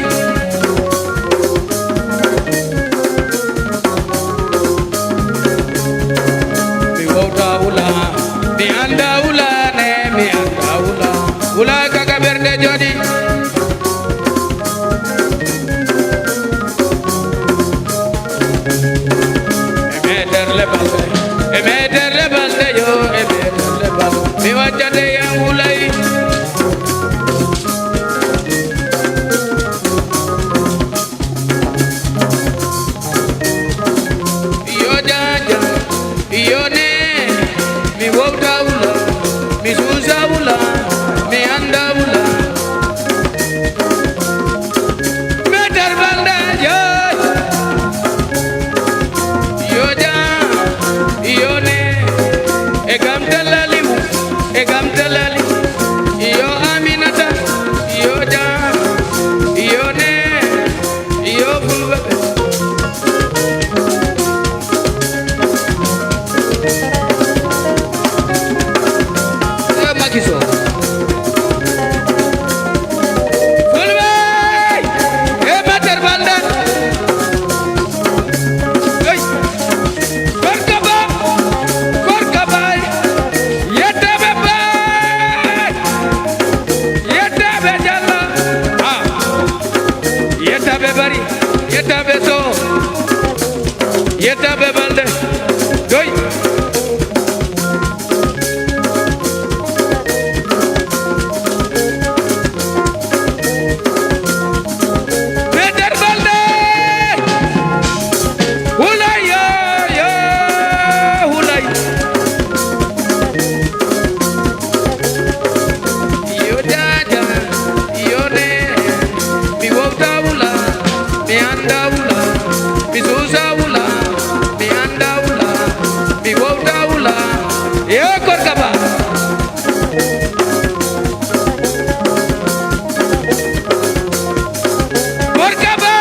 Mi wowta wula, mi annda wula ne, mi annda wula. Wula kaka ɓernde jooɗi. E meeterle balɗe, e meeterle balɗe yo, e meeterle balɗe. Mi waccate yan wulay. Yo jaaja, yo ne, mi wowta wula, mi suusa wula, mi annda wula. Meeter balɗe, yo. Yo jaa, yo ne, e gam talali, e gam talali. Yo Aminata, yo jaa, yo ne, yo fulɓe. Yo Macky Sow. Fulɓe! E meeter balɗe. Hey! Gorko ba! Gorko bay! Yettaɓe bay! Yettaɓe Jallo! Ah! Yettaɓe Bari! Yettaɓe Sow! Yettaɓe balɗe! Doy! Meeter balɗe! Hulay yo, yo, hulay. Yo jaaja, yo ne, mi wowta wula, mi annda wula, mi suusa wula, mi annda wula, mi wowta wula. Yo gorko ba. Gorko ba.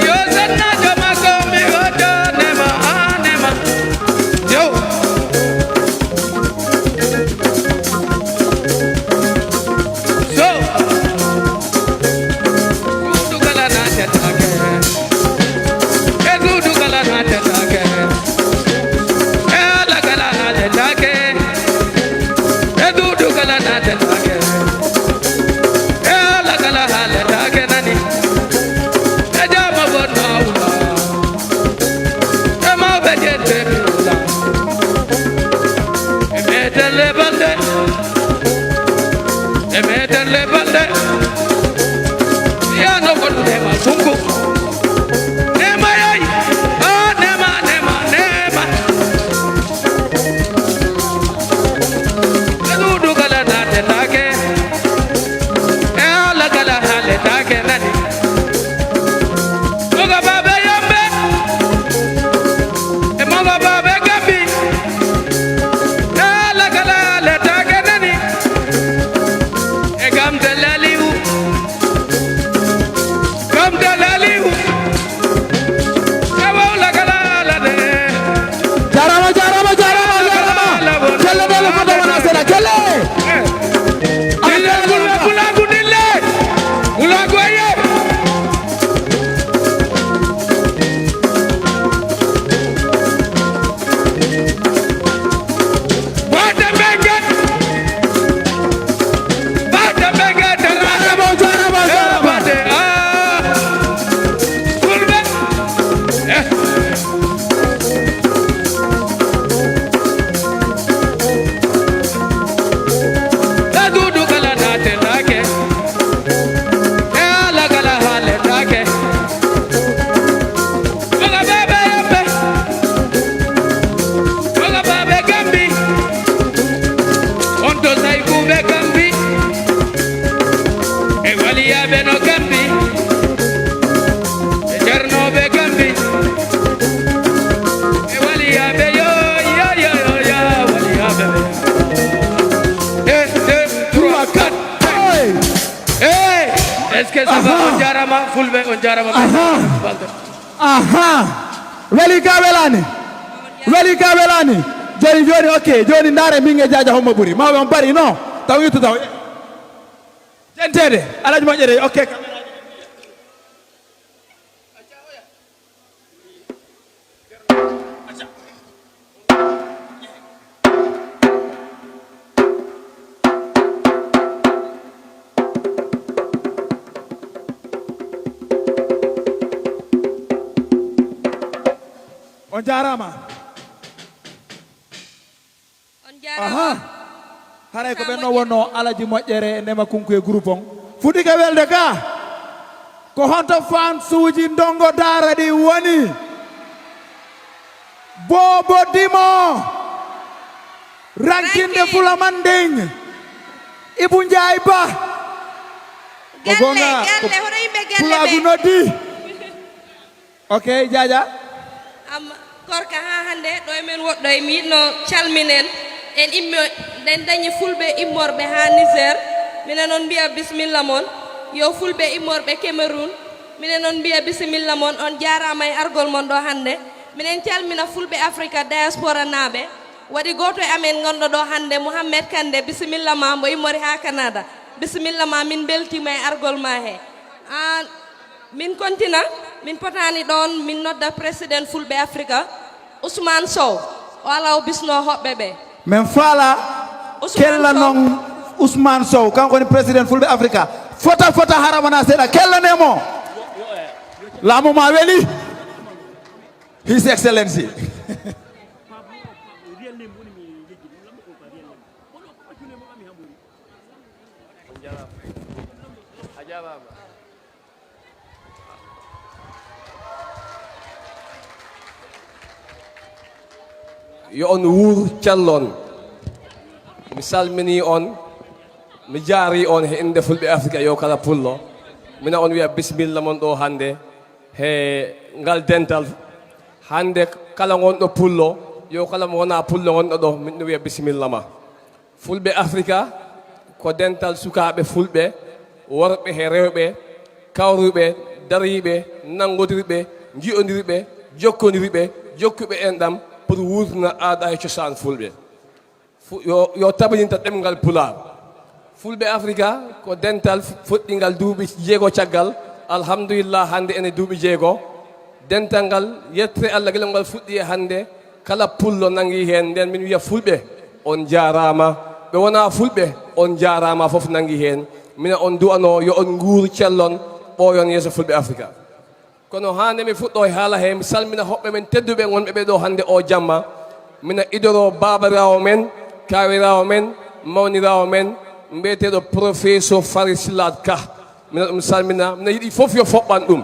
Yo sanna joma ko mi woto nema a nema. Yo. So. Suudu kala naatetaake. E suudu kala naatetaake. E haala kala haaletaake. E suudu kala naatetaake. E haala kala haaletaake nani. E jaama bonno awla. E mawɓe jette mi wula. E meeterle balɗe. E meeterle balɗe. Yano ko nema sungu. Nema yai. Ah, nema, nema, nema. E suudu kala naatetaake. E haala kala haaletaake nani. Moga babe yambe. E moga babe gambi. E haala kala haaletaake. Est-ce que ça va? On jaaraama, Fulɓe, on jaaraama. Aha. Aha. Weli ka welani. Weli ka welani. Joni, joni, ok. Joni ndaare min e Jaaja hombo ɓuri. Mawɓe on bari, non? Taw yittu taw. Jentede. Alaji moƴƴere. Ok. On jaaraama. On jaaraama. Aha. Haray ko ɓen no wonno alaji moƴƴere e Ndema Kunku e groupe on. Fuɗɗike welde ka. Ko honto fansuuji Ndongo Daara ɗi woni? Boobo Dimo. Rankinde Ranking. Fula Manding. Ibu Njaay Ba. Ko Galle, gonga, ko galle, hono yimɓe galle Pulaagu ɓe. Noddi. Ok, Jaaja. Am, Korka, haa hannde ɗo e men woɗɗo e mi yiɗno calminen. En immo, en dañi Fulɓe immorɓe haa Niger. Minen on mbiya bisimilla mon. Yo Fulɓe immorɓe Cameroun. Minen on mbiya bisimilla mon. On jaaraama e argol mon ɗo hannde. Minen calmina Fulɓe Afrika diaspora naaɓe. Waɗi gooto e amen ngonɗo ɗo hannde, Mouhamed Kande, bisimilla ma, mbo immori haa Canada. Bisimilla ma, min mbeltiima e argol ma he. Aan, min kontina, min potaani ɗoon, min nodda président Fulɓe Afrika, Ousmane Sow, o ala o bisno hoɓɓe ɓe. Min faala Ousmane kella Sow. Noon Ousmane Sow, kanko woni président Fulɓe Afrika. Fota, fota, hara wona seeɗa, kellane mo. Laamu ma weli. His Excellency. On jaraama. A jaraama. Yo on wuur callon. Mi salminii on, mi jaarii on he innde Fulɓe Afrika, yo kala pullo. Mina on wiya bisimilla mon ɗo hannde he ngal dental. Hannde kala ngonɗo pullo, yo kala mo wonaa pullo ngonɗo ɗo, min no wiya bisimilla ma. Fulɓe Afrika ko dental sukaaɓe Fulɓe, worɓe he rewɓe, kawruɓe, dariiɓe, nanngodirɓe, nji'ondirɓe, jokkondirɓe, jokkuɓe enɗam pour wuurtina aada e cosaan Fulɓe. Fu-, yo, yo tabitinta ɗemngal Pulaar. Fulɓe Afrika ko dental fu-, fuɗɗingal duuɓi jeego caggal. Alhamdulillah, hannde ene duuɓi jeego. Dental ngal, yettere Allah, gila ngal fuɗɗi e hannde, kala pullo nanngi heen. Nden min wiya Fulɓe, on jaaraama. Ɓe wonaa Fulɓe, on jaaraama, fof nanngi heen. Mina on du'anoo, yo on nguur cellon, ɓooyon yeeso Fulɓe Afrika. Kono haa nde mi fuɗɗoo e haala hee, mi salmina hoɓɓe men tedduɓe ngonɓe ɓe ɗo hannde oo jamma. Mina idoroo baabaraawo men, kaawiraawo men, mawniraawo men, mbiyeteeɗo Professeur Fari Silaat Ka. Mina ɗum salmina, mina yiɗi fof yo foɓɓan ɗum.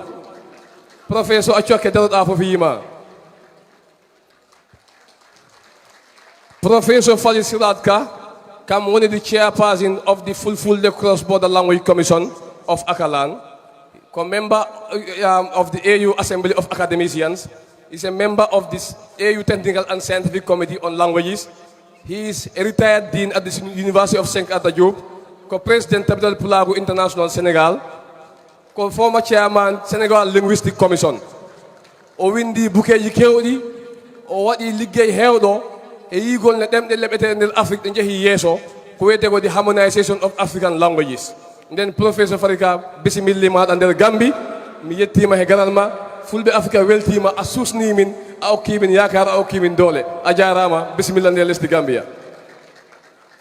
Professeur, accu hakke, daroɗaa fof yiima. Professor Fari Silaat Ka, kam woni the chairperson of the Fulfulde Cross Border Language Commission of Akalan, ko member, um, of the A U Assembly of Academicians, is a member of this A U Technical and Scientific Committee on Languages. He is a retired dean at the University of Cheikh Anta Diop, ko president Tabital Pulaagu International Senegal. Ko former chairman Senegal Linguistic Commission. O winndi bukeeji keewɗi, o waɗi liggey heewɗo e yiigol ne ɗemɗe leɓeteeɗe nder Afrik ɗe njehii yeeso, ko wiyetee ko the harmonization of African languages. Nden Professor Fari Ka, bisimilla maaɗa nder Gambi, mi yettiima he garal ma, Fulɓe Afrika weltiima, a suusnii min, a okkii min yaakaar, a okkii min doole. A jaaraama, bisimilla nder lesdi Gambiya.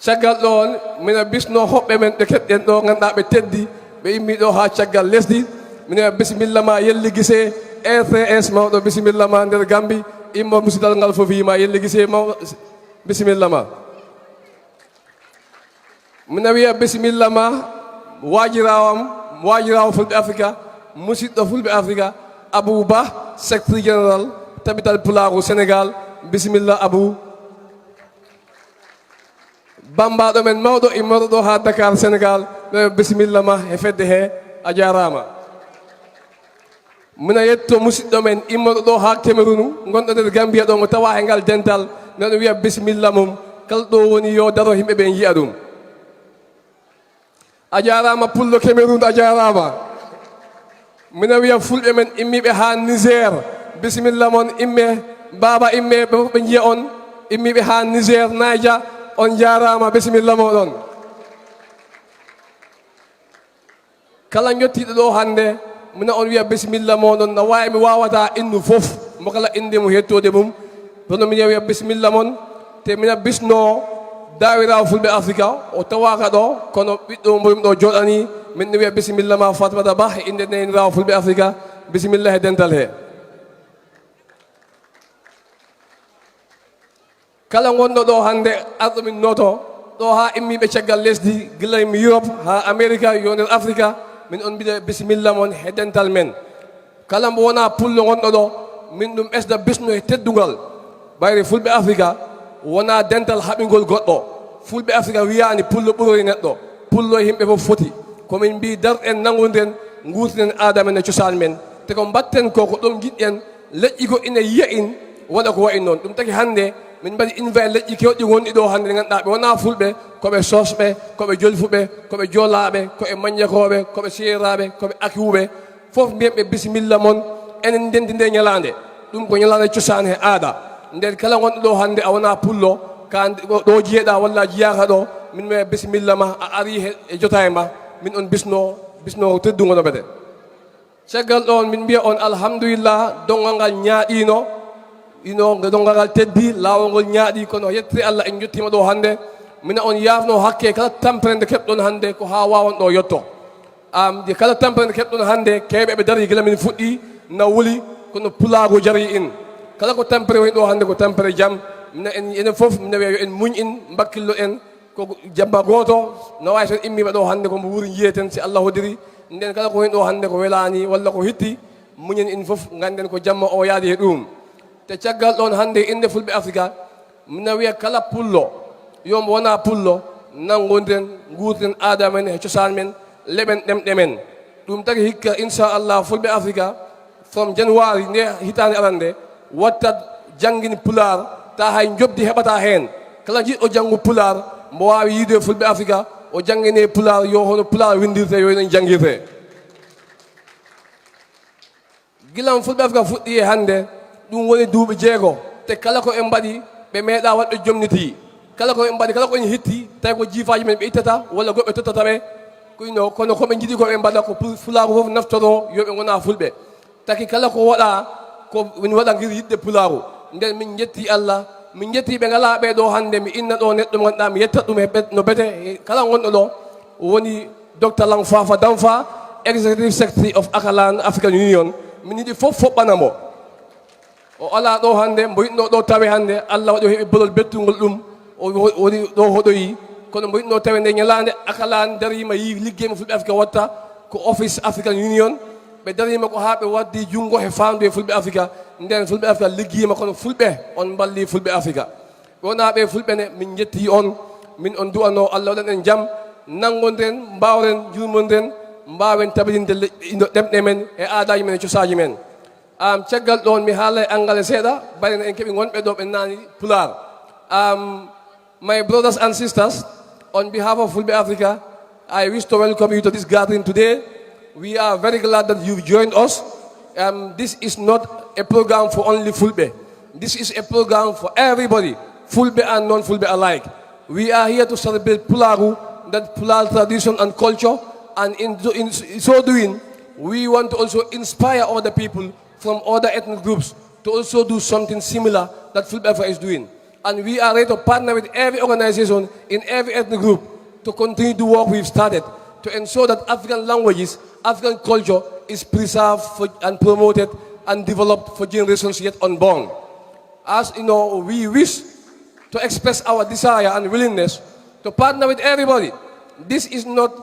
Caggal ɗoon, mina bisno hoɓɓe men ɓe keɗɗen ɗo, ngannduɗaa ɓe teddi, ɓe immii ɗo haa caggal lesdi. Mina bisimilla ma Yelli Gise, R T S mawɗo, bisimilla ma nder Gambi, immo musidal ngal fof yii ma Yelli Gise mawɗo, bisimilla ma. Mina wiya bisimilla ma waajiraawo am, waajiraawo Fulɓe Afrika, musidɗo Fulɓe Afrika, Abou Ba, secrétaire général Tabital Pulaagu Sénégal, bisimilla Abou. Bammbaaɗo men mawɗo immorɗo ɗo haa Dakar, Senegal, ɓe bisimilla ma he fedde he, a jaaraama. Muna yetto musidɗo men immorɗo ɗo haa Cameroun, ngonɗo nder Gambia ɗo, mo tawa he ngal dental, no ɗum wiya bisimilla mum, kala ɗo woni yo daro, yimɓe ɓe njiya ɗum. A jaaraama pullo Cameroun, a jaaraama. Mina wiya fulɓe men immiiɓe haa Niger, bisimilla mon, imme, baaba imme, ɓe fof ɓe njiya on, immiiɓe haa Niger, Niger, on njaaraama, bisimilla mooɗon. Kala njottiiɗo ɗo hannde, mina on wiya bisimilla mooɗon, na waawi mi waawataa innu fof, mo kala innde mum, hettode mum, kono mina wiya bisimilla mon, te mina bisnoo daawiraawo fulɓe Afrika, o tawaaka ɗo, kono ɓiɗɗo mum ɗo jooɗanii, min no wiya bisimilla ma Fatmata Bah, e innde neeniraawo fulɓe Afrika, bisimilla he dental he. Kala ngonɗo ɗo hannde, arɗo min nooto, ɗo haa immiiɓe caggal lesdi, gila mi Europe haa Amerika, yo nder Afrika, min on mbiɗa bisimilla mon he dental men. Kala mbo wonaa pullo ngonɗo ɗo, min ɗum ɓesda bisno he teddungal. Ɓayri fulɓe Afrika wonaa dental haɓingol goɗɗo. Fulɓe Afrika wiyaani pullo ɓurori neɗɗo. Pullo e yimɓe fof foti. Ko min mbii darɗen, nanngondiren, nguurtiren aada men e cosaan men. Te ko mbaɗten ko, ko ɗum njiɗɗen. Leƴƴi ko ina yiya in, waɗa ko wayi noon. Ɗum taki hannde, min mbaɗi invite leƴƴi keewɗi wonɗi ɗo hannde, ɗi ngannduɗaa ɓe wonaa fulɓe, ko ɓe soosɓe, ko ɓe jolfuɓe, ko ɓe joolaaɓe, ko ɓe maññakooɓe, ko ɓe seeraaɓe, ko ɓe akiwuɓe. Fof mbiyen ɓe bisimilla mon, enen ndenti nde ñalaande. Ɗum ko ñalaande cosaan he aada. Nden kala ngonɗo ɗo hannde a wonaa pullo, ka ɗo, ɗo jiyeɗaa walla a jiyaaka ɗo, min mbiya bisimilla ma, a arii he, e jotaay ma, min on bisno, bisno teddungo no mbete. Caggal ɗoon, min mbiya on alhamdulillah, donngal ngal ñaaɗiino, ino, donngal ngal teddi, laawol ngol ñaaɗi, kono yettere Allah en njottiima ɗo hannde. Mina on yaafno hakke kala tampere nde keɓɗon hannde, ko haa waawon ɗo yetto. Am, nde kala tampere nde keɓɗon hannde, keewɓe ɓe darii gila min fuɗɗi, na wuli, kono pulaagu jarii in. Kala ko tampere woni ɗo hannde ko tampere jam. Mina en, enen fof, mina wiya yo en muñ in, mbakkillo en, ko jamma gooto, no waawi so en immiima ɗo hannde ko mbo wuuri njiyeten si Allah hoddiri. Nden kala ko woni ɗo hannde ko welaani walla ko hitti, muñen in fof, ngannden ko jamma o yaadi he ɗum. Te caggal ɗoon hannde innde fulɓe Afrika, mina wiya kala pullo, yo mbo wona pullo, nanngondiren, nguurtiren aada men e cosaan men, leɓen ɗemɗe men. Ɗum taki hikka, inchallah, fulɓe Afrika, from January nde hitaande arande, wattat janngin pulaar, ta hay njoɓdi heɓata heen. Kala jiɗɗo janngu pulaar, mbo waawi yiide fulɓe Afrika, o janngine pulaar, yo hono pulaar winndirte, yo enen janngirte. Gilam fulɓe Afrika fuɗɗi e hannde, ɗum woni duuɓi jeego, te kala ko en mbaɗi, ɓe meeɗa waɗ ɓe jomnitii. Kala ko en mbaɗi, kala ko en hitti, tawi ko jiifaaji men ɓe ittata, walla goɗɓe tottata ɓe. Ko ino, kono ko ɓe njiɗi ko ɓe mbaɗa, ko pul-, fulaagu fof naftoro, yo ɓe ngona fulɓe. Taki kala ko waɗa, ko min waɗa ngir yiɗde pulaagu. Nden min njetti Allah, min njetti ɓe ngalaa ɓe ɗo hannde, mi inna ɗo neɗɗo mo ngannduɗaa, mi yetta ɗum he ɓe-, no bete, he kala ngonɗo ɗo, woni Docteur Langfafa Damfa, Executive Secretary of Akalan African Union, min yiɗi fof foɓɓana mo. O alaa ɗo hannde, mbo yiɗno ɗo tawe hannde, Allah waɗi o heɓi bolol bettungol ɗum, o wo-, woni ɗo hoɗoyi. Kono mbo yiɗno tawe nde ñalaande, Akalan dariima, yi liggey mo fulɓe Afrika watta, ko Office African Union. Ɓe dariima ko haa ɓe waddi junngo he faandu e fulɓe Afrika. Nden fulɓe Afrika liggiima, kono fulɓe on mballi fulɓe Afrika. Ɓe wonaa ɓe fulɓe ne, min njetti on, min on du'anoo Allah waɗan en jam, nanngondiren, mbaawren, jurmondiren, mbaawen tabitinde le-, ino ɗemɗe men e aadaaji men e cosaaji men. Am, caggal ɗoon, mi haala e Angale seeɗa, bari no en keɓi wonɓe ɗo ɓe naani Pulaar. Am, my brothers and sisters, on behalf of Fulbe Africa, I wish to welcome you to this gathering today. We are very glad that you've joined us. Um, this is not a program for only Fulbe. This is a program for everybody, Fulbe and non-Fulbe alike. We are here to celebrate Pulagu, that Pulaar tradition and culture, and in, in so doing, we want to also inspire other people from other ethnic groups to also do something similar that Fulbe Africa is doing. And we are ready to partner with every organization in every ethnic group to continue the work we've started to ensure that African languages, African culture is preserved for, and promoted and developed for generations yet unborn. As you know, we wish to express our desire and willingness to partner with everybody. This is not,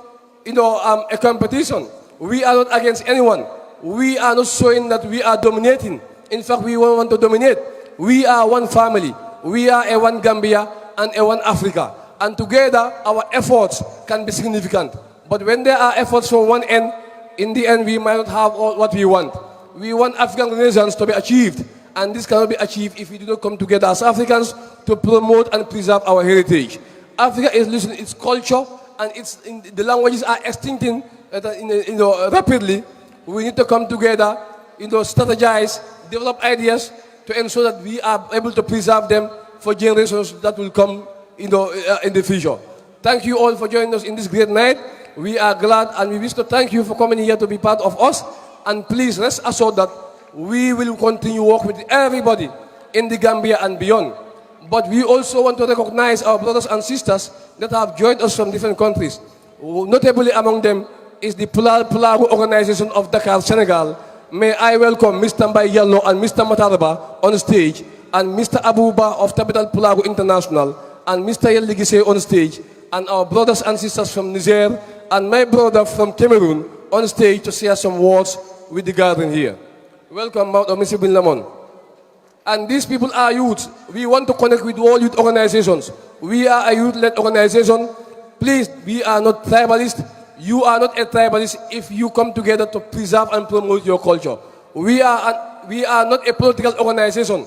you know, um, a competition. We are not against anyone. We are not showing that we are dominating. In fact, we won't want to dominate. We are one family. We are a one Gambia and a one Africa. And together, our efforts can be significant. But when there are efforts from one end, in the end, we might not have all what we want. We want African Renaissance to be achieved, and this cannot be achieved if we do not come together as Africans to promote and preserve our heritage. Africa is losing its culture, and its, in, the languages are extincting, uh, in, you know, rapidly. We need to come together, you know, strategize, develop ideas to ensure that we are able to preserve them for generations that will come, you know, uh, in the future. Thank you all for joining us in this great night. We are glad and we wish to thank you for coming here to be part of us. And please rest assured that we will continue work with everybody in the Gambia and beyond. But we also want to recognize our brothers and sisters that have joined us from different countries. Notably among them is the Pulal Pulagu Organization of Dakar, Senegal. May I welcome Mister Mbai Yallo and Mister Matarba on stage, and Mister Abuba of Tabital Pulagu International, and Mister Yelligise on stage, and our brothers and sisters from Niger, and my brother from Cameroon on stage to share some words with the gathering here. Welcome, Mount Omisi Bin Lamon. And these people are youths. We want to connect with all youth organizations. We are a youth-led organization. Please, we are not tribalist. You are not a tribalist if you come together to preserve and promote your culture. We are, an, we are not a political organization.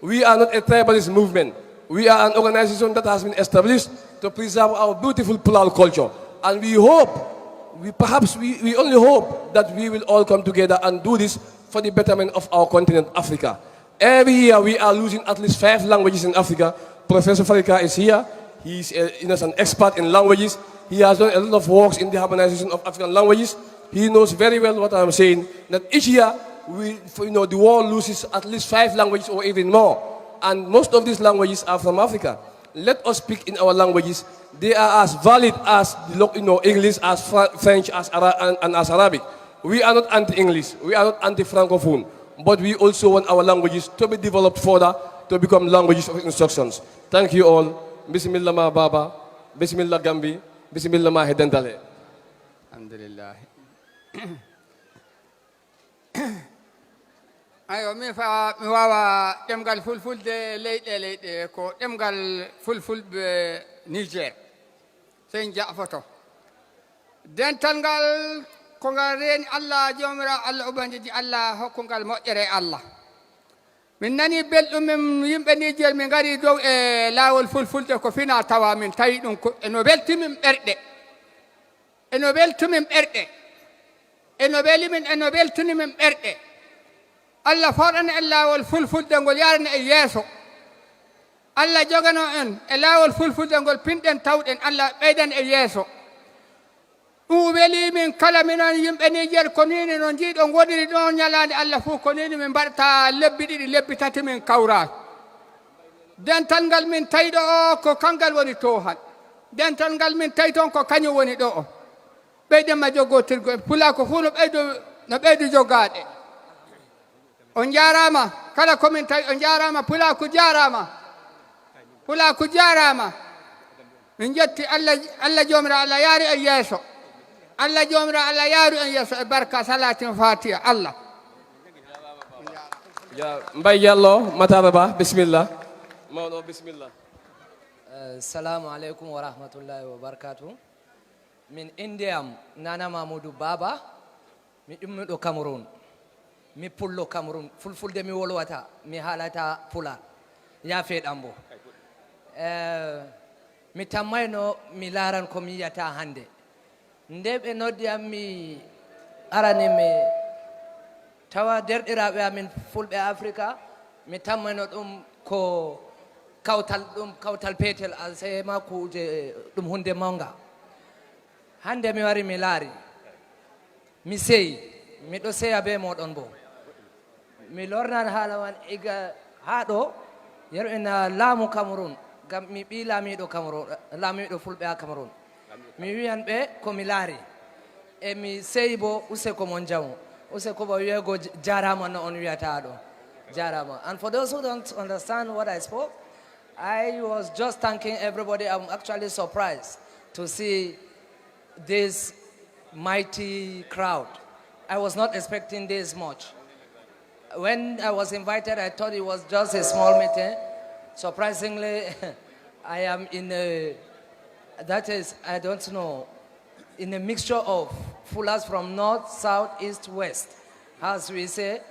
We are not a tribalist movement. We are an organization that has been established to preserve our beautiful Pulal culture. And we hope, we, perhaps we, we only hope that we will all come together and do this for the betterment of our continent, Africa. Every year we are losing at least five languages in Africa. Professor Farika is here. He is a, you know, an expert in languages. He has done a lot of works in the harmonization of African languages. He knows very well what I'm saying, that each year we, you know, the world loses at least five languages or even more. And most of these languages are from Africa. Let us speak in our languages. They are as valid as the lo-, you know, English, as Fra-, French, as Ara-, and, and as Arabic. We are not anti-English. We are not anti-Francophone. But we also want our languages to be developed further to become languages of instructions. Thank you all. Bismillah ma baba. Bismillah Gambi. Bismillah ma hedentale. Alhamdulillah. Ayo, mi fa, mi wawa ɗemgal fulfulde leyɗe, leyɗe, ko ɗemgal fulfulɓe Niger. Sey jaafoto. Dental ngal, ko ngal reeni Allah, Joomiraawo Allah, Ubangiji Allah, hokku ngal moƴƴere Allah. Min nani belɗum, min yimɓe Niger, min ngari dow e laawol fulfulde ko fina tawa, min tawi ɗum ko, eno welti min ɓerɗe. Eno weltu min ɓerɗe. Eno weli min, eno weltini min ɓerɗe. Allah fooɗana en laawol fulfulde ngol yaarana en yeeso. Allah jogano en e laawol fulfulde ngol pinɗen tawɗen. Allah ɓeydan en yeeso. Ɗum weli min kala, minon yimɓe Niger, ko nii ni no njiiɗon woniri ɗon ñalaande Allah fuu, ko nii ni min mbaɗata lebbi ɗiɗi, lebbi tati min kawraaki. Dental ngal min tawi ɗo o, ko kangal woni toohan. Dental ngal min tawi toon, ko kañum woni ɗo o. Ɓeyden ma joggotirgo en. Pulaaku fuu no ɓeydu, no ɓeydu jogaade. On njaaraama. Kala ko min tawi, on njaaraama. Pulaaku jaaraama. Pulaaku jaaraama. Min njetti Allah, Allah Joomiraawo, Allah yaari en yeeso. Allah Joomiraawo, Allah yaaru en yeeso e barka Salaatin Faatiha. Allah. Ya, Mbaye Diallo, Matara Ba, bismillah. Mawɗo, bismillah. Eh, salamu aleykum wa rahmatullahi wa barakatuh. Min innde am Nana Mamoudou Baba, mi ummiiɗo Cameroun. Mi pullo Cameroun, fulfulde mi wolwata, mi haalata pulaar. Yaafee ɗam bo. Eh, mi tammayno mi laaran ko mi yiyata hannde. Nde ɓe noddi am mi arani mi tawa derɗiraaɓe amin fulɓe Afrika, mi tammayno ɗum ko kawtal, ɗum kawtal peetel, a seyma kuuje, ɗum huunde mawnga. Hannde mi wari mi laari, mi seyi, miɗo seya bee mooɗon bo. Mi lornan haala man iga haa ɗo, yerɓe na laamu Cameroun, ngam mi ɓii laamiiɗo Cameroun, laamiiɗo fulɓe haa Cameroun. Mi wiyan ɓe ko mi laari. E mi seyi bo, use ko mon jamu. Use ko ba wiyego j-, jaaraama no on wiyata ɗo. Jaaraama. And for those who don't understand what I spoke, I was just thanking everybody. I'm actually surprised to see this mighty crowd. I was not expecting this much. When I was invited, I thought it was just a small meeting. Surprisingly, I am in a, that is, I don't know, in a mixture of Fulas from north, south, east, west, as we say,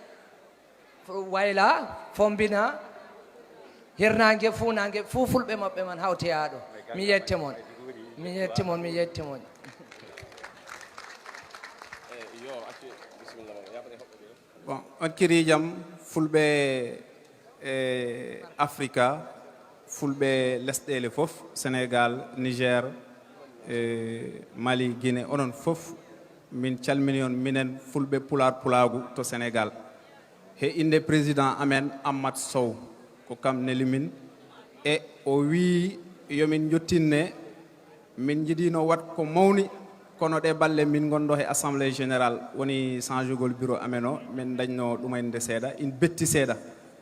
Wayla, Fombina, Hirnaange, Fuunaange, fuu fulɓe maɓɓe man hawti haa ɗo. Mi yette mon. Mi yette mon, mi yette mon. Eh, yo, accu, bismillah. Bon, on kirijam, fulɓe e Afrika, fulɓe lesɗeele fof, Sénégal, Niger, e Mali, Guinée, onon fof, min calmini on, minen fulɓe Pulaar Pulaagu to Sénégal. He innde président amen, Amat Sow, ko kam neli min, e o wii yomin njottinne. Min njiɗino waɗ ko mawni, kono ɗe balle min ngonɗo he assemblée générale, woni changegol bureau amen o, min dañno ɗumayde seeɗa, in betti seeɗa.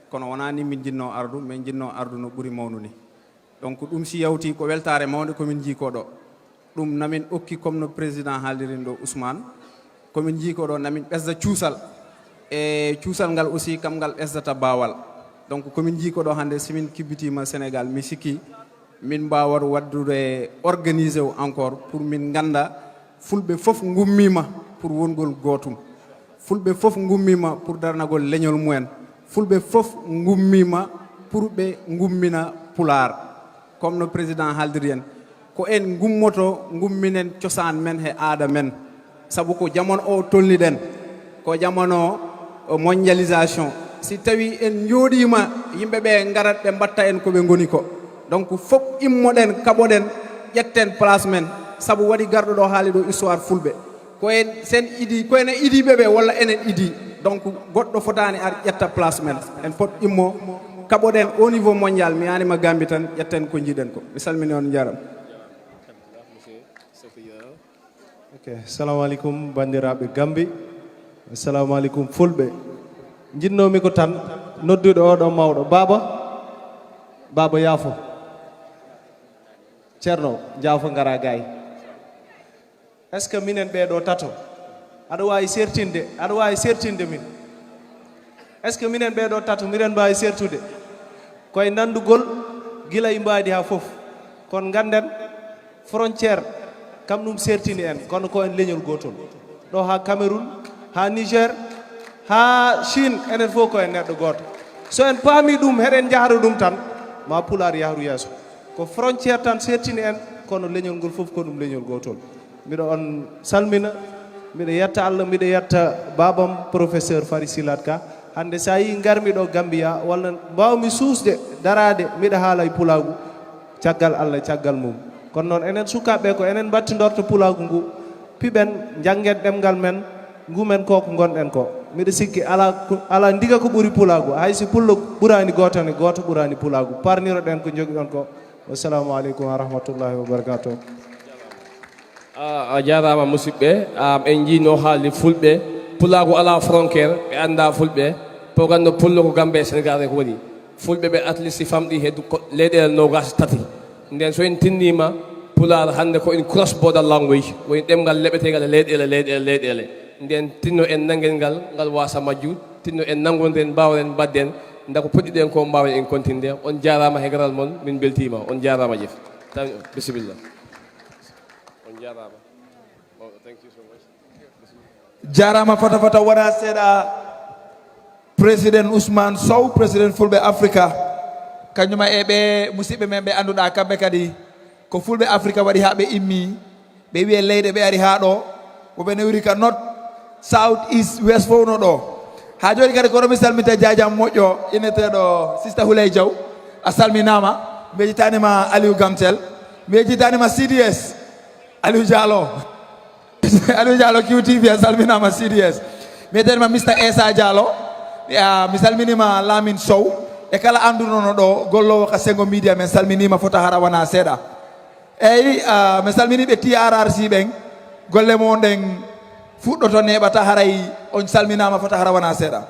Kono wonaa ni min njiɗno ardu, min njiɗno ardu no ɓuri mawnude. Donc ɗum si yawti ko weltaare mawnde ko min njii ko ɗo. Ɗum namin okki comme no président haaldirin ɗo Ousmane. Ko min njii ko ɗo namin ɓesda cuusal. E cuusal ngal aussi kam ngal ɓesdata baawal. Donc ko min njii ko ɗo hannde si min kibbitiima Sénégal, mi sikki min mbaawat waɗdude organisé o encore pour min ngannda fulɓe fof ngummiima pour wongol gootum. Fulɓe fof ngummiima pour darnagol leñol mumen. Fulɓe fof ngummiima pour ɓe ngummina Pulaar. Comme no président haaldiri en, ko en ngummoto ngumminen cosaan men he aada men. Sabu ko jamano o tolniɗen, ko jamano mondialisation. Si tawi en njooɗiima, yimɓe ɓe ngarat ɓe mbatta en ko ɓe ngoni ko. Donc fof immoɗen, kaɓoɗen, ƴetten place men. Sabu waɗi garɗo ɗo haali ɗo histoire fulɓe. Ko en sen idi, ko enen idiiɓe ɓe walla enen idi. Donc goɗɗo fotaani ar ƴetta place men. En pot immo, kaɓoɗen au niveau mondial, mi yaanima Gambie tan, ƴetten ko njiɗen ko. Mi salmini on, njaram. Ok, salamu aleykum banndiraaɓe Gambi. Salamu aleykum fulɓe. Njinnoomi ko tan noddude oɗo mawɗo. Baaba, baaba yaafo. Ceerno, jaafo ngara gaay. Est-ce que minen ɓee ɗoo tato, aɗa waawi sertinde, aɗa waawi sertinde min? Est-ce que minen ɓee ɗoo tato, miɗen mbaawi sertude? Koye nanndugol gila e mbaadi haa fof. Kono ngannden, frontière, kam ɗum sertini en, kono ko en leñol gootol. Ɗo haa Cameroun, haa Niger, haa Chine, enen fof ko en neɗɗo gooto. So en paamii ɗum, heɗen njahra ɗum tan, ma Pulaar yahru yeeso. Ko frontière tan sertini en, kono leñol ngol fof ko ɗum leñol gootol. Miɗo on salmina, miɗo yetta Allah, miɗo yetta baabam professeur Fari Silat Ka. Hannde so a yii ngarmi ɗo Gambia, walla mbaawmi suusde, daraade, miɗo haala e pulaagu, caggal Allah, caggal mum. Kono noon enen sukaaɓe ko enen mbattindorto pulaagu ngu, piɓen, njanngen ɗemngal men, ngumen ko ko ngonɗen ko. Miɗo sikki alaa ko, alaa ndiga ko ɓuri pulaagu, hay si pullo ɓuraani gooto ne, gooto ɓuraani pulaagu. Parniroɗen ko njogiɗon ko. Wassalamu aleykum wa rahmatullahi wa barakatuh. A jarama musidɓe, am en jiino haalde fulɓe, pulaagu ala frontière, ɓe annda fulɓe, pogannoo pullo ko Gambie e Sénégal rek woni. Fulɓe ɓe at least famɗi he leyɗeele noogaas tati. Nden so en tinnima pulaar hannde ko une cross border language, woni ɗemngal leɓeteegal e leyɗeele leyɗeele leyɗeele. Nden tinno en nanngen ngal, ngal wasa majju, tinno en nanngondiren, mbaawren mbaɗden, nda ko puɗɗiɗen ko mbaawen en kontinde. On jaaraama he garal mon, min mbeltiima. On jaaraama jeef. Tan bisimilla. On jaaraama. Oh, thank you so much. Jaaraama fota fota wona seeɗa. Président Ousmane Sow, président Fulɓe Afrika, kañuma e ɓe musidɓe men ɓe annduɗaa kamɓe kadi ko Fulɓe Afrika waɗi haa ɓe immii. Ɓe wiye leyɗe ɓe ari haa ɗo, woɓe newri ka not, south, east, west fof no ɗo. Haa jooni kadi kono mi salminta jaajam moƴƴo inneteeɗo Sista Huley Diaw, a salminaama. Mi yejjitaani ma Aliou Gamtel, mi yejjitaani ma C D S, Aliou Diallo. Aliou Diallo Q T V a salminaama. C D S mi yejjitaani ma Mister Esa Diallo. Mi salminiima Lamine Sow e kala anndunono ɗo golloowo ka Sengo Media, min salminiima fota hara wona seeɗa. Eyi, mi salmini ɓe T R R C ɓen, golle mon ɗen fuɗɗoto neeɓata haray. On salminaama fota hara wona seeɗa.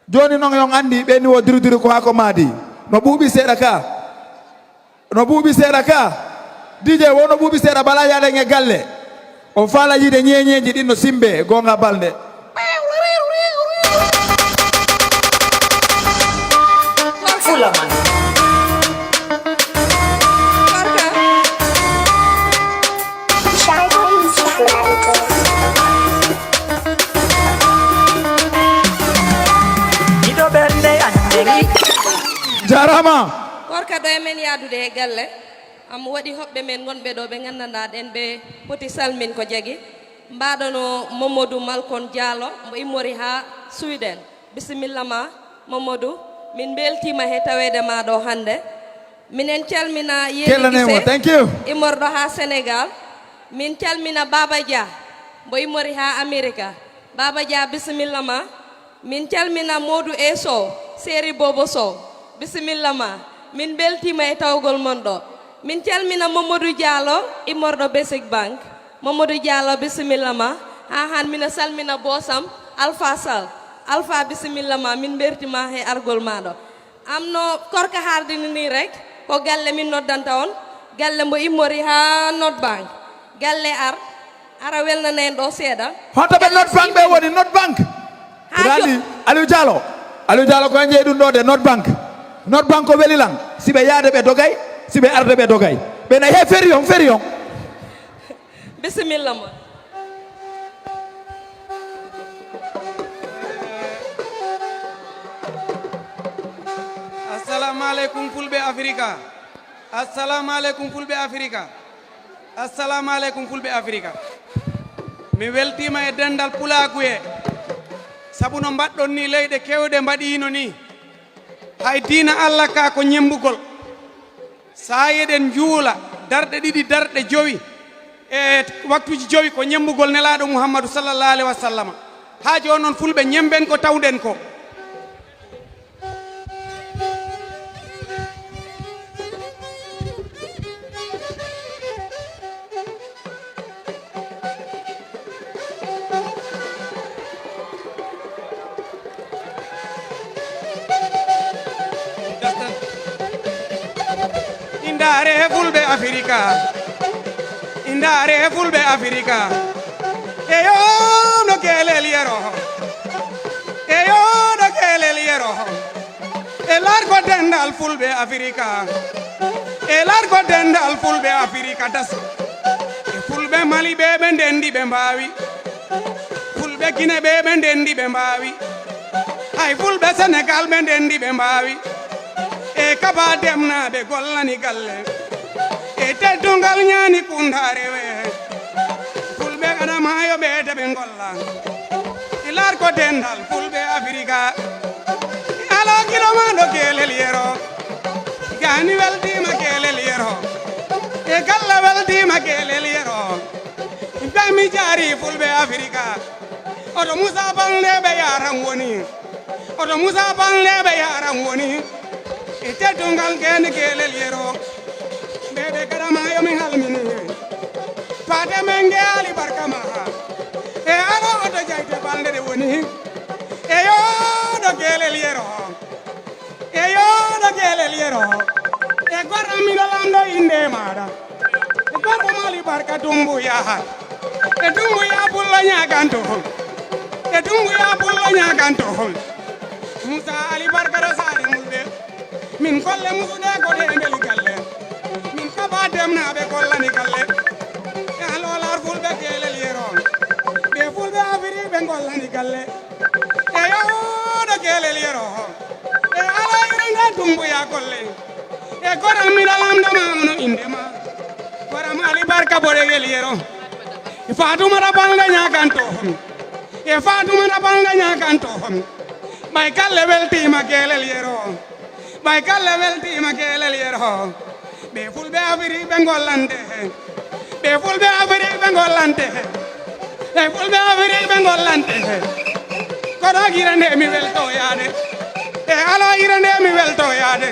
Jooni non yon anndi ɓe ni wo diri diri ko haa ko maadi. No ɓuuɓi seeɗa ka. No ɓuuɓi seeɗa ka. D J wo no ɓuuɓi seeɗa bala yaaɗen e galle. On faala yiide ñeeñeeji ɗin no simbe goonga balnde. Jaaraama. Korka ɗo e men yaadude e galle am, waɗi hoɓɓe men wonɓe ɗo ɓe nganndanɗaa ɗen ɓe poti salmin ko jagi. Mbaɗono Mamadou Malkon Diallo, mbo immori haa Sweden. Bisimilla ma, Mamadou. Min mbeltiima he taweede ma ɗo hannde. Minen calmina Yeeli Kella Nemo, Gise, thank you. Immorɗo haa Senegal. Min calmina Baba Dia, mbo immori haa Amerika. Baba Dia, bisimilla ma. Min calmina Modou E Sow, Seri Bobo Sow. Bisimilla ma. Min mbeltiima e tawgol mon ɗo. Min calmina Mamadou Diallo, immorɗo Basic Bank. Mamadou Diallo, bisimilla ma. Haa han mina salmina boosam, Alpha Sall. Alpha, bisimilla ma. Min mbeltiima he argol ma ɗo. Am no korka haaldini ni rek, ko galle min noddanta on, galle mbo immori haa Nord Bank. Galle ar, ara welnana en ɗo seeɗa. Hoto ɓe Galle Nord Bank ɓe woni, Nord Bank. Haa Ɓe jo- andi Aliou Diallo. Aliou Diallo ko en jeyi ɗum ɗo de Nord Bank. Nord Bank ko weli lan. Si ɓe yaade ɓe dogay, si ɓe arde ɓe dogay. Ɓe nayi he feri on, feri on. Bisimilla mon. Assalamu aleykum fulɓe Afrika. Assalamu aleykum fulɓe Afrika. Assalamu aleykum fulɓe Afrika. Mi weltiima e denndal pulaakuye. Sabu no mbaɗɗon ni leyɗe kewɗe mbaɗiino ni. Hay diina Allah ka ko ñemmbugol. Sa eɗen njuula darɗe ɗiɗi, darɗe jowi, e waktuuji jowi ko ñemmbugol Nelaaɗo Muhammadu sallallahu alaihi wa sallama. Haa jooni noon fulɓe ñemmben ko tawɗen ko. Indaare he fulɓe Afirika. Indaare he fulɓe Afirika. Eyo no kelel yero. Eyo no kelel yero. E largo denndal fulɓe Afirika. E largo denndal fulɓe Afirika das. E fulɓe Mali ɓe ɓe ndenndi ɓe mbaawi. Fulɓe Gine ɓe ɓe ndenndi ɓe mbaawi. Hay fulɓe Senegal ɓe ndenndi ɓe mbaawi. E kaba demnaaɓe gollani galle. E teddungal ñaani kundaare we. Fulɓe Adamayo ɓe de ɓe ngolla. E largo denndal fulɓe Afirika. Alo kilo ma ɗo kelel yero. Gani weltima kelel yero. E galle weltima kelel yero. Bami jaari fulɓe Afirika. Oto Musa Balde ɓe yaran woni. Oto Musa Balde ɓe yaran woni. E teddungal gene kelel yero. Ɓe ɓe karama yo mi halmini. Fate men ge Ali Barka Maha. E alo oto jayte Balde de woni. E yo ɗo kelel yero. E yo ɗo kelel yero. E goram miɗo lamɗo inde maɗa. E goram Ali Barka Dumbuya. E Dumbuya pullo ñaganto. E Dumbuya pullo ñaganto. Musa Ali Barka ɗo sari mulɓe. Min kolle musuɗe ko ɗe mbeli galle. Min kaba demnaɓe kollani galle. E alolar fulɓe kelel yero. Ɓe fulɓe Afirika ɓe gollani galle. E yo ɗo kelel yero. E ala ira nde Dumbuya golle. E goram miɗo lamɗo ma no inde ma. Goram Ali Barka boɗe gel yero. E Fatumata Balde ñaganto hon. E Fatumata Balde ñaganto hon. Ɓay galle weltima kelel yero. Ɓay galle weltima kelel yero. Ɓe fulɓe Afirika ɓe gollante. Ɓe fulɓe Afirika ɓe gollante. Ɓe fulɓe Afirika ɓe gollante. Kono gira nde mi welto yaade. E ala gira nde mi welto yaade.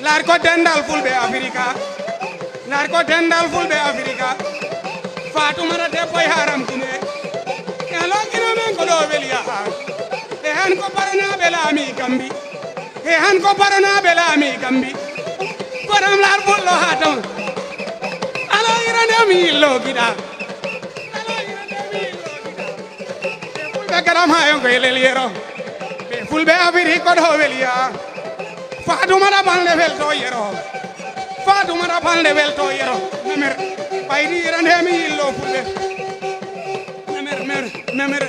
Lar ko denndal fulɓe Afirika. Lar ko denndal fulɓe Afirika. Fatumata debbo e haram kine. E ala gira men ko ɗo weli yaha. E han ko paranaɓe laami kambi. E han ko paranaɓe laami kambi. Koram lar fullo ha ton. Alo ira nde mi illo giɗa. Alo ira nde mi illo giɗa. Ɓe fulɓe garam ha yon ko elel yero. Ɓe fulɓe Afirika ko ɗo weli ya. Fatumata Balde welto yero. Fatumata Balde welto yero. Memer. Ɓayri ira nde mi illo fulɓe. Memer, mer, memer.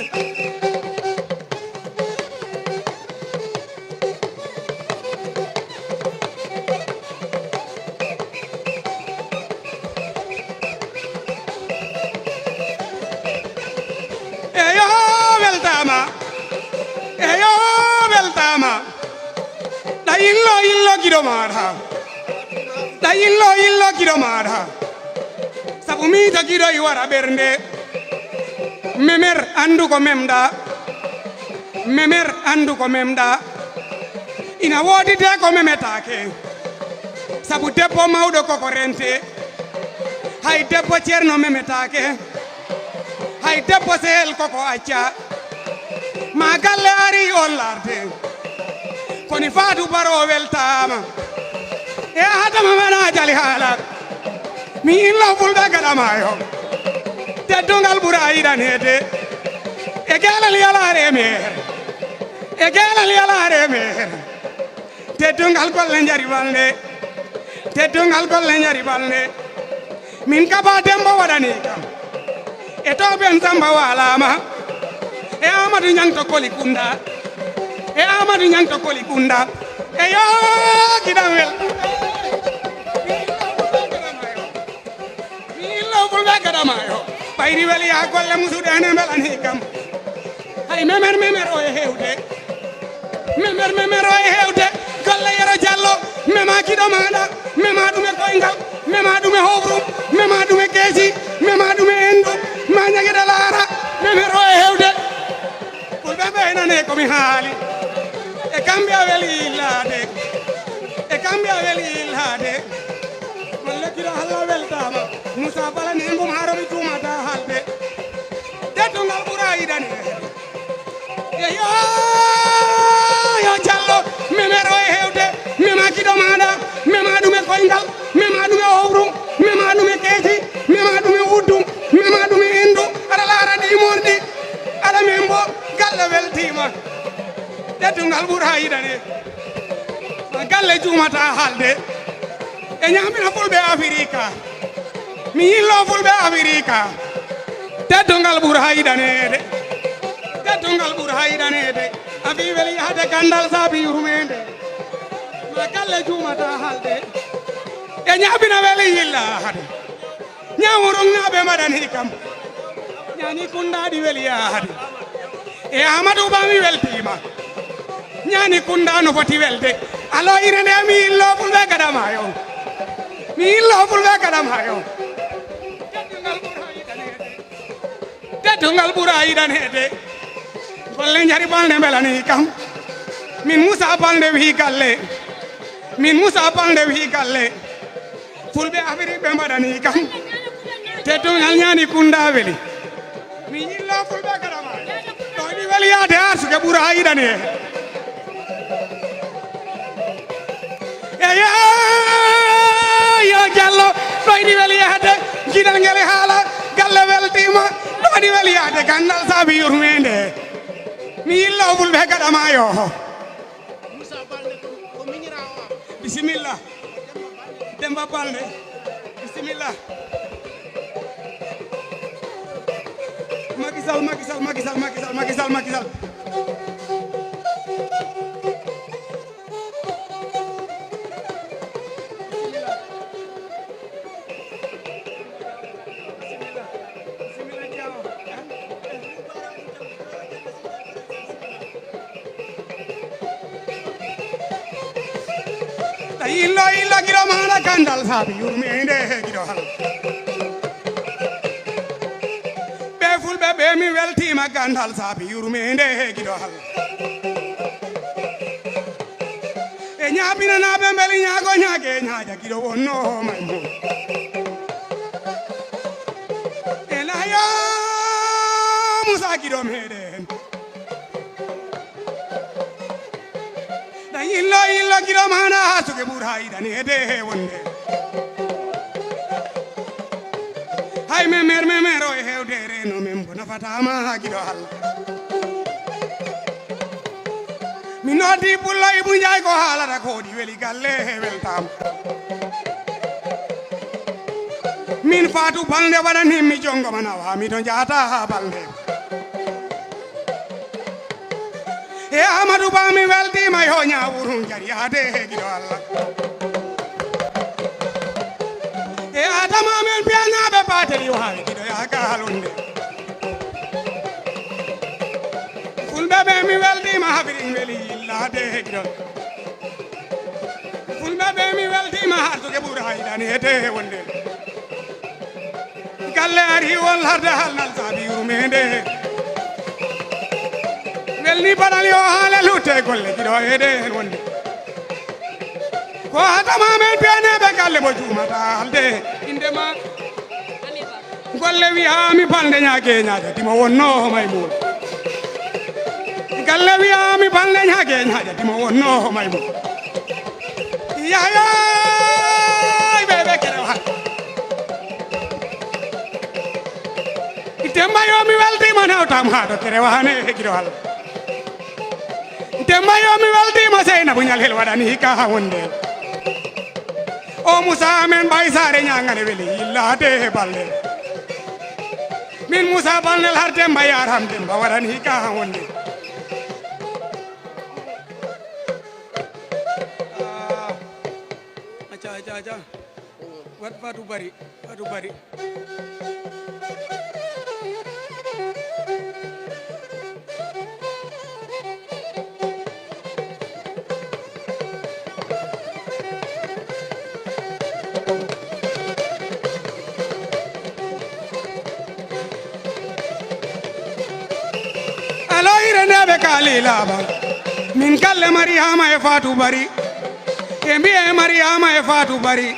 Yillo, yillo giɗo maaɗa. Ɗa yillo, yillo giɗo maaɗa. Sabu miijo giɗo i wara ɓernde. Memer anndu ko memɗa. Memer anndu ko memɗa. Ina woodi de ko memetaake. Sabu debbo mawɗo koko rente. Hay debbo ceerno memetaake. Hay debbo sehel koko acca. Ma galle ari on larde. Koni Faatu Baro weltaama. E Adama mana jali haala. Mi illo fulɓe gaɗa maayo. Teddungal ɓura yiɗaneede. E geelal yalaare meer. E geelal yalaare meer. Teddungal golle njari balɗe. Teddungal golle njari balɗe. Min kaba Demba waɗani kam. E to ben Samba walaama. E Amadou Niang to Koli Kunda. E Amadou Niang to Koli Kunda. E yo giɗam wel. Mi illo fulɓe gaɗa maayo. Ɓayri weli yaa golle musuɗe ene mbelani kam. Hay memer memer o e hewde. Memer memer o e hewde. Golle Yero Jallo. Mema giɗo maaɗa. Mema ɗum e koyngal. Mema ɗum e howrum. Mema ɗum e keesi. Mema ɗum e endu. Ma ñageɗa laara. Memer o e hewde. Fulɓe ɓe nane ko mi haali. E kamɓe a weli illaade. E kamɓe a weli illaade. Malla kira halla weltaama. Musa Bala ne mbum haromi tuumata halde. Teddungal ɓura yiɗani. E yo, yo Jallo, memero e hewde, mema giɗo maaɗa, mema ɗum e koyngal, mema ɗum e howru, mema ɗum e keeci, mema ɗum e wuddu, mema ɗum e endu. Aɗa laara ɗi morɗi, aɗa membo, galle weltiima. Teddungal ɓura yiɗane. Galle juumata haalde. E ñaamina fulɓe Afirika. Mi yillo fulɓe Afirika. Teddungal ɓura yiɗaneede. Teddungal ɓura yiɗaneede. A fii weli yahde gandal saabi yurmeende. Ma galle juumata haalde. E ñaamina weli yilla hade. Ñaawuruŋnaaɓe mbaɗani kam. Ñaani kundaaɗi weli yaade. E Amadou Ba mi weltiima. Ñaani kunda no foti welde. Alo ine nde mi illo fulɓe gadamaayo. Mi illo fulɓe gadamaayo. Teddungal ɓura yiɗaneede. Teddungal ɓura yiɗaneede. Golle njari balɗe mbelani kam. Min Moussa Balde wii galle. Min Moussa Balde wii galle. Fulɓe Afiriki ɓe mbaɗani kam. Teddungal ñaani kunda weli. Mi yillo fulɓe garama. Ɗo ɗi weli yaade arsuke ɓura yiɗani he. Eyo, yo Jallo, ɗo ɗi weli yaade. Giɗal ngel e haala, galle weltiima. Ɗo ɗi weli yaade, gandal saabi yurmeende. Mi yillo fulɓe gadamaayo. Moussa Balde ko, ko miñiraawo am. Bisimilla. Demba Balde. Bisimilla. Macky Sall, Macky Sall, Macky Sall, Macky Sall, Macky Sall, Macky Sall. Illo, illo, giɗo maana gandal saabi yurmeende he giɗo hal. Ɓe fulɓe ɓe mi weltiima gandal saabi yurmeende he giɗo hal. E ñaabinanaaɓe mbeli ñaago ñaage ñaaja giɗo wonno may mo. E layo Musa giɗo meɗen. Da yillo yillo giɗo mana ha suke ɓura yiɗaneede he wonde. Hay memer memer o e hewdere no men bo nafatama ha giɗo Allah. Mi noddi Pullo Ibu Njaay ko haalata ko ɗi weli galle he weltaama. Min Faatu Balde waɗan himmi jongo ma nawa mi to njaata ha Balde. E Amadou Ba mi weltiima yo ñaawuru jariyaade he giɗo Allah. E Adama men piyanaaɓe baateli waawi giɗo yaaka halunde. Fulɓe ɓe mi weltiima habiri weli yillaade he giɗo. Ɓe mi weltiima harsude ɓura haydani hete wonde. Galle ari won larde halnal saabi yurmeende. Welni baɗal yo haale lutte golle giɗo heede heen wonde. Ko hatama men piyaneɓe galle mo juumata halde. Inde ma. Golle wiyaami balde ñaage ñaaja dimo wonno may muul. Galle wiyaami balde ñaage ñaaja dimo wonno may muul. Yahya, ɓe ɓe kere wa. Demba yo mi weltiima nawtam haa to kere wa hane e giɗo Alla. Demba yo mi weltiima Seynabu Ñalel waɗani ka ha wonde. O Musa amen Bay Saare ñaagane weli yillaade e balde. Min Musa Balnel har Demba yaram Demba waɗani ka ha wonde. Ah. Aca, aca, aca. Wat Fatou Bari, Fatou Bari. Alo ire nde ɓe kaali laaɓa. Min galle Mariama e Fatou Bari. E mbiye Mariama e Fatou Bari.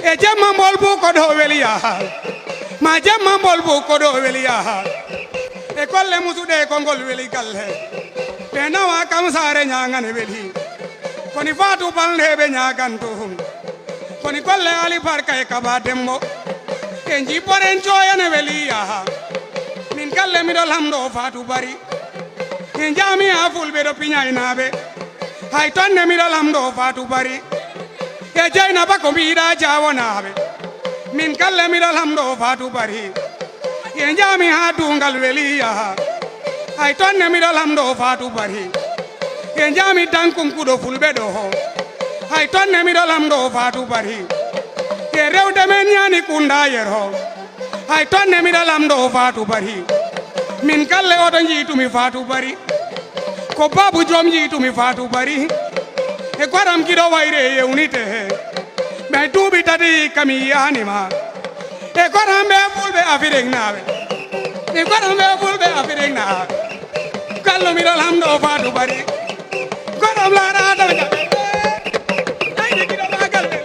E jemma mbol bu ko ɗo weli yaha. Ma jemma mbol bu ko ɗo weli yaha. E golle musuɗe ko ngol weli galle. Ɓe nawa kam saare ñaagane weli. Koni Fatou Balde ɓe ñaaganto. Koni golle Ali Barka e Kaba Dembo. E jiboren coyane weli yaha. Min galle miɗo lamɗo Fatou Bari. E jami'a fulɓe ɗo piñaynaaɓe. Hay tonne miɗo lamɗo Fatou Bari. E Jeynaba ko mbiɗa jawonaaɓe. Min galle miɗo lamɗo Fatou Bari. E jami'a duungal weli yaha. Hay tonne miɗo lamɗo Fatou Bari. E jami dankum kuɗo fulɓe ɗo ho. Hay tonne miɗo lamɗo Fatou Bari. E rewde men ñaani kunda yer ho. Hay tonne miɗo lamɗo Fatou Bari. Min galle oto njiitumi Fatou Bari. Ko babu joom njiitumi Fatou Bari. E goram giɗo wayre e yewnite he. Ɓe duuɓi tati kami yiyaanima. E goram ɓe fulɓe Afirik naaɓe. E goram ɓe fulɓe Afirik naaɓe. Gallo miɗo lamɗo Fatou Bari. Goram laaraɗo jaɓe. Ayde giɗo magal ɓe.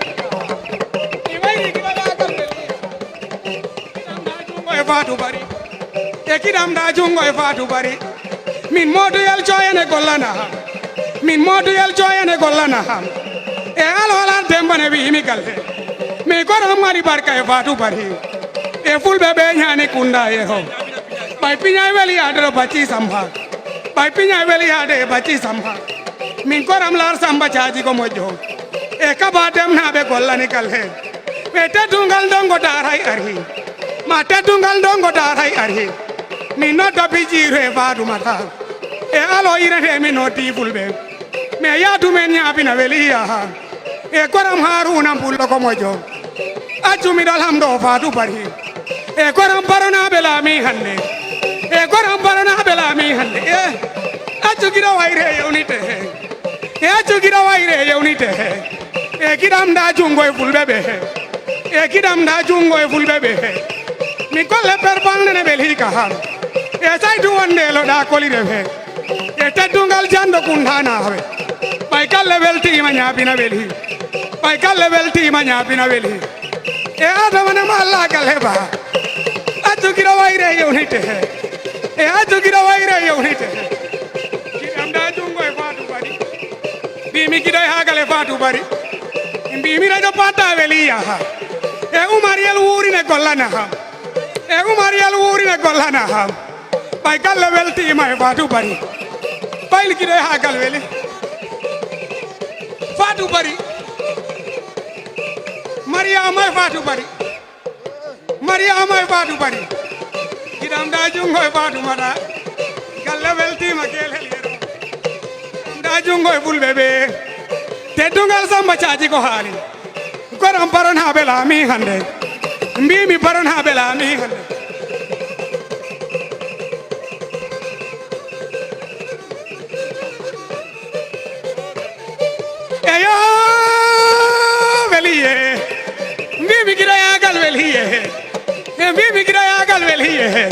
E wayri giɗo magal ɓe. Kiɗam da jungo e Fatou Bari. E kiɗam da jungo e Fatou Bari. Min moduyel joyane gollana ham. Min moduyel joyane gollana ham. E alwalar dembane wi mi galle. Mi goram mari barka e Fatou Bari. E fulɓe ɓe ñaani kunda e ho. Ɓay piñay weli yaade ɗo bacci samba. Ɓay piñay weli yaade e bacci samba. Min goram lar samba caaji ko moƴƴo. E kaba dem na ɓe gollani galle. Ɓe teddungal ndongo daaray ari. Ma teddungal ndongo daaray ari. Mi nodda bijiiro e Faatumata. E alo irete mi noddi fulɓe. Mi yaadu men ñaabina weli yaha. E goram Haruna Pullo ko moƴƴo. Accu miɗo lamɗo Fatou Bari. E goram baronaaɓe laami hannde. E goram baronaaɓe laami hannde. E accu giɗo wayre e yewnite he. E accu giɗo wayre e yewnite he. E kiɗam da jungo e fulɓe ɓe he. E kiɗam da jungo e fulɓe ɓe he. Mi golle perpal nene ɓe liika han. E saytu wonde loɗa kolire he. E teddungal jando kundanaaɓe. Ɓay galle weltiima ñaabina weli. Ɓay galle weltiima ñaabina weli. E adama ne ma Allah galle ba. Accu giɗo wayre yewnite he. E accu giɗo wayre yewnite he. Kiɗam da jungo e Fatou Bari. Mbimi giɗo e haa galle Fatou Bari. Mbimi rajo pata weli yaha. E Umar yel wuurine gollana ham. E Umar yel wuurine gollana ham. Ɓay galle weltiima e Fatou Bari. Ɓay giɗo e haa gal weli. Fatou Bari. Mariama e Fatou Bari. Mariama e Fatou Bari. Kiɗam da jungo e Fatou Mata. Galle weltiima kelel yero. Kiɗam da jungo e fulɓe ɓe. Teddungal samba caaji ko haali. Goram baronaaɓe laami hannde. Mbimi baronaaɓe laami hannde. Eyo! E he.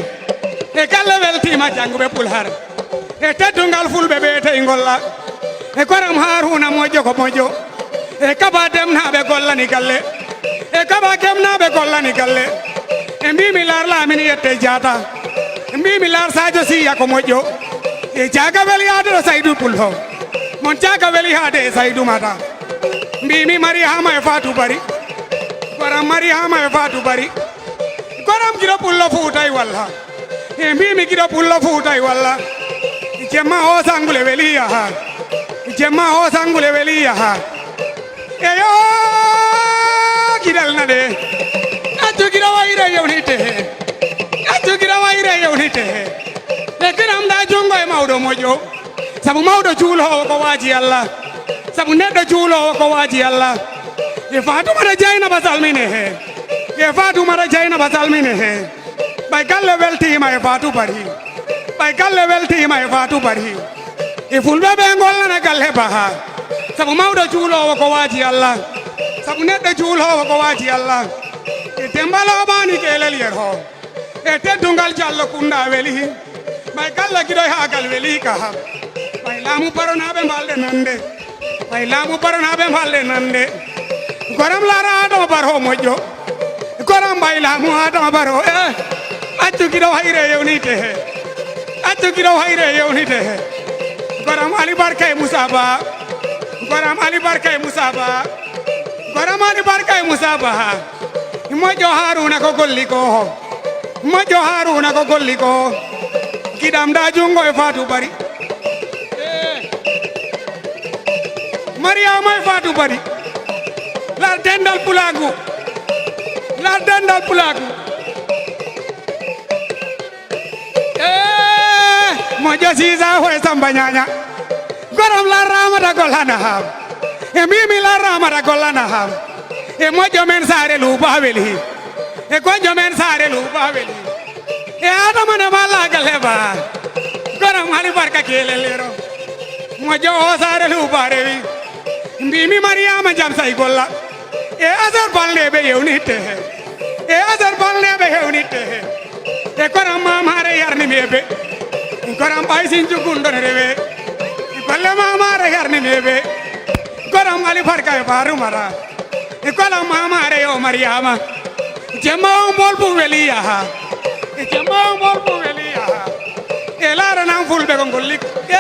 E galle weltiima jannguɓe Pulhaar. E teddungal fulɓe ɓe tey ngolla. E koram Haaruuna moƴƴo ko moƴƴo. E kaba demnaaɓe gollani galle. E kaba kemnaaɓe gollani galle. E mbiimi laar Laamin yette jaata. E mbiimi laar Sadio Siya ko moƴƴo. E jaaga weli haade ɗo Saydu Pullo. Mon jaaga weli haade e Saydu Mata. Mbiimi Mariyaama e Faatu Bari. Koram Mariyaama e Faatu Bari. Koram giɗo Pullo Fuuta e walla. E mbiimi giɗo Pullo Fuuta e walla. Jemma o sangule weli yaha. Jemma o sangule weli yaha. Eyo, giɗal na ɗe. Accu giɗo wayre yewnite he. Accu giɗo wayre yewnite he. E kinam da junngo e mawɗo moƴƴo. Sabu mawɗo juuloowo ko waaji Allah. Sabu neɗɗo juuloowo ko waaji Allah. E Faatumata Jeynaba salmine he. E Faatumata Jeynaba salmine he. Ɓay galle weltiima e Faatu Bari. Ɓay galle weltiima e Faatu Bari. E fulɓe ɓe ngollana galle Baha. Sabu mawɗo juuloowo ko waaji Allah. Sabu neɗɗo juuloowo ko waaji Allah. E Demba Loobaani Keelel Yerho. E teddungal Jallo Kunda weli. Ɓay galle giɗo e haagal weli ka. Ɓay laamu baronaaɓe mbalɗe nande. Ɓay laamu baronaaɓe mbalɗe nande. Goram laara Adama Barho moƴƴo. Koram ɓay laamu Adama Barho. Eh, accu giɗo hayre yewnite he. Accu giɗo hayre yewnite he. Goram Ali Barka e Musa Ba. Goram Ali Barka e Musa Ba. Goram Ali Barka e Musa Ba. Moƴƴo Haaruuna ko golli ko. Moƴƴo Haaruuna ko golli ko. Giɗam da junngo e Faatu Bari. Eh. Mariyaama e Faatu Bari. Laar denndal pulaagu. Laar denndal pulaagu. Eh, moƴƴo Siisa hoy Samba Ñaaña. Goram laar Raamata gollana ham. E mbiimi laar Raamata gollana ham. E moƴƴo men Saare Luuba weli. E goƴƴo men Saare Luuba weli. E Adama ne ma laagal heɓa. Goram Ali Barka Keelel Yerho. Moƴƴo o Saare Luuba rewi. Mbiimi Mariyaama jam say golla. E Azar Balde ɓe yewnitte he. E Azar Balde ɓe hewnitte he. E koram Maamaare yarni mi e ɓe. Koram ɓay sin jugun ɗon rewe. Golle Maamaare yarni mi e ɓe. Koram Ali Barka e Faatu Mata. E koram Maamaare yo Mariyaama. Jemma on mol bum weli yaha. E jemma on mol bum weli yaha. E laara nan fulɓe ko ngolli. E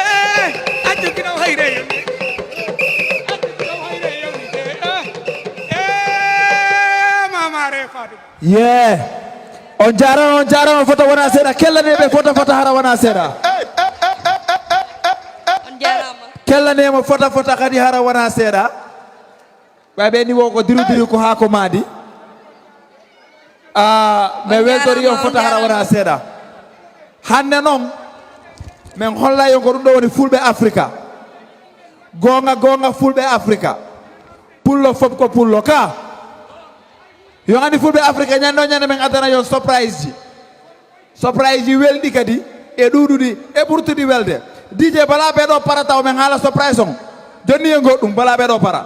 accu giɗo hayre yonde. Accu giɗo hayre yonde. E, e Maamaare Faatu. Yee. On jaaraama, on jaaraama, fota wona seeɗa. Kellanee ɓe fota, fota hara wona seeɗa. On jaaraama. Kellanee mo fota, fota kadi hara wona seeɗa. Ɓay ɓe ni wo ko diru diru ko haa ko maadi. Ah, mi weltori on fota hara wona seeɗa. Hannde noon, min hollay on ko ɗum ɗo woni Fulɓe Afrika. Goonga, goonga Fulɓe Afrika. Pullo fof ko pullo ka. Yo anndi Fulɓe Afrika ñande o ñande min addana yo surprise ji. Surprise ji welɗi kadi e ɗuuɗuɗi e ɓurtuɗi welde. D J bala ɓe ɗo para taw min haala surprise on. Jonni e goɗɗum bala ɓe ɗo para.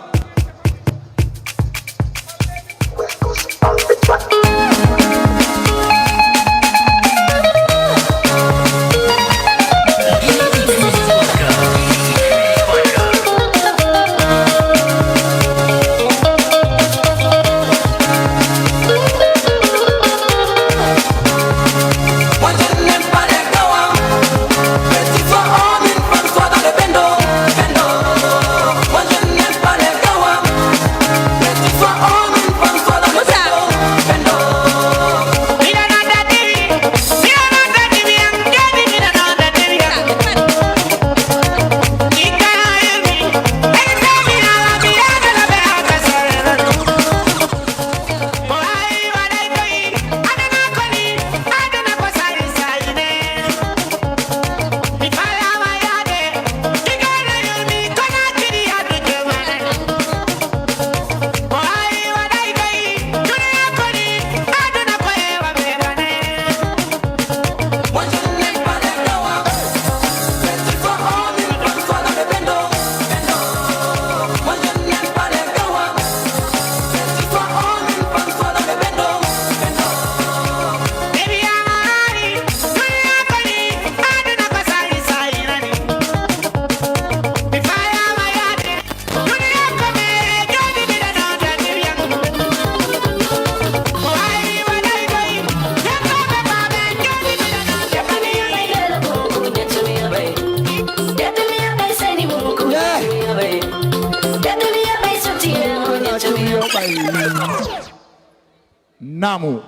Mu.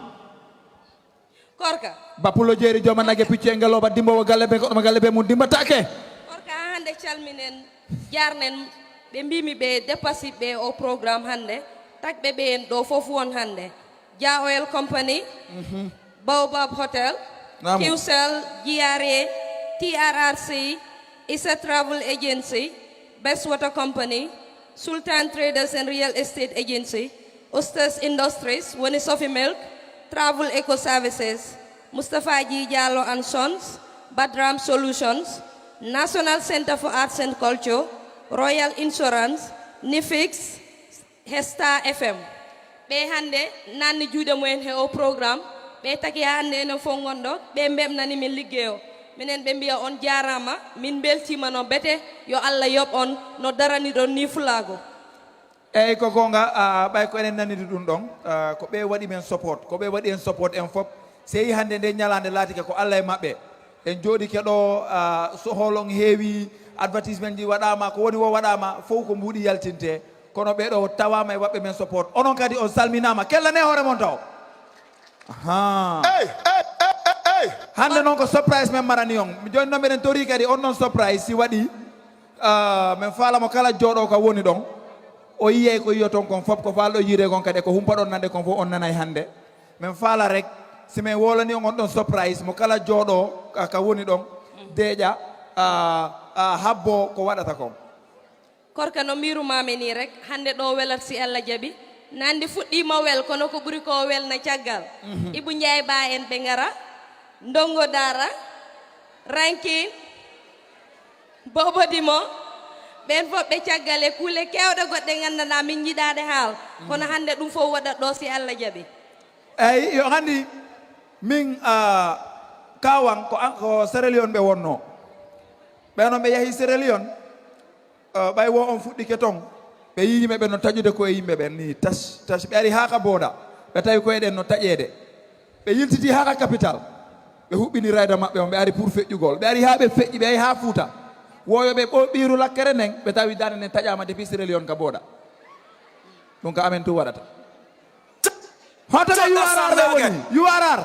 Korka. Bapulo jeeri jooma nage picce ngelooba dimbowo galle be ko ɗuma galle be mum dimbatake. Korka, haa hannde calminen, jaarnen, ɓe mbimi ɓe dépasi ɓe o programme hannde, takɓe ɓe en ɗo fof won hannde. Dia Oil Company, Baobab Hotel, Naam. Qcell, G R A, T R R C, Isa Travel Agency, Best Water Company, Sultan Traders and Real Estate Agency, Ustas Industries, woni Sofi Milk, Travel Eco Services, Mustafa G Jallo and Sons, Badram Solutions, National Center for Arts and Culture, Royal Insurance, Nifix, he Star F M. Ɓe hannde nanni juuɗe mumen he o programme, ɓe taki haa hannde enen fof ngonɗo, ɓe mbeɓnani min liggey o. Minen ɓe mbiya on jaaraama, min mbeltiima no bete, yo Allah yoɓ on no daraniɗon ni fulaagu. Eyyi, ko goonga, ah, ɓay ko enen nanndi ɗum ɗon, ah, ko ɓe waɗi men support, ko ɓe waɗi en support en fof. Sey hannde nde ñalaande laatike ko Allah e maɓɓe. En jooɗike ɗo, ah, sohol on heewi, advertisement ji waɗaama, ko woni wo waɗaama, fof ko mbuuɗi yaltinte. Kono ɓe ɗo tawaama e waɗɓe men support. Onon kadi on salminaama. Kellane hoore mon taw. Ahaa. Ey, ey, ey, ey, ey. Hannde noon ko surprise men marani on. Jooni noon meɗen tori kadi on ɗon surprise si waɗi, ah, men faala mo kala jooɗo ka woni ɗon. O yiyey ko yiyoton kon fof, ko faalɗo yiide kon kadi, ko humpaɗon nande kon fof on nanay hannde. Men faala rek, si men wolani on on ɗon surprise, mo kala jooɗo ka, ka woni ɗon, deeƴa, ah, ah, habbo ko waɗata kon. Korka, no mbirumaami nii rek, hannde ɗo welat si Allah jaɓi. Nanndi fuɗɗiima wel, kono ko ɓuri ko welna caggal. Ibu Njaay Ba en ɓe ngara, Ndongo Daara, Rankin, Bobo Dimo, ɓeen fof ɓe caggal e kuule keewɗe goɗɗe nganndanɗaa min njiɗaade haal. Kono hannde ɗum fof waɗat ɗo si Allah jaɓi. Eyi, yo anndi min, ah, Kawan ko an, ko Sierra Leone ɓe wonno. Ɓe noon ɓe yahi Sierra Leone, ah, ɓay wo on fuɗɗike toon, ɓe yii yimɓe ɓen no taƴude koye yimɓe ɓen ni tas, tas. Ɓe ari haa ka booda, ɓe tawi koye ɗen no taƴeede. Ɓe yiltiti haa ka capital, ɓe huɓɓini rayda maɓɓe on, ɓe ari pour feƴƴugol. Ɓe ari haa ɓe feƴƴi, ɓe ari haa Fuuta. Wo yo ɓe ɓo-, ɓiiru lakkere nden, ɓe tawi daande nden taƴaama depuis Sierra Leone ka booda. Ɗum ka amen tun waɗata. Hoto ɓe U R R ɓe woni? U R R.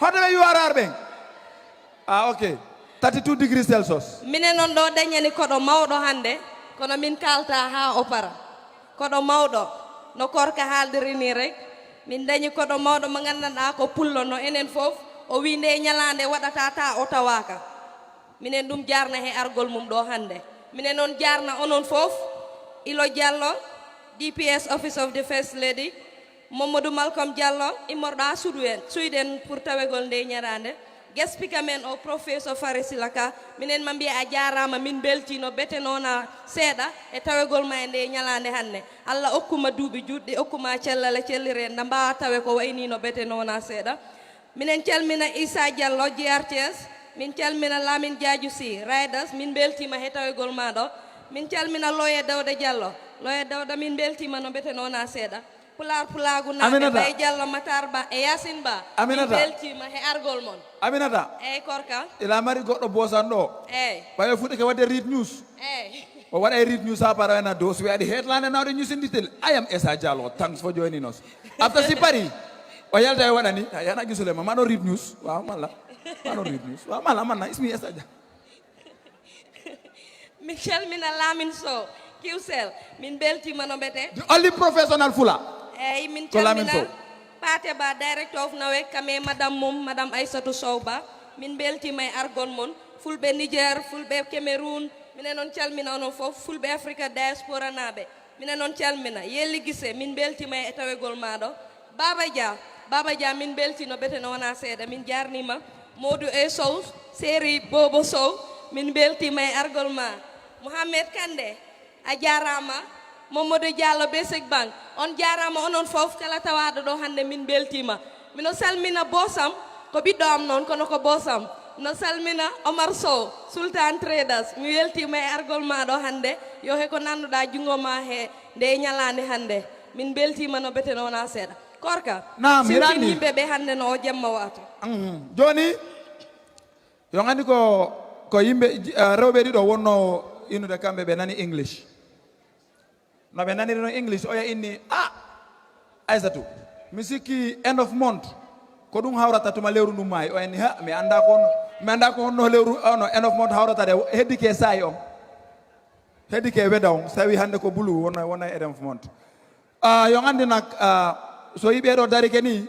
Hoto ɓe U R R ɓen? Ah, ok. Thirty-two degrees Celsius. Minen on ɗo dañani koɗo mawɗo hannde, kono min kaalta haa o para. Koɗo mawɗo, no Korka haaldiri ni rek, min dañi koɗo mawɗo mo nganndanɗaa ko pullo no enen fof, o wi nde ñalaande waɗata ta o tawaaka. Minen ɗum jaarna he argol mum ɗo hannde. Minen on jaarna onon fof, Ilo Diallo, D P S Office of the First Lady, Mamadou Malcolm Diallo, immorɗo haa Sudu en, Suudu en pour tawegol nde ñalaande. Guest speaker men o, Professor Fari Silaka, minen ma mbiya a jaaraama, min mbeltiino bete noona seeɗa e tawegol ma e nde ñalaande hannde. Allah okkuma duuɓi juutɗi, okkuma cellal e cellirde, nda mbaawa tawe ko wayniino bete noona seeɗa. Minen calmina Issa Diallo, G R T S. Min calmina Lamine Diadiou Sy, Riders. Min mbeltiima he tawegol ma ɗo. Min calmina Loye Dawda Diallo. Loye Dawda, min mbeltiima no mbete noona seeɗa. Pulaar pulaagu naaɓe, Aminata. Baye Diallo, Matar Ba e Yacine Ba. Aminata. Min mbeltiima he argol mon. Aminata. Eyi, Korka. Ila mari goɗɗo bosan ɗo. Eyi. Ɓayo fuɗɗike waɗde read news. Eyi. O waɗa e read news haa para wena dow. So wiyaɗi headline now the news in detail. I am Issa Diallo. Thanks for joining us. After si pari, o yalta e waɗani. A yana gisulema. Mano read news. Waaw, mala. Mano read news. Waaw, mala, manna. It's me, Issa Diallo. Min calmina Lamin Sow, Qcell. Min mbeltiima no mbete. The only professional Fula. Eyi, min calmina Pate Ba, Director of NAWEC, kame madame mum, Madame Aissatou Sow Ba. Min mbeltiima e argol mon. Fulɓe Niger, Fulɓe Cameroun, minen on calmina onon fof. Fulɓe Africa diaspora naaɓe, minen on calmina. Yelli Gise, min mbeltiima e tawegol ma ɗo. Baba Dia, Baba Dia, min mbeltiino bete no wona seeɗa, min jaarniima. Modou E Sow, Seri Bobo Sow, min mbeltiima e argol ma. Mohamed Kande, a jaaraama. Mamadou Diallo, Basic Bank, on jaaraama onon fof, kala tawaaɗo ɗo hannde, min mbeltiima. Mino salmina boosam, ko ɓiɗɗo am noon, kono ko boosam. No salmina Omar Sow, Sultan Traders, mi weltiima e argol ma ɗo hannde. Yo he ko nannuɗaa junngo ma he nde ñalaande hannde. Min mbeltiima no bete no wona seeɗa. Korka, Naam, sintin hiɗa anndi. Yimɓe ɓe hannde no o jemma wata. Mhm. Jooni, yo anndi ko, ko yimɓe, eh, rewɓe ɗiɗo wonno innude kamɓe ɓe nani English. No ɓe naniri no English, oya inni, "Ah, Aissatou, Mi sikki end of month ko ɗum hawrata tuma lewru ndun maayi. O inni, "Ha, mi anndaa ko honno, mi anndaa ko honno lewru, ono, end of month hawrata de, heddike saa'i on. Heddike weather on, sawi hannde ko blue, wona, wona end of month." Ah, yo on anndi nak, ah, so yiɓe ɗo darike ni,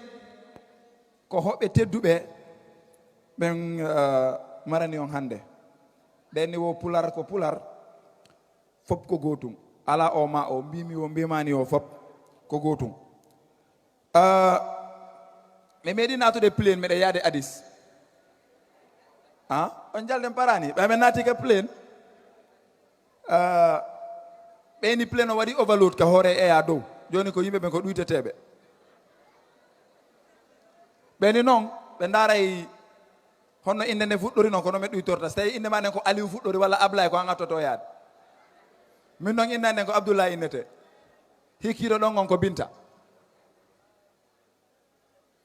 ko hoɓɓe tedduɓe ɓen, ah, marani on hannde. Ɓen ni wo pular ko pular, fop ko gootum. Alaa o ma o, mbimi o, mbimani o, fop ko gootum. Ah, mi meeɗi naatude plane, miɗa yaade Addis. Ah, on jalden parani, ɓe men naati ka plane. Ah, ɓeyni plane o waɗi overload ka hoore e yaa dow. Jooni ko yimɓe ɓen ko ɗuyteteeɓe. Ɓeyni noon, ɓe ndaaray honno innde nden fuɗɗori noon, ko noon ɓe ɗuytorta. So tawi innde ma nden ko Aliou fuɗɗori walla Ablaye, ko an attoto yaade. Min noon innde an nden ko Abdoulaye innete. Hikkiiɗo ɗon on ko Binta.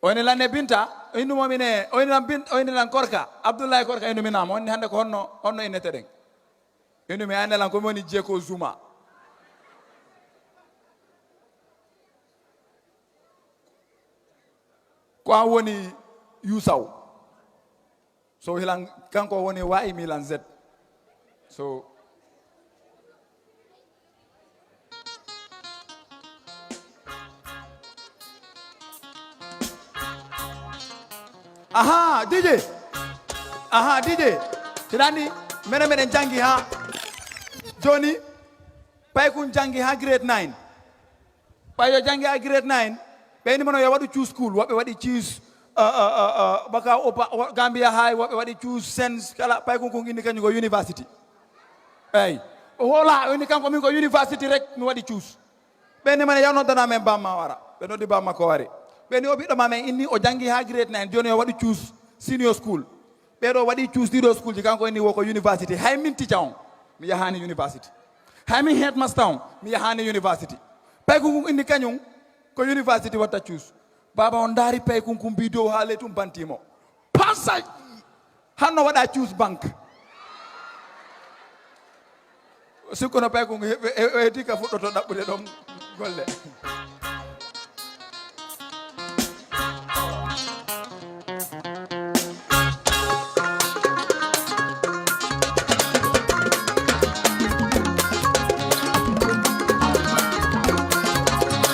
O inni lan ne Binta, o inni mo mine, o inni lan Bin-, o inni lan Korka, Abdoulaye Korka, inni mi naam, o inni hannde ko honno, honno innete ɗen? Inni mi anne lan ko mi woni Jeko Zuma. Ko an woni Yusaw. So hilan, kanko woni wa'i Milan Z. So. Aha, D J. Aha, D J. Hiɗa anndi, menen meɗen janngi ha. Jooni, Paykun janngi ha grade nine. Ɓay yo janngi ha grade nine, ɓe inni mo no yo waɗu choose school, woɓɓe waɗi choose, uh, uh, uh, uh, Baka Opa, wo-, Gambia High, woɓɓe waɗi choose Sense, kala Paykun kun inni kañum ko university. Eyi. O hoola, o inni kanko min ko university rek mi waɗi choose. Ɓe inni mo ne yo noddana men bamma wara. Ɓe noddi bamma ko wari. Ɓe inni o ɓiɗɗo ma men inni o janngi ha grade nine, jooni yo waɗu choose senior school. Ɓee ɗoo waɗi choose ɗii ɗoo schoolji, kanko inni wo ko university. Hay min teacher on, mi yahaani university. Hay min headmaster on, mi yahaani university. Paykun kun inni kañum ko university watta choose. Baaba on ndaari Paykun kun mbii dow haa ley tun bantii mo. Pasay! Hanno waɗa choose bank. Sikkuno Paykun he-, he-, he-, heddii ka fuɗɗoto ɗaɓɓude ɗon golle.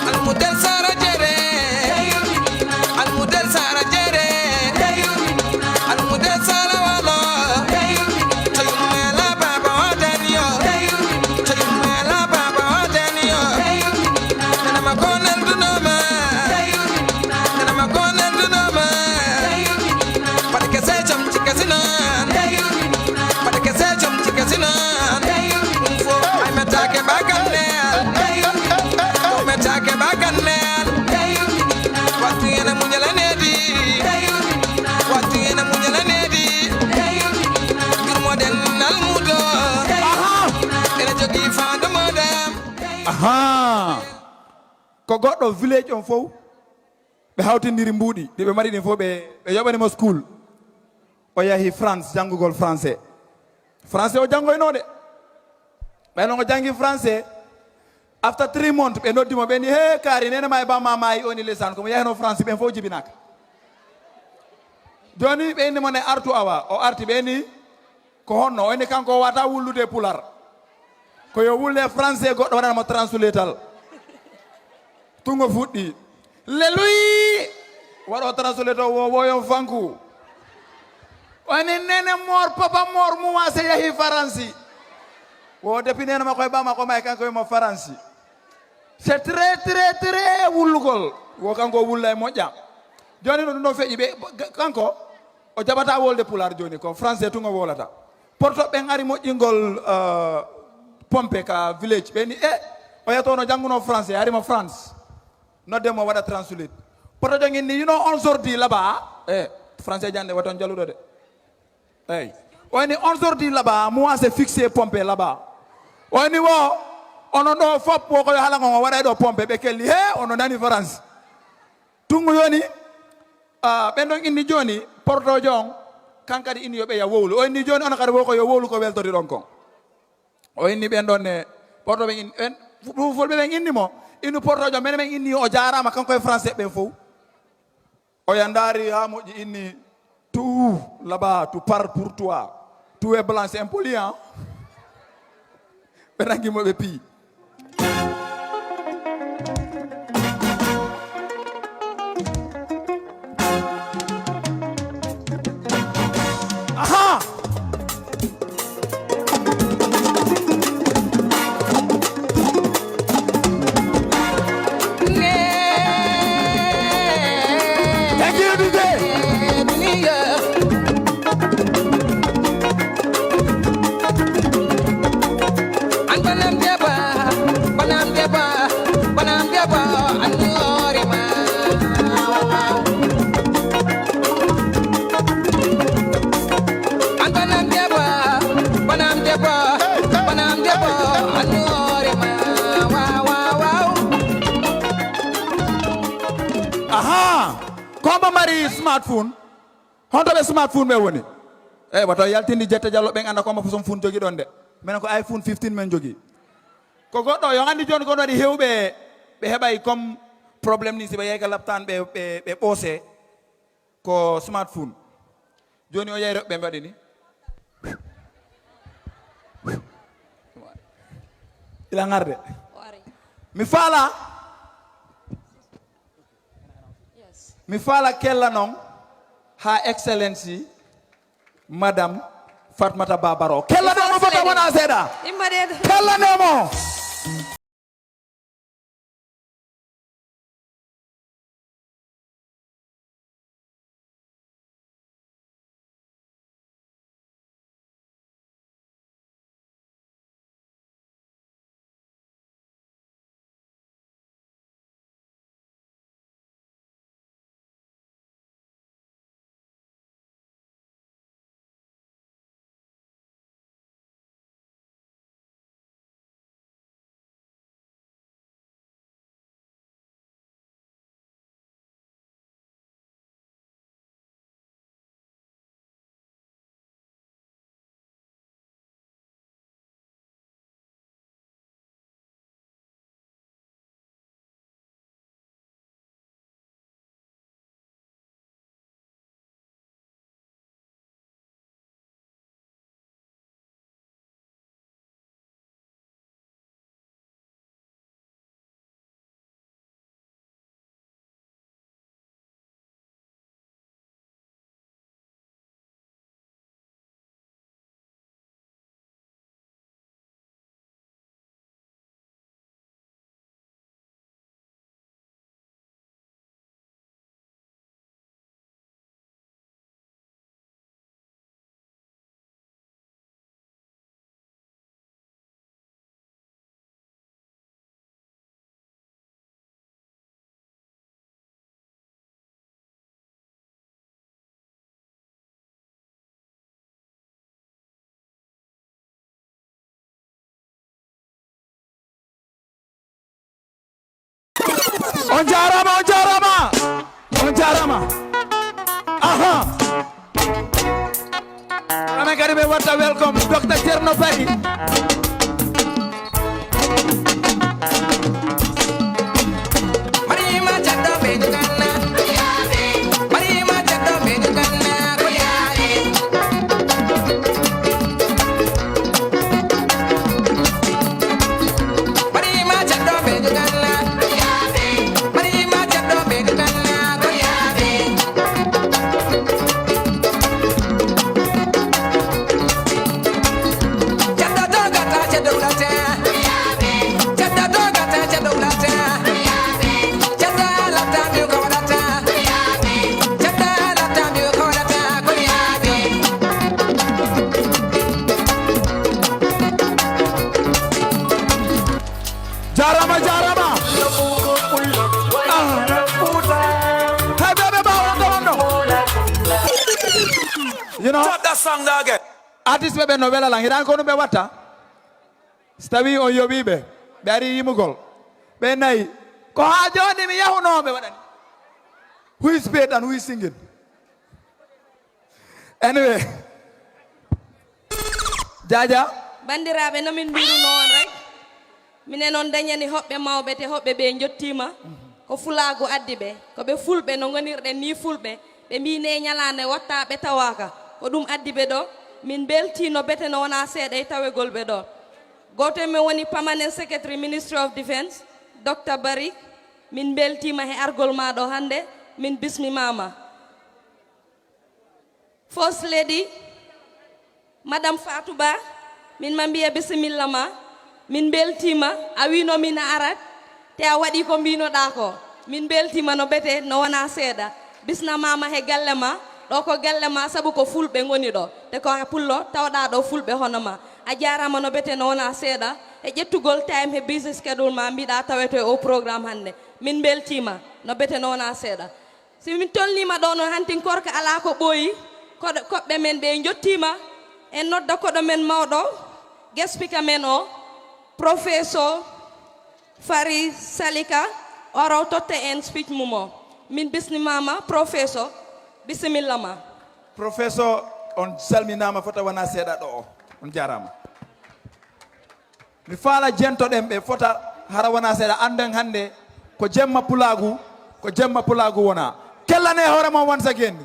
Almudel Sara Jere. Almudel Sara Jere. Almudel Sara Walo. Coyum Mela Baba Wadanio. Coyum Mela Baba Wadanio. Nana ma konen dunoma. Nana ma konen dunoma. Pada kese chom chikasinan. Pada kese chom chikasinan. Ay metake bakanel. Metake bakanel. Wattu ene muñala nedi. Wattu ene muñala nedi. Ngir moden nal mudo. Aha. Ene jogi fando modem. Aha. Ko goɗɗo village on fof, ɓe hawtindiri mbuuɗi, ɗi ɓe mari ɗin fof, ɓe, ɓe yoɓani mo school. O yahi France, janngugol français. Français o janngoynoo de. Ɓay no o janngi français, after three months, ɓe noddi mo, ɓe ni, "He, kaari, neene ma e bamma maayi, oni lesan, ko mo yahno France, ɓen fof jibinaaka." Jooni ɓe inni mo ne artu awa, o arti, ɓe ni, "Ko honno?" O inni kanko o wata wullude pular. Ko yo wulle français, goɗɗo waɗana mo translatal. Tungo fuɗɗi. Leluy! Waɗo translator wo woyon fanku. O inni, "Nene mor, papa mor, mu wase yahi Faransi." Wo depi nene ma koy bama ko may kanko mo Faransi. C'est très, très, très wullugol. Wo kanko wulla e moƴƴa. Jooni no ɗum ɗo feƴƴi ɓe, kanko o jaɓata wolde pular jooni, ko français tun o wolata. Porto ɓen ari moƴƴingol, euh, pompe ka village. Ɓe ni, "E, o yatono jannguno français, ari mo France." Nodde mo waɗa translate. Porto jangin ni, "You know, on sorti là-bas." E, français jannde, waton jaluɗo de. Eyi. O ni, "On sorti là-bas, moi c'est fixé pompe là-bas." O ni wo, ono ɗo fop wo ko yo hala ngon o waɗa ɗo pompe, ɓe kelli, "He, ono nani France." Tungu yoni, ah, ɓen ɗon inni jooni, portojo on, kan kadi inni yo ɓe ya wowlu. O inni jooni, ono kadi wo ko yo wowlu ko weltori ɗon kon. O inni ɓen ɗon ne, porto ɓen in-, ɓen, fu-, fulɓe ɓen inni mo, Inu portojo men men inni o jaaraama kanko e français ɓen fof. Oya ndaari haa moƴƴi inni, tout là-bas, tu parles pour toi. Tout est blanc, c'est impoli, hein? Ɓe nangi mo ɓe pii. Aha! Thank you, D J. Aha! Ko hombo mari smartphone? Honto ɓe smartphone ɓe woni? Eyi, wata yaltini Jette Jallo ɓen annda ko hombo façon phone jogi ɗon de. Minen ko iPhone fifteen men jogi. Ko goɗɗo, yo anndi jooni ko waɗi heewɓe ɓe heɓay comme problème ni si ɓe yehi ka laptaan ɓe, ɓe, ɓe ɓoose ko smartphone. Jooni o yeyre ɓe mbaɗi ni. Ila ngarde. O ari. Mi faala. Yes. Mi faala kella non ha Excellency Madame Fatmata Ba Barrow. Kella non mo bota wona seeɗa. Imbaɗe. Kella non mo. On jaaraama, on jaaraama, on jaaraama. Aha. Amen kadi ɓe watta welcome Docteur Thierno Barry. Jarama, jarama. Ah. Hey, baby, bow down, no. You know? Stop that song there again. Artiste ɓe ɓe no wela lan. Hiɗan ko ɗum ɓe watta. Si tawi on yoɓii ɓe, ɓe ari yimugol. Ɓe nayi. Ko haa jooni mi yahunoo ɓe waɗani. Who is paid and who is singing? Anyway. Jaaja. Banndiraaɓe, no min mbiiruno on rek. Minen on dañani hoɓɓe mawɓe, te hoɓɓe ɓe njottiima. Ko fulaagu addi ɓe. Ko ɓe fulɓe, no ngonirɗen ni fulɓe. Ɓe mbii ne ñalaande watta ɓe tawaaka. Ko ɗum addi ɓe ɗo. Min mbeltii no bete no wonaa seeɗa e tawegol ɓe ɗo. Gooto e men woni Permanent Secretary Ministry of Defense, Doctor Barry. Min mbeltiima he argol ma ɗo hannde. Min bismimaama. First Lady, Madame Fatou Ba, min ma mbiya bisimilla ma. Min mbeltiima, a wiino min a arat, te a waɗi ko mbiinoɗaa ko. Min mbeltiima no bete, no wonaa seeɗa. Bisnamaama he galle ma, ɗo ko galle ma, sabu ko fulɓe ngoni ɗo. Te ko he pullo, tawɗaa ɗo fulɓe hono ma. A jaaraama no bete, no wonaa seeɗa. E ƴettugol time he busy schedule ma, mbiɗa taweto e o programme hannde. Min mbeltiima, no bete, no wonaa seeɗa. Si min tolniima ɗo noon, hantin korka alaa ko ɓooyi, koɗo, koɓɓe men ɓe njottiima. En nodda koɗo men mawɗo, guest speaker men o, Professor Fari Salika, o ara o totta en speech mum o. Min bismimaama, Professor, bisimilla ma. Professor, on salminaama fota wonaa seeɗa ɗo o. On jaaraama. Mi faala jentoɗen ɓe fota hara wonaa seeɗa, annden hannde ko jemma pulaagu, ko jemma pulaagu wonaa. Kellane hoore mon once again.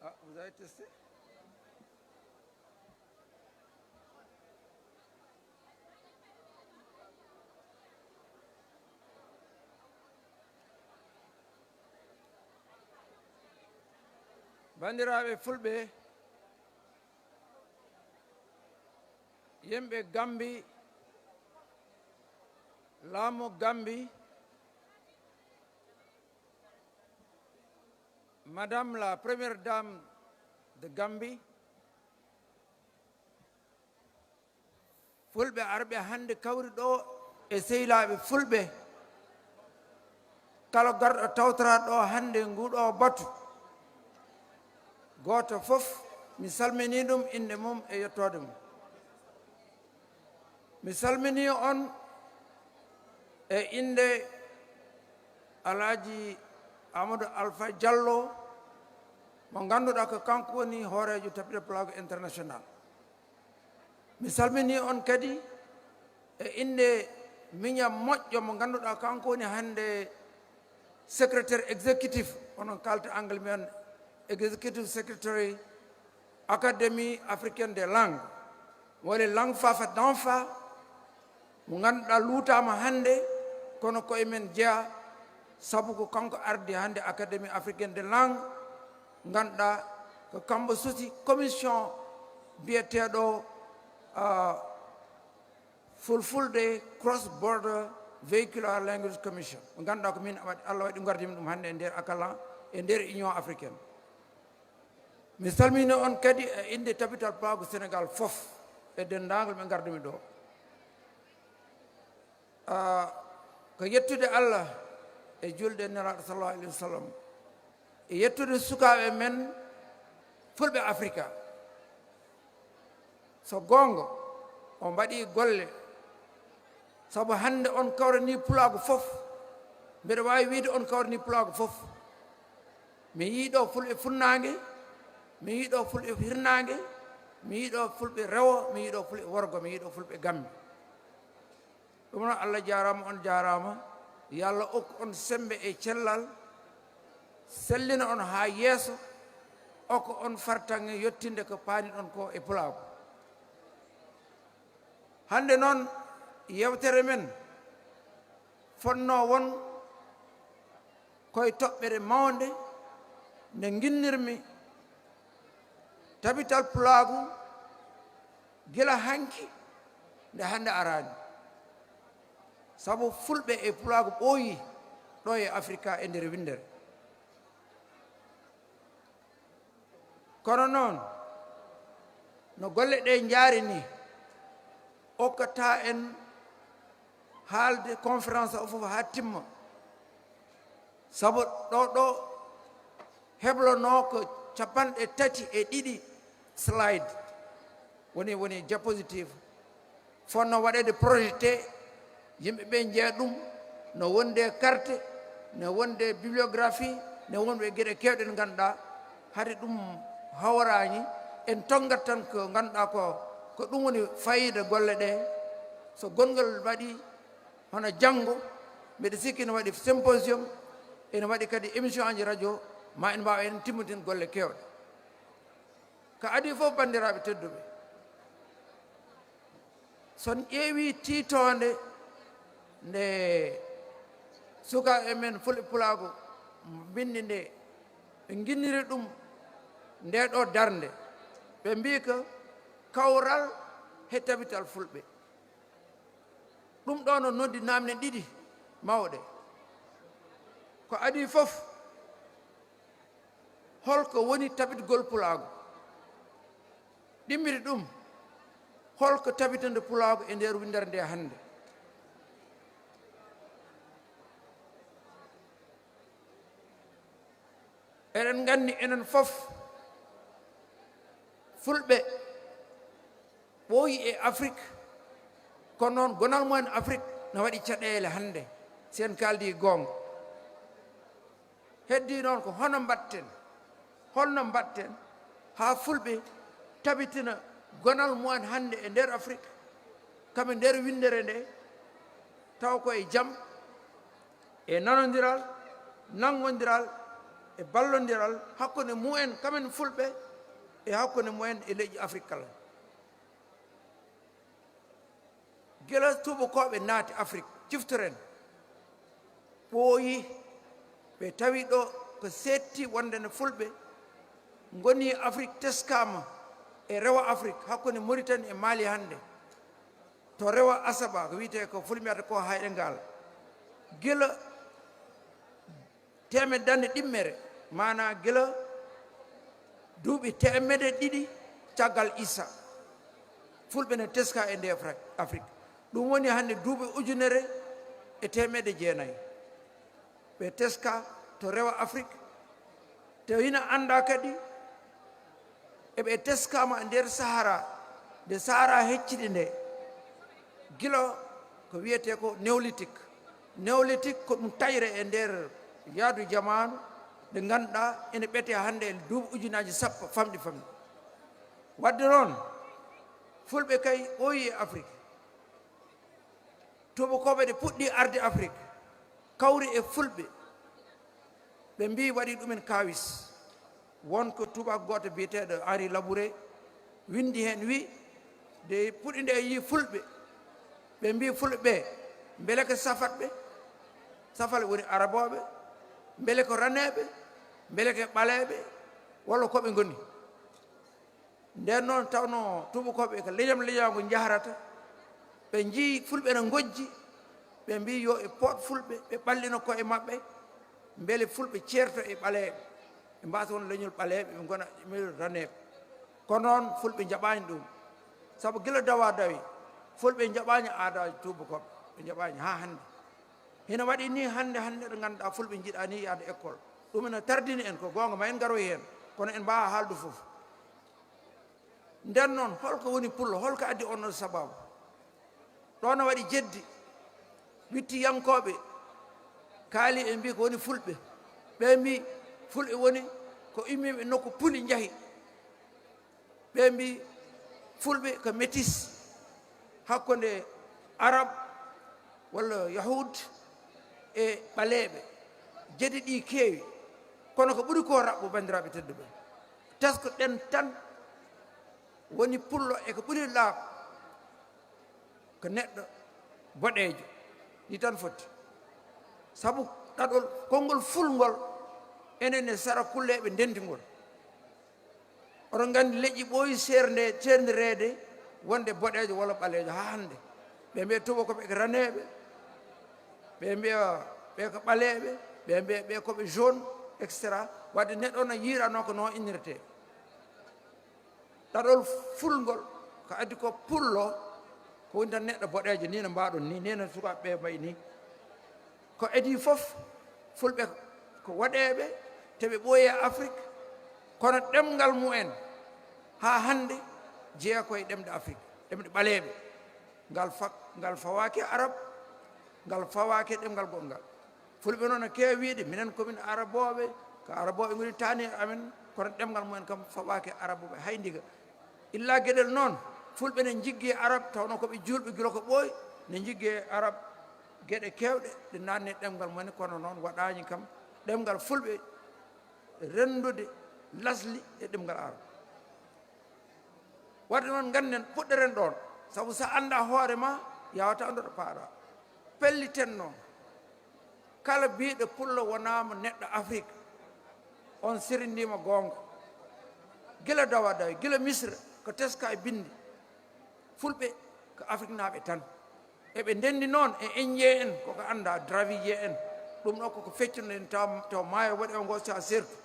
Ah, vous avez testé ? Banndiraaɓe fulɓe, yimɓe Gambi, laamu Gambi, Madame la Première Dame de Gambie, fulɓe arɓe hannde kawri ɗo e sehilaaɓe fulɓe, kala garɗo tawtoraa ɗo hannde nguɗo batu, gooto fof mi salminii ɗum innde mum e yettoode mum. Mi salminii on e innde Alhaji Amadou Alpha Diallo, mo ngannduɗaa ko kanko woni hooreejo Tabital Pulaagu International. Mi salminii on kadi e innde miñam moƴƴo mo ngannduɗaa kanko woni hannde secrétaire exécutif, onon kaalta angle mbiyan executive secretary Académie africaine des langues, walla Langue Fafa Danfa, mo ngannduɗaa luutaama hannde, kono ko e men jeyaa, sabu ko kanko ardi hannde Académie africaine des langues, ngannduɗaa ko kambo sosi commission biyeteeɗo, ah, Fulfulde Cross Border Vehicular Language Commission. Mo ngannduɗaa ko min waɗi, Allah waɗi ngardimi ɗum hannde e nder akalan, e nder Union Africaine. Mi salmini on kadi e innde Tabital Pulaagu Senegaal fof e denndaangal ɓe ngardumi ɗo. Ah, ko yettude Allah e julde Nelaaɗo sallallahu alaihi wasallam, e yettude sukaaɓe men fulɓe Afrika. So goonga, on mbaɗii golle, sabu hannde on kawranii pulaagu fof. Mbeɗa waawi wiyde on kawranii pulaagu fof. Mi yii ɗo fulɓe funnaange, mi yii ɗo fulɓe hirnaange, mi yii ɗo fulɓe rewo, mi yii ɗo fulɓe worgo, mi yii ɗo fulɓe gammi. Ɗum noon, Allah jaaraama, on jaaraama. Yo Allah okku on semmbe e cellal, sellina on haa yeeso, okka on fartaŋŋe yettinde ko paaniɗon ko e pulaagu. Hannde noon, yeewtere men fotnoo won koye toɓɓere mawnde nde nginnirmi Tabital Pulaagu gila hanki nde hannde araani. Sabu fulɓe e pulaagu ɓooyi ɗo e Afrika e nder winndere. Kono noon, no golle ɗe njaari ni, Okkata en haalde conférence o fof haa timma. Sabu ɗo, ɗo heblono ko capanɗe tati e ɗiɗi slide. Woni, woni diapositive. Fonno waɗeede projeté, yimɓe ɓe njeya ɗum, no wonde carte, no wonde bibliographie, no wonde geɗe keewɗe ɗe ngannduɗaa, hade ɗum hawraani, en tonngat tan ko ngannduɗaa ko, ko ɗum woni fayida golle ɗe. So gonngol waɗi, hono janngo, mbeɗa sikki ene waɗi symposium, ene waɗi kadi émission aji radio, ma en mbaaw en timmitin golle keewɗe. Ko adii fof, banndiraaɓe tedduɓe, so on ƴeewi tiitoonde nde sukaaɓe men Fulɓe Pulaagu mbinndi nde, ɓe nginniri ɗum nde ɗo darnde, ɓe mbii ko kawral he tabital Fulɓe. Ɗum ɗo no noddi naamne ɗiɗi mawɗe. Ko adii fof, holko woni tabitgol pulaagu? Ɗimmiri ɗum, holko tabitande pulaagu e nder winndere nde hannde? Eɗen nganndi enen fof, Fulɓe ɓooyi e Afrik, kono noon gonal mumen Afrik na waɗi caɗeele hannde, si en kaaldi goonga. Heddii noon ko hono mbaɗten, holno mbaɗten haa Fulɓe tabitina gonal mumen hannde e nder Afrik, kam e nder winndere nde, taw ko e jam, e nanondiral, nanngondiral, e ballondiral hakkunde mumen, kamen Fulɓe, e hakkunde mumen e leƴƴi Afrik kala. Gila tuubakooɓe naati Afrik, ciftoren, ɓooyi, ɓe tawi ɗo ko seetti wonde no Fulɓe ngoni Afrik, teskaama e rewo Afrik hakkunde Moritani e Mali hannde, to rewo Asaba, ko wiyetee ko Fulɓe mbiyata ko Hayɗe Ngaal. Gila teemedde ɗiɗmere, maanaa gila duuɓi teemedde ɗiɗi caggal Iisa, Fulɓe ne teska e nde Afri-, Afrik. Ɗum woni hannde duuɓi ujunere e teemedde jeenayi. Ɓe teska to rewo Afrik, te hina anndaa kadi eɓe teskaama e nder Sahara, nde Sahara heccidi nde, gila ko wiyetee ko néolithique. Néolithique ko ɗum tayre e nder yaadu jamaanu, nde ngannduɗaa ene ɓetee hannde e duuɓi ujunaaji sappo famɗi famɗi. Waɗde noon, Fulɓe kay ɓooyi e Afrik. Tuubakooɓe ɗe puɗɗi arde Afrik, kawri e Fulɓe, ɓe mbii waɗi ɗumen kaawis. Won ko tuubaako gooto biyeteeɗo Henri Labouré winndi heen, wii, nde puɗɗi nde yii Fulɓe, ɓe mbii Fulɓe ɓe, mbele ko safatɓe? Safal woni arabooɓe, mbele ko raneeɓe, mbele ko ɓaleeɓe, walla ko ɓe ngoni? Nden noon, tawno tuubakooɓe ko leñam leñaagu njahrata, ɓe njii Fulɓe ene ngojji, ɓe mbii yo e poot Fulɓe, ɓe ɓallina koye maɓɓe, mbele Fulɓe ceerto e ɓaleeɓe, ɓe mbaasa won leñol ɓaleeɓe, ɓe ngona leñol raneeɓe. Kono noon, Fulɓe njaɓaani ɗum, sabu gila dawa dawi, Fulɓe njaɓaani aadaaji tuubakooɓe, ɓe njaɓaani haa hannde. Hino waɗi nii hannde, hannde ɗo ngannduɗaa Fulɓe njiɗaa nii yahde école. Ɗum ene tardini en, ko goonga, ma en ngaroy heen, kono en mbaawaa haalde fof. Nden noon, holko woni pullo? Holko addi on ɗon sababu? Ɗo no waɗi jeddi. Wittiyankooɓe kaali, ɓe mbii ko woni Fulɓe. Ɓe mbii Fulɓe woni ko immiiɓe nokku puli njahi. Ɓe mbii Fulɓe ko métis hakkunde Arab walla Yahud e ɓaleeɓe. Jeddi ɗi keewi, kono ko ɓuri ko raɓɓo, banndiraaɓe tedduɓe, tesko ɗen tan woni pullo e ko ɓuri laaɓ ko neɗɗo boɗeejo. Ni tan foti. Sabu ɗaɗol, konngol ful ngol, enen e sara kulleeɓe ndenti ngol. Oɗon nganndi leƴƴi ɓooyi seernde, seerndireede wonde boɗeejo walla ɓaleejo haa hannde. Ɓe mbiya tuubakooɓe ko raneeɓe, ɓe mbiya ɓe ko ɓaleeɓe, ɓe mbiya ɓe ko ɓe jaune, et cetera. Wadde neɗɗo o no yiiranoo ko noon innirtee. Ɗaɗol fulngol ko addi ko pullo, Ko woni tan neɗɗo boɗeejo ni no mbaɗon ni, ni no sukaaɓe ɓe mbayi ni. Ko edi fof, fulɓe ko waɗeeɓe, te ɓe ɓooyi e Afrik, kono ɗemngal mumen haa hannde jeyaa ko e ɗemɗe Afrik, ɗemɗe ɓaleeɓe. Ngal fa-, ngal fawaaki e Arab, ngal fawaaki e ɗemngal goɗngal. Fulɓe noon no keewi wiyde, minen ko min Arabooɓe, ko Arabooɓe ngoni taani e amen, kono ɗemngal mumen kam fawaaki e Arabooɓe hay ndiga. Illa geɗel noon, fulɓe ne njiggi e Arab, tawno ko ɓe juulɓe gila ko ɓooyi, ne njiggi e Arab geɗe keewɗe ɗe naatni e ɗemngal mumen, kono noon waɗaani kam ɗemngal fulɓe renndude lasli e ɗemngal Arab. Wadde noon, ngannden, puɗɗeren ɗoon, sabu so a anndaa hoore ma, yaawataa anndude paɗa. Pelliten noon, kala biiɗo pullo wonaama neɗɗo Afrik, on sirindiima goonga. Gila dawa dawi, gila Misra, ko teska e binndi, fulɓe ko Afriknaaɓe tan. Eɓe ndenndi noon e Indien en, koko anndaa, Dravidien en. Ɗum ɗo koko feccunoɗen taw, taw maayo waɗi o ngo sa sertu.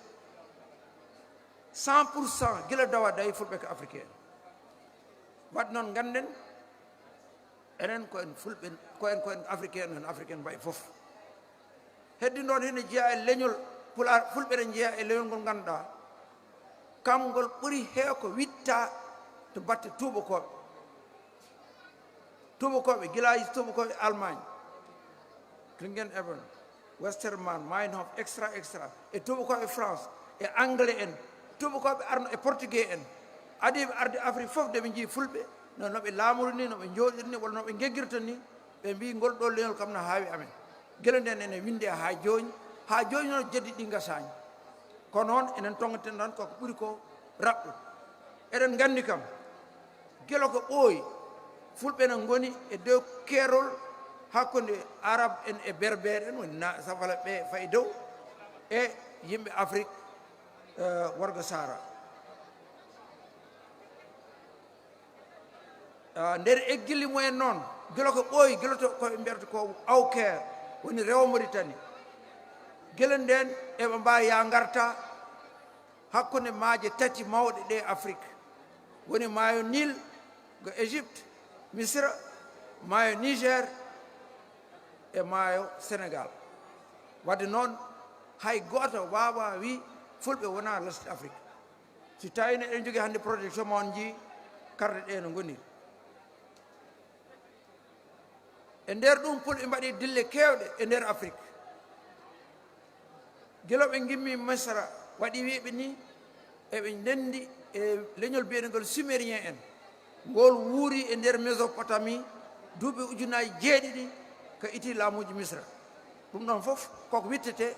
Cent pour cent gila dawa dawi fulɓe ko Afrique en. Wadde noon, ngannden, enen ko en fulɓe, ko en, ko en Afrique en, en Afrique en mbayi fof. Heddi noon hene jeyaa e leñol Pulaar, fulɓe ne njeyaa e leñol ngol ngannduɗaa, kam ngol ɓuri heew ko witta to batte tuubakooɓe. Tuubakooɓe, gila e tuubakooɓe Allemagne, Klingenzeben, Westermann, Meinhof, extra, extra, e tuubakooɓe France, e anglais en, tuubakooɓe arno e portugais en, adiiɓe arde Afrique fof, de ɓe njii fulɓe, no, no ɓe laamori ni, no ɓe njooɗiri ni, walla no ɓe ngeggirta ni, ɓe mbii ngol ɗo leñol kam no haawi amen. Gila nden ene winde haa jooni, haa jooni noon jeddi ɗi ngasaani. Kono noon enen tongaten tan koko ɓuri ko raɓɓude. Eɗen nganndi kam, gila ko ɓooyi, fulɓe ne ngoni e dow keerol hakkunde Arab en e Berbere en, woni na safala ɓe fayi dow, e yimɓe Afrik, eh, worgo Sahara. Ah, nder eggilli mumen noon, gila ko ɓooyi, gila to ko ɓe mbiyata ko Awkeer, woni rewo Mauritanie. Gila nden eɓe mbaawi ya ngarta hakkunde maaje tati mawɗe ɗe Afrik, woni maayo Nil ngo Égypte, Misra, maayo Niger e maayo Sénégal. Wadde noon, hay gooto waawaa wii fulɓe wonaa lesɗe Afrik. Si tawi ne eɗen jogii hannde protection ma on njii karɗe ɗe no ngoni. E nder ɗum, pulɓe mbaɗi dille keewɗe e nder Afrik. Gila ɓe ngimmi Misra, waɗi wiɓe ni, eɓe ndenndi e leñol biyeteengol Sumérien en. Ngol wuuri e nder Mésopotamie duuɓi ujunaaji jeeɗiɗi, ka itti laamuuji Misra. Ɗum ɗon fof koko wittetee,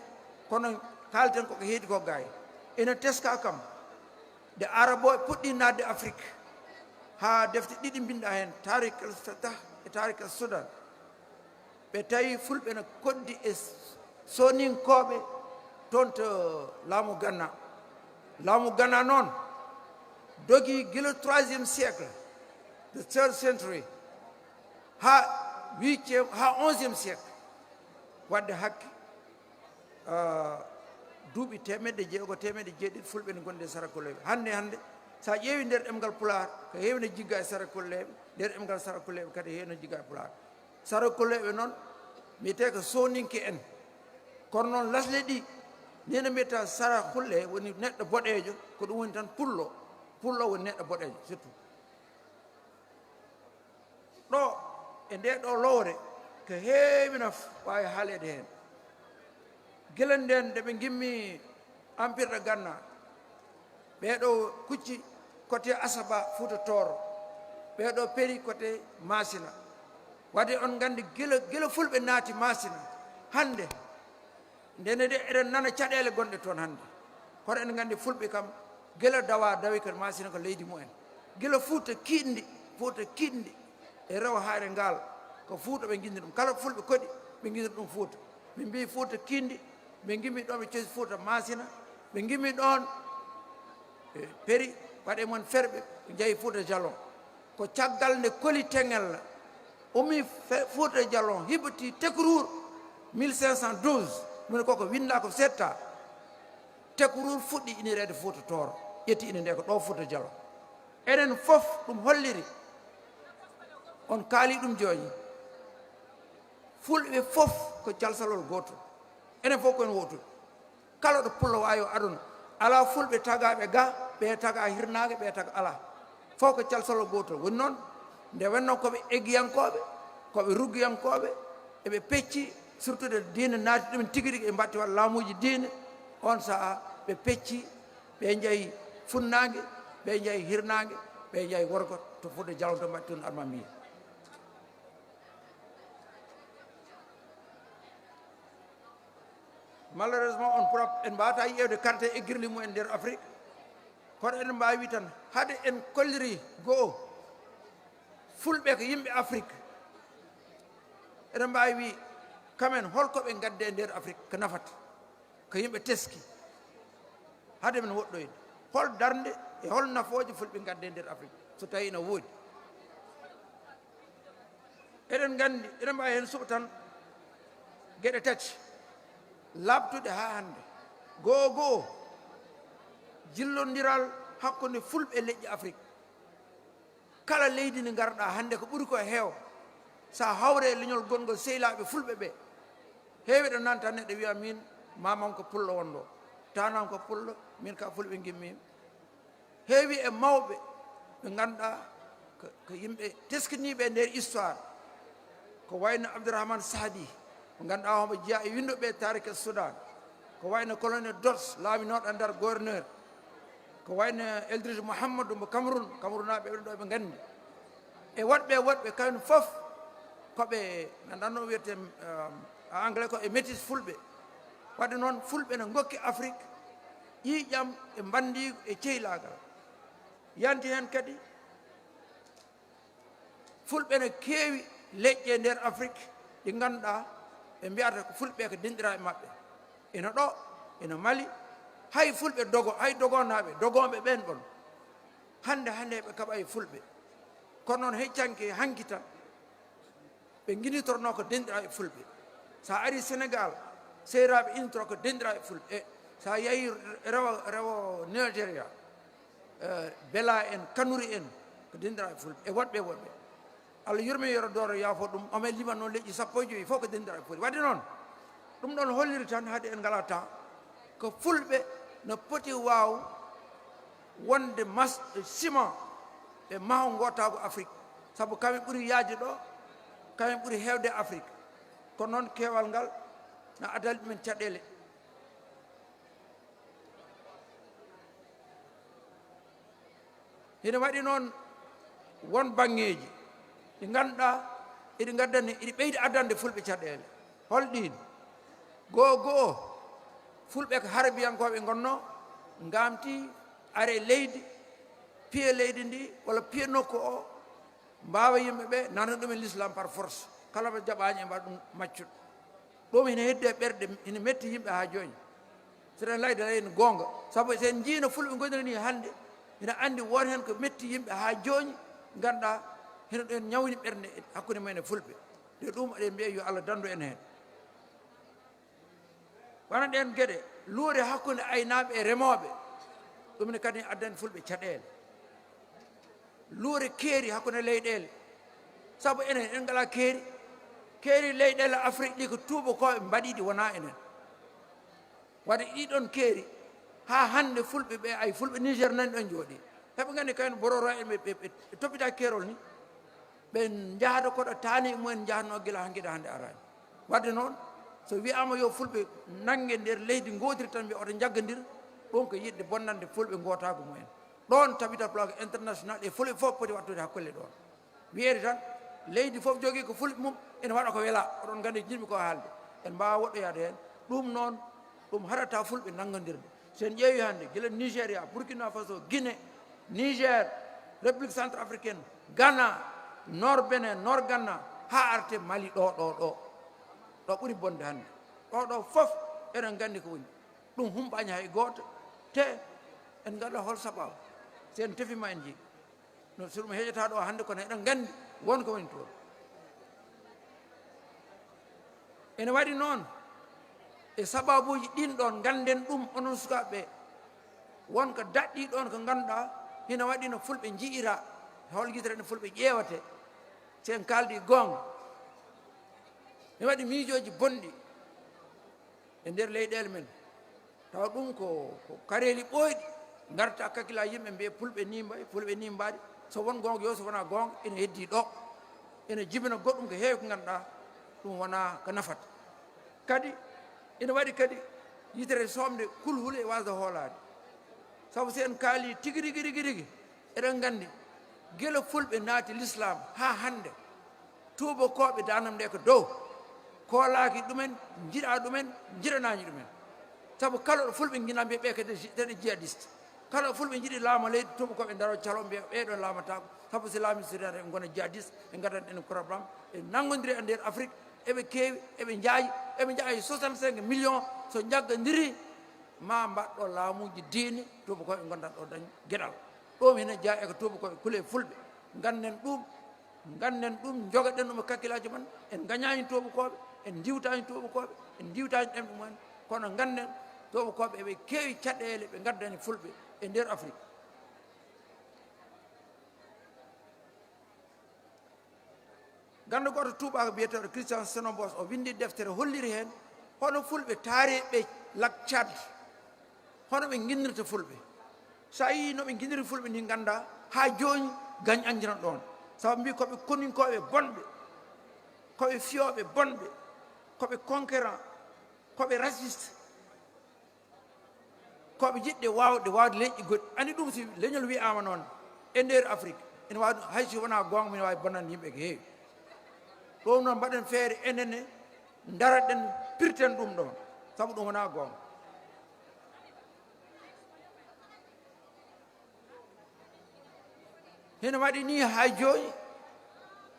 kono kaalten koko heedi ko gaay. Ina teska kam, nde Arabooɓe puɗɗi naatde Afrik, haa defte ɗiɗi mbinnda heen, Tarik el Fatah e Tarik el Sudan. Ɓe tawi fulɓe no koddi e Soninkooɓe toon to laamu Ganna. Laamu Ganna noon dogi gila troisième siècle, the third century, haa huitième, haa onzième siècle. Wadde hakke, ah, duuɓi teemedde jeego, teemedde jeeɗiɗi fulɓe ne ngondi e Sarakuleeɓe. Hannde, hannde, so a ƴeewi nder ɗemngal Pulaar, ko heewi ne jigga e Sarakuleeɓe, nder ɗemngal Sarakuleeɓe kadi heewi ne jigga e Pulaar. Sarakuleeɓe noon, mbiyetee ko Sooninke en. Kono noon, lasle ɗi, ni no mbiyata Sarakulle woni neɗɗo boɗeejo, ko ɗum woni tan pullo. Pullo woni neɗɗo boɗeejo, surtout. Ɗo, e nde ɗo lowre, ko heewi no f-, waawi haaleede heen. Gila ndeen, nde ɓe ngimmi Empire de Ganna, ɓee ɗo kucci côté Asaba, Fuuta Tooro, ɓee ɗo peri côté Masina. Wadde on nganndi gila, gila fulɓe naati Masina, hannde, ndene de, eɗen nana caɗeele gonɗe toon hannde. Kono eɗen nganndi fulɓe kam, gila dawa dawi ko Masina ko leydi mumen. Gila Fuuta Kiɗndi, Fuuta Kiɗndi, e rewo Hayre Ngaal, ko Fuuta ɓe nginndi ɗum. Kala fulɓe koɗi, ɓe nginndi ɗum Fuuta. Ɓe mbii Fuuta Kiɗndi, ɓe ngimmi ɗoon, ɓe cosi Fuuta Masina, ɓe ngimmi ɗoon, ɓe peri, waɗi e mumen ferɓe, ɓe njehi Fuuta Jalon. Ko caggal nde Koli Teŋel ummi fe-, Fuuta Jalon, hiɓɓiti Tekruur mille cinq cent douze, moni koko winnda ko setta. Tekruur fuɗɗi inireede Fuuta Tooro, ƴetti ine nde ko ɗo Fuuta Jalon. Enen fof ɗum holliri On kaali ɗum jooni. Fulɓe fof ko calsalol gootol. Enen fof ko en wootuɓe. Kala ɗo pullo waawi o aduna. Alaa fulɓe tagaaɓe ga, ɓe taga hirnaange, ɓe taga alaa. Fof ko calsalol gootol. Woni noon, nde wennoo ko ɓe eggiyankooɓe, ko ɓe ruggiyankooɓe, eɓe pecci, surtout de diine naati ɗumen tigi rigi, ɓe mbaɗti waɗ laamuuji diine. On sahaa ɓe pecci, ɓe njehi funnaange, ɓe njehi hirnaange, ɓe njehi worgo, to Fuuta Jalon to mbaɗti toon armamiya. Malheureusement, on pura, en mbaawata yiyeede carte eggirli mumen nder Afrique. Kono eɗen mbaawi tan, hade en kolliri goo, fulɓe ko yimɓe Afrique. Eɗen mbaawi wi, kamen, holko ɓe ngadde e nder Afrique ko nafata? Ko yimɓe teski. Hade men woɗɗoyde, hol darnde e hol nafooje fulɓe ngadde e nder Afrique, so tawi ina woodi? Eɗen nganndi, eɗen mbaawi heen suɓtan geɗe tati laaɓtuɗe haa hannde. Goo goo, jillondiral hakkunde fulɓe e leƴƴi Afrique. Kala leydi ndi ngarɗaa hannde, ko ɓuri ko heew, so a hawre e leñol gonngol sehlaaɓe fulɓe ɓe, heewi ɗo nanta neɗɗo wiya, "Min, maamam ko pullo wonɗo, taanam ko pullo, min ka fulɓe ngimmi." Heewi e mawɓe ɓe ngannduɗaa ko, ko yimɓe teskiniiɓe e nder histoire, ko wayno Abdourahmane Sahdi, mo ngannduɗaa homo jeyaa e winnduɓe taarike Soudan, ko wayno colonel Dodds, laaminooɗo Ndar, gouverneur, ko wayno Eldridge Mouhamadou mo Cameroun, Camerounaaɓe ɓen ɗo ɓe nganndi. E woɗɓe, woɗɓe kamɓe fof ko ɓe, ngannduɗaa no wiyetee, um, e anglais ko e métis fulɓe. Waɗde noon, fulɓe ne ngokki Afrique ƴiiƴam e mbanndiigu e ceylaagal. Yanti heen kadi, fulɓe ne keewi leƴƴi e nder Afrique ɗi ngannduɗaa ɓe mbiyata ko fulɓe ko denɗiraaɓe maɓɓe. Ina ɗo, ina Mali, hay fulɓe Dogo, hay Dogonaaɓe, Dogonɓe ɓeen ɗon. Hannde, hannde ɓe kaɓa e fulɓe. Kono noon, heccanke hanki tan, ɓe nginitornoo ko denɗiraaɓe fulɓe. So a arii Senegaal, seeraaɓe initoro ko denɗiraaɓe fulɓe. E so a yahii rewo, rewo Nigeria, eh, Bela en, Kanuri en, ko denɗiraaɓe fulɓe. E woɗɓe, woɗɓe. Allah yurme, yoro dooro, yaafo ɗum. Omo limanoo leƴƴi sappo e jowi fof ko denɗiraaɓe fulɓe. Waɗde noon, ɗum ɗoon holliri tan hade en ngalaa temps, ko fulɓe no poti waaw wonde mas e ciment e maho ngootaagu Afrique, sabu kamɓe ɓuri yaajde ɗo, kamɓe ɓuri heewde Afrique. Kono noon, keewal ngal na addani ɗumen caɗeele. Hina waɗi noon won baŋŋeeji ɗi ngannduɗaa iɗi ngaddani, iɗi ɓeydi addande fulɓe caɗeele. Hol ɗiin? Goo goo, fulɓe ko harbiyankooɓe ngonnoo, ngaamti are leydi, piye leydi ndi walla piye nokku o, mbaawa yimɓe ɓe, nana ɗum e l'islam par force. Kala ɓe jaɓaani e mbaɗa ɗum maccuɗo. Ɗum ina heddi e ɓerɗe, ina metti yimɓe haa jooni. So ɗen layde lay en goonga. Sabu so en njii no fulɓe ngoniri ni hannde, ina anndi won heen ko metti yimɓe haa jooni, ngannduɗaa hino ɗen ñawni ɓernde hakkunde men e fulɓe. De ɗum eɗen mbiya yo Allah danndu en heen. Wona ɗeen geɗe, luure hakkunde aynaaɓe e remooɓe, ɗum ne kadi addani fulɓe caɗeele. Luure keeri hakkunde leyɗeele, sabu enen en ngalaa keeri. Keeri leyɗeele Afrik ɗi ko tuubakooɓe mbaɗi ɗi, wonaa enen. Waɗi ɗiɗon keeri, haa hannde fulɓe ɓe, ay fulɓe Niger nani ɗon jooɗi. Heɓe nganndi kayen bororo en ɓe, ɓe, ɓe toppita keerol ni. Ɓe njahata koɗo taani e mumen njahatnoo gila hanki ɗo hannde araani. Waɗde noon, so wiyaama yo fulɓe nannge nder leydi ngootiri tan, mbiya oto njaggandir, ɗum ko yiɗde bonnande fulɓe ngootaagu mumen. Ɗoon tabita plaque international e fulɓe fof poti wattude hakkulle ɗoon. Wiyeede tan, leydi fof jogii ko fulɓe mum, ene waɗa ko welaa, oɗon nganndi jiɗmi ko haalde. En mbaawa woɗɗoyaade heen. Ɗum noon, ɗum haɗata fulɓe nanngondirde. So en ƴeewi hannde, gila Nigeria, Burkina Faso, Guinée, Niger, République Centrafricaine, Ghana, Nord Bénin, Nord Ghana, haa arte Mali ɗo, ɗo, ɗo. Ɗo ɓuri bonde hannde. Ɗo, ɗo fof eɗen nganndi ko woni. Ɗum humpaani hay gooto, te en nganndii hol sabaabu. So en tefiima en njii. No, so ɗum heƴataa ɗo hannde, kono eɗen nganndi won ko woni toon. Ene waɗi noon, e sabaabuuji ɗiin ɗoon, ngannden ɗum, onon sukaaɓe ɓe. Won ko daɗɗii ɗoon ko ngannduɗaa, hino waɗi no fulɓe njiyiraa, hol yitere no fulɓe ƴeewatee. Si en kaaldi goonga, ene waɗi miijooji bonɗi e nder leyɗeele men. Tawa ɗum ko, ko kareeli ɓooyɗi ngarta kakkila yimɓe, mbiye pulɓe ni mbayi, pulɓe ni mbaɗi. So won goonga yo, so wonaa goonga, ene heddii ɗo. Ene jibina goɗɗum ko heewi ko ngannduɗaa ɗum wonaa ko nafata. Kadi ene waɗi kadi yitere soomde kulhuli e wasde hoolaade. Sabu si en kaali tigi rigi, rigi, rigi, eɗen nganndi gila fulɓe naati l'islam haa hannde, tuubakooɓe daande am nde ko dow, koolaaki ɗumen, njiɗaa ɗumen, njiɗanaani ɗumen. Sabu kala ɗo fulɓe njiɗaa mbiya ɓe ko des, des jihadistes. Kala ɗo fulɓe njiɗi laama leydi, tuubakooɓe ndaro calo mbiya ɓee ɗo laamataako. Sabu si laami siriyata ɓe ngona jihadiste, ɓe ngaddan en problème, ɓe nanngondiri e nder Afrique, eɓe keewi, eɓe njaayi, eɓe njaayi soixante-cinq millions. So njaggondiri, ma mbaɗɗo laamuuji diine, tuubakooɓe ngondan ɗo dañ geɗal. Ɗum hina jeyaa e ko tuubakooɓe kule fulɓe. Ngannden ɗum, ngannden ɗum, njogaɗen ɗum e kakkilaaji mon. En ngañaani tuubakooɓe, en ndiwtaani tuubakooɓe, en ndiwtaani ɗemɗe mumen. Kono ngannden tuubakooɓe eɓe keewi caɗeele ɓe ngaddani fulɓe e nder Afrique. Ganndo gooto tuubaako biyeteeɗo Christian Senobos, o winndi deftere, holliri heen hono fulɓe taariiɓe Lac Tchad, hono ɓe nginnirta fulɓe. So a yii no ɓe nginniri fulɓe ni, ngannda haa jooni gañ anjiran ɗoon. Sabu mbi ko ɓe koninkooɓe bonɓe, ko ɓe fiyooɓe bonɓe, ko ɓe conquérant, ko ɓe raciste. Ko ɓe jiɗde waawde, waawde leñƴi goɗɗi. Anndi ɗum, si leñol wiyaama noon e nder Afrique, ene waawi ɗum, hay si wonaa goonga, ene waawi bonnande yimɓe ko heewi. Ɗum noon, mbaɗen feere enen ne, ndaraɗen, pirten ɗum ɗoon, sabu ɗum wonaa goonga. Hino waɗi ni haa jooni,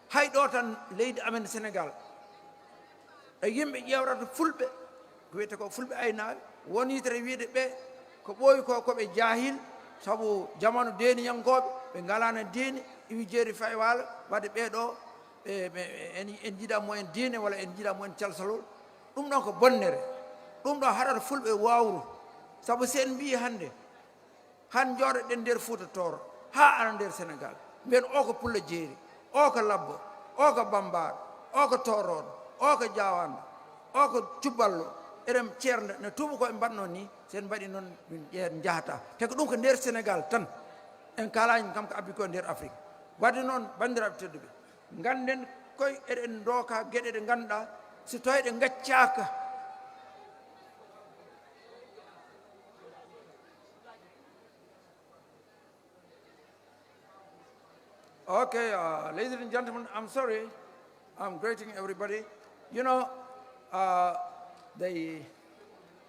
hay ɗo tan leydi amen Senegal, e yimɓe ƴeewrata fulɓe, ko wiyetee ko fulɓe aynaaɓe, won yitere wiyde ɓe ko ɓooyi ko, ko ɓe jaahil, sabu jamanu deeniyankooɓe, ɓe ngalaano diine, iwi jeeri fay waalo, wadde ɓee ɗo, ɓe, ɓe, en, en njiɗaa mumen diine walla en njiɗaa mumen calsalol. Ɗum ɗon ko bonnere. Ɗum ɗo haɗata fulɓe waawru. Sabu si en mbii hannde, han njooɗoɗen nder Fuuta Tooro, haa ara nder Senegal, mbiyen o ko Pullo Jeeri, o ko Labbo, o ko Bambaar, o ko Toorooɗo, o ko Jaawanɗo, o ko Cubballo, eɗen ceernda no tuubakooɓe mbaɗnoo ni, si en mbaɗi noon, min ƴeer njahataa. Te ko ɗum ko nder Senegal tan, en kaalaani kam ko abbi ko nder Afrique. Wadde noon, banndiraaɓe tedduɓe, ngannden koye eɗen ndooka geɗe ɗe ngannduɗaa, si tawii ɗe ngaccaaka, Okay, uh, ladies and gentlemen, I'm sorry. I'm greeting everybody. You know, uh, the,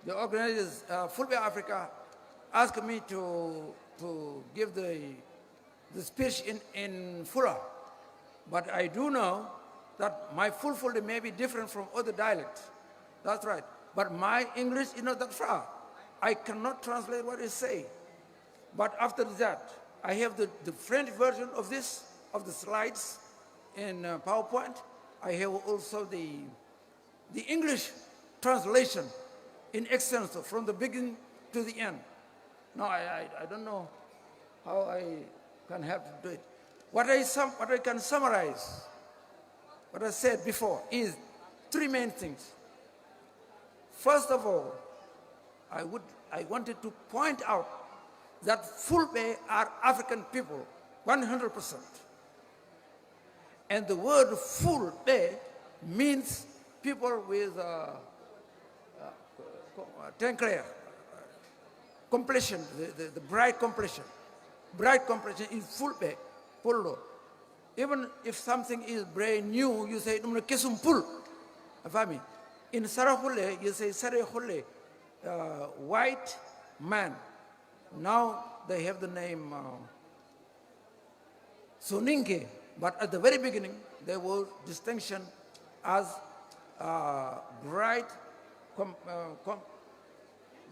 the organizers, uh, Fulbe Africa, asked me to, to give the, the speech in, in Fula. But I do know that my Fulfulde may be different from other dialects. That's right. But my English is not that far. I cannot translate what you say. But after that, I have the, the French version of this, of the slides in, uh, PowerPoint. I have also the, the English translation in extenso from the beginning to the end. No, I, I, I don't know how I can help to do it. What I sum-, what I can summarize, what I said before, is three main things. First of all, I would, I wanted to point out that Fulbe are African people, one hundred percent. And the word Fulbe means people with, uh, uh, co-, uh, teint clair, complexion, the, the, the bright complexion. Bright complexion is Fulbe, Pullo. Even if something is brand new, you say, "Ɗum no kesum pul." A faami? In Saraxule, you say, "Saraxule, uh, white man." Now they have the name, uh, Soninke, but at the very beginning, there was distinction as, uh, bright, com-, uh, com-,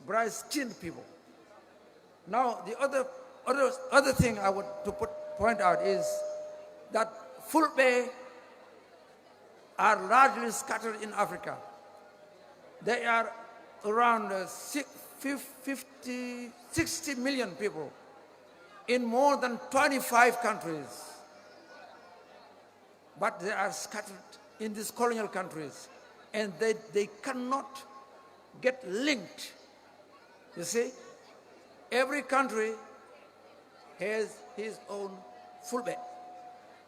bright-skinned people. Now, the other, other, other thing I want to put, point out is that Fulbe are largely scattered in Africa. They are around, uh, si-, fif-, fifty, sixty million people in more than twenty-five countries. but they are scattered in these colonial countries, and they, they cannot get linked. You see, every country has his own Fulbe.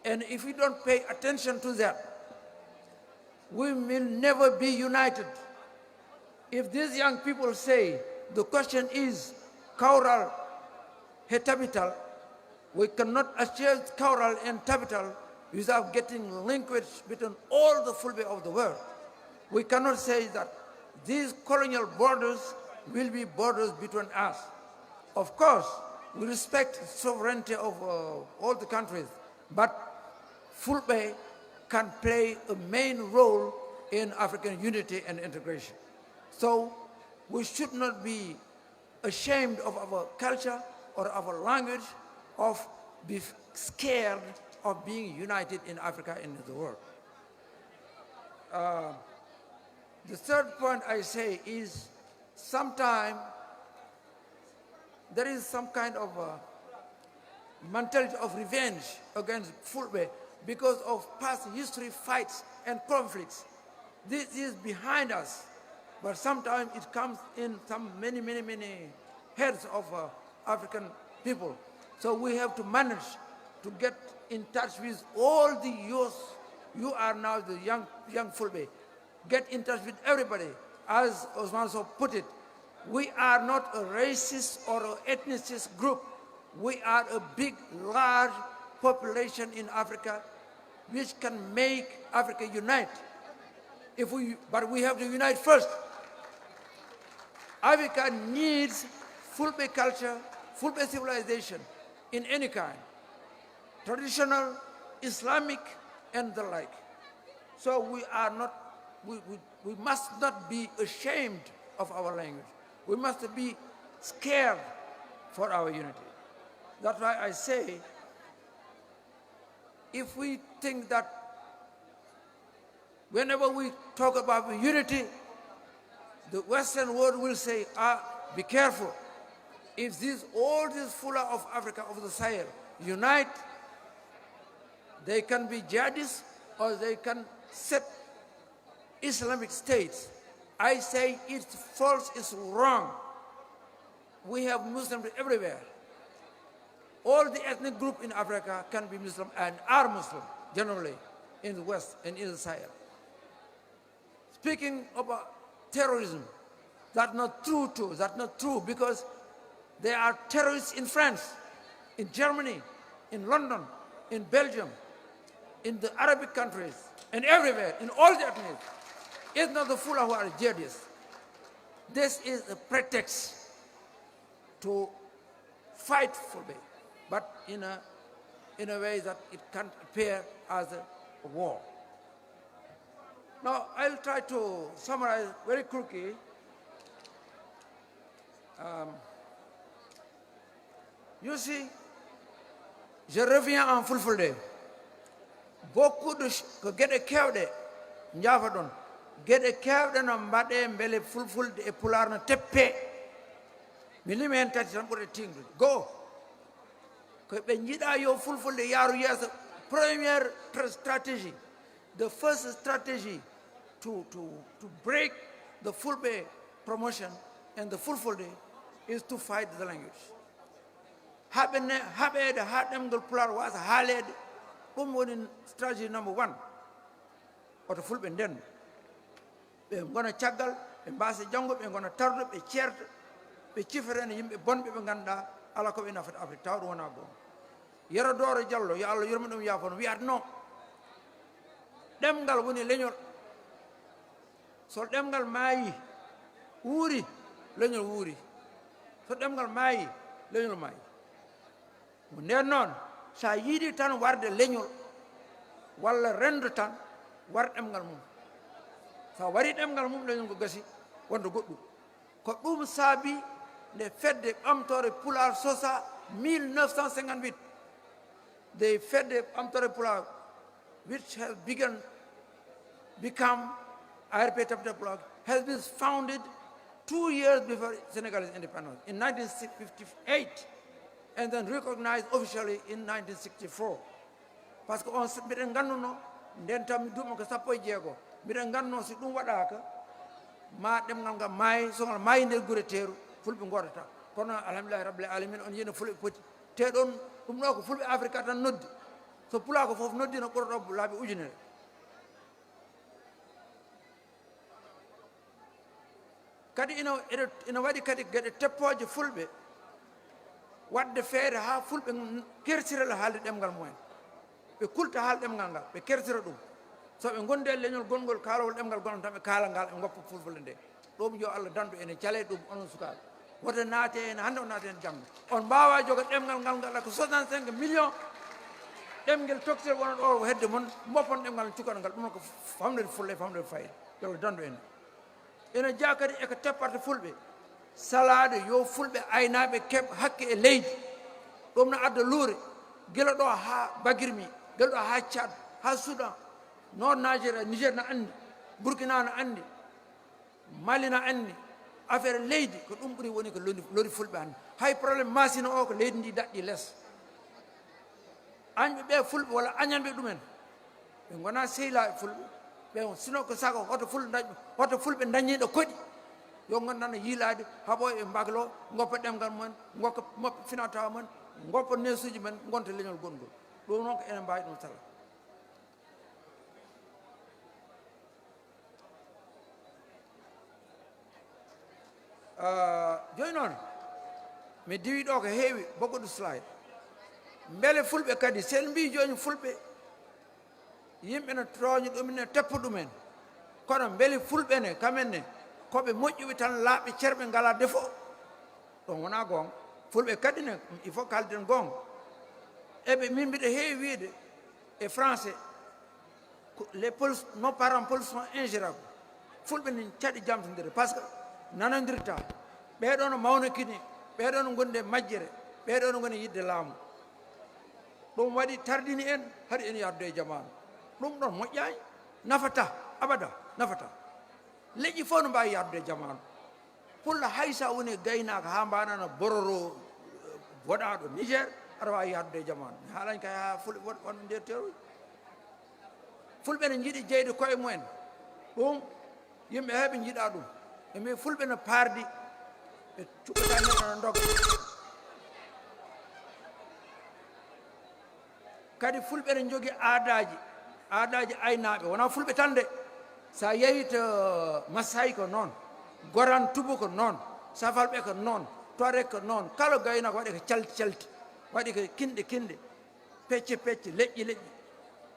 And if we don't pay attention to that, we will never be united. If these young people say the question is Kaural he Tabital, we cannot achieve Kaural and Tabital without getting linkage between all the Fulbe of the world. We cannot say that these colonial borders will be borders between us. Of course, we respect sovereignty of uh, all the countries, but Fulbe can play a main role in African unity and integration. So we should not be ashamed of our culture or our language, of be scared of being united in Africa and in the world. Uh, the third point I say is, sometimes there is some kind of uh, mentality of revenge against Fulbe because of past history, fights and conflicts. This is behind us, but sometimes it comes in some many, many, many heads of uh, African people. So we have to manage to get in touch with all the youth. You are now the young, young Fulbe. Get in touch with everybody. As Osman so put it, we are not a racist or an ethnicist group. We are a big, large population in Africa which can make Africa unite. If we, but we have to unite first. Africa needs Fulbe culture, Fulbe civilization in any kind, traditional, Islamic, and the like. So we are not, we, we, we must not be ashamed of our language. We must be scared for our unity. That's why I say, if we think that whenever we talk about unity, the Western world will say, ah, be careful. If these, all these Fula of Africa, of the Sahel, unite, they can be jihadists or they can set Islamic states. I say it's false, it's wrong. We have Muslims everywhere. All the ethnic group in Africa can be Muslim and are Muslim generally in the West and in the Sahel. Speaking about terrorism, that's not true too. That's not true because there are terrorists in France, in Germany, in London, in Belgium, in the Arabic countries, and everywhere, in all the ethnic. It's not the Fula who are jihadists. This is a pretext to fight for me, but in a, in a way that it can't appear as a war. Now, I'll try to summarize very quickly. Um, you see, je reviens en fulfulde. Beaucoup de ch- ko geɗe kewɗe, njaafa ɗon, geɗe kewɗe no mbaɗe mbele fulfulde e pulaar no teppe. Mi limi heen tati tan ɓurɗe tiiɗude. Goo, ko ɓe njiɗa yo fulfulde yaaru yeeso. Première tr- stratégie, the first strategy to, to, to break the Fulbe promotion and the fulfulde is to fight the language. Haɓe ne, haɓeede haa ɗemngal pulaar waasa haaleede, ɗum woni stratégie number one. Oto fulɓe ndenno, ɓe ngona caggal, ɓe mbaasa janngo, ɓe ngona tardo, ɓe ceerta, ɓe cifere no yimɓe bonɓe ɓe ngannduɗaa alaa ko ɓe nafata Afrik, tawa ɗum wonaa goonga. Yero Dooro Jallo, yo Allah yurmo ɗum, yaafo, no wiyatno, ɗemngal woni leñol. So ɗemngal maayi, wuuri, leñol wuuri. So ɗemngal maayi, leñol maayi. Nden noon, so a yiɗi tan warde leñol walla renndo tan, war ɗemngal mum. So a warii ɗemngal mum, leñol ngol gasi wonde goɗɗum. Ko ɗum saabi nde fedde ɓamtoore pulaar sosa mille neuf cent cinquante-huit. Nde fedde ɓamtoore pulaar, which has begun, become A R P Tabital Pulaar, has been founded two years before Senegalese independence, in nineteen fifty-eight, and then recognized officially in nineteen sixty-four. Parce que on, mbiɗen ngannduno, Nden tan mi duuma ko sappo e jeego. Mbiɗa ngannoo si ɗum waɗaaka, ma ɗemngal ngal maayi, so ngal maayi nder gure teeru, fulɓe ngoodata. Kono alhamdulillahi rabbil alamin, on yino fulɓe poti. Te ɗon ɗum ɗo ko fulɓe Afrika tan noddi. So pulaako fof noddi no ɓura ɗo laabi ujunere. Kadi ina, ina, ina waɗi kadi geɗe teppooje fulɓe, waɗde feere haa fulɓe kersira haalde ɗemngal mumen. Ɓe kulta haal ɗemngal ngal, ɓe kersira ɗum. So ɓe ngondi e leñol gonngol kaalowol ɗemngal gonɗo tan, ɓe kaala ngal, ɓe ngoppa fulfulde nde. Ɗum yo Allah dandu en, calee ɗum, onon sukaaɓe. Woto naate heen hannde, on naate heen janngo. On mbaawaa jogo ɗemngal ngal, ngal ko soixante-cinq millions. Ɗemngel tokosel wona ɗo hedde mon, mboppon ɗemngal, cukaɗo ngal. Ɗum ko famɗude fulla e famɗude fayda. Yo Allah dandu en. Ina jeyaa kadi e ko teppata fulɓe, salaade yo fulɓe aynaaɓe keɓ hakke e leydi. Ɗum no adda luure, gila ɗo haa Bagirmi, gila ɗo haa Tchad, haa Soudan, Nord Nigeria, Niger na anndi, Burkina na anndi, Mali na anndi. Affaire leydi ko ɗum ɓuri woni ko lori, lori fulɓe hannde. Hay problème Masina o ko leydi ndi daɗɗi les. Añɓe ɓe fulɓe walla añanɓe ɗumen, ɓe ngona sehlaaɓe fulɓe. Ɓe on, sino ko sago, hoto fulɓe dañ, hoto fulɓe dañiiɗo koɗi. Yo ngondan yiilaade, haɓo e mbaglo, ngoppa ɗemngal mumen, ngoppa, ngoppa finatawa mumen, ngoppa neesuuji mumen, ngonta leñol gonngol. Ɗum noon ko enen mbaawi ɗum sala. Ah, jooni noon, mi diwi ɗo ko heewi, beaucoup de slide. Mbele fulɓe kadi, so en mbii jooni fulɓe, yimɓe no tooña ɗum, ne teppa ɗumen. Kono mbele fulɓe ne, kamen ne, ko ɓe moƴƴuɓe tan, laaɓɓe cer, ɓe ngalaa défaut? Ɗum wonaa goonga. Fulɓe kadi ne, il faut kalden goonga. Eɓe, min mbiɗa heewi wiyde e français, ko les pols, nos parents pols sont ingérables. Fulɓe ne caɗi jamtondire, par ce que nanondirta. Ɓeeɗo no mawnakini, ɓeeɗo no ngondi e majjere, ɓeeɗo no ngoni yiɗde laamu. Ɗum waɗi tardini en, hari en yahdude e jamaanu. Ɗum ɗon moƴƴaani, nafata, abada, nafata. Leƴƴi fof no mbaawi yahdude e jamaanu. Pulla hay so a woni gaynaako haa mbaɗana bororo, eh, woɗaaɗo Niger, aɗa waawi yahdude e jamaanu. Mi haalani kay haa fulɓe won-, wonɓe nder teeruuji. Fulɓe ne njiɗi jeyde koye mumen. Ɗum, yimɓe heɓe njiɗa ɗum. E mais fulɓe no paardi, ɓe cuɓata neɗɗo no ndoga. Kadi fulɓe ne njogii aadaaji, aadaaji aynaaɓe, wonaa fulɓe tan de. So a yehii to Maasai ko noon, Goran Tubu ko noon, Safalɓe ko noon, Tuareg ko noon. Kala gaynaako waɗi ko calti calti, waɗi ko kinɗe kinɗe, pecce pecce, leƴƴi leƴƴi.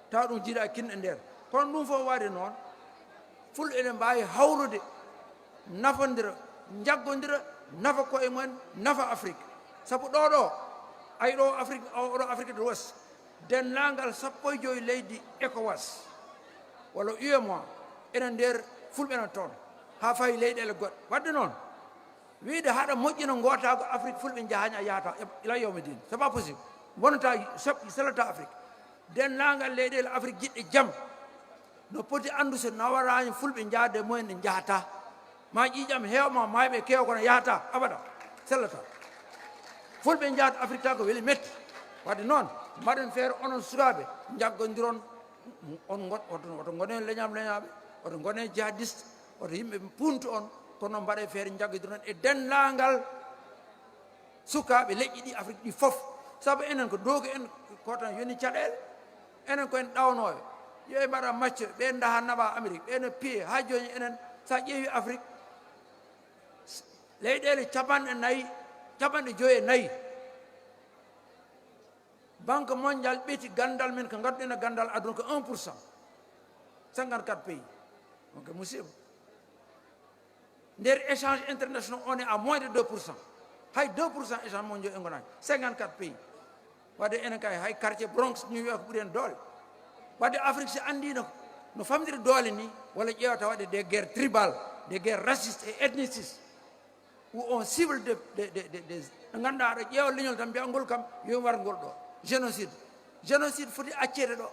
Tawa ɗum jiidaa kinɗe nder. Kono ɗum fof waɗi noon, fulɓe ene mbaawi hawrude, nafondira, njaggodira, nafa koye mumen, nafa Afrik. Sabu ɗo ɗo, ay ɗo Afrik, o ɗo Afrique de l'Ouest, denndaangal sappo e joyi leydi ECOWAS, walla U E M O A, ene nder, fulɓe ene toon, haa fayi leyɗeele goɗɗe. Waɗde noon, wiyde haɗa moƴƴina ngootaagu Afrik, fulɓe njahaani a yahata, ila yawmi din. C'est pas possible. Wonata, sab-, salata Afrik. Denndaangal leyɗeele Afrik jiɗɗe jam, no poti anndu so nawaraani fulɓe njahde mumen ɗe njahata. Ma ƴiiƴam heew ma maayɓe keew kono yahata abada. Sellata. Fulɓe njahata Afrik tan ko weli metti. Waɗde noon, mbaɗen feere onon sukaaɓe, njaggondiron, on ngon-, oto, oto ngonen leñam leñaaɓe, oto ngonen jihadiste, oto yimɓe puntu on, kono mbaɗe feere njaggondiron e denndaangal sukaaɓe leƴƴi ɗi Afrik ɗi fof. Sabu enen ko dooki en, ko tan yoni caɗeele. Enen ko en ɗawnooɓe. Yo en mbaɗa macce, ɓe ndaha naɓa Amérique, ɓe no piye. Haa jooni enen, so a ƴeewi Afrik, leyɗeele capanɗe nayi, capanɗe joyi e nayi, Banque mondiale ɓeyti ganndal men ko ngadduɗen e ganndal aduna ko un pour cent. Cinquante-quatre pays. Donc, musiba. Nder échange international, on est à moins de deux pour cent. Hay deux pour cent échange mondiaux en ngonaani. Cinquante-quatre pays. Waɗde enen kay, hay quartier Bronx, New York ɓuri en doole. Waɗde Afrique si anndiino no famdiri doole ni, walla ƴeewata waɗde des guerres tribales, des guerres racistes et ethnicistes, où on cible de, de, de, de, de, ɓe ngannduɗaa aɗa ƴeewa leñol tan mbiya ngol kam, yo mi war ngol ɗo. Génocide. Génocide foti accede ɗo.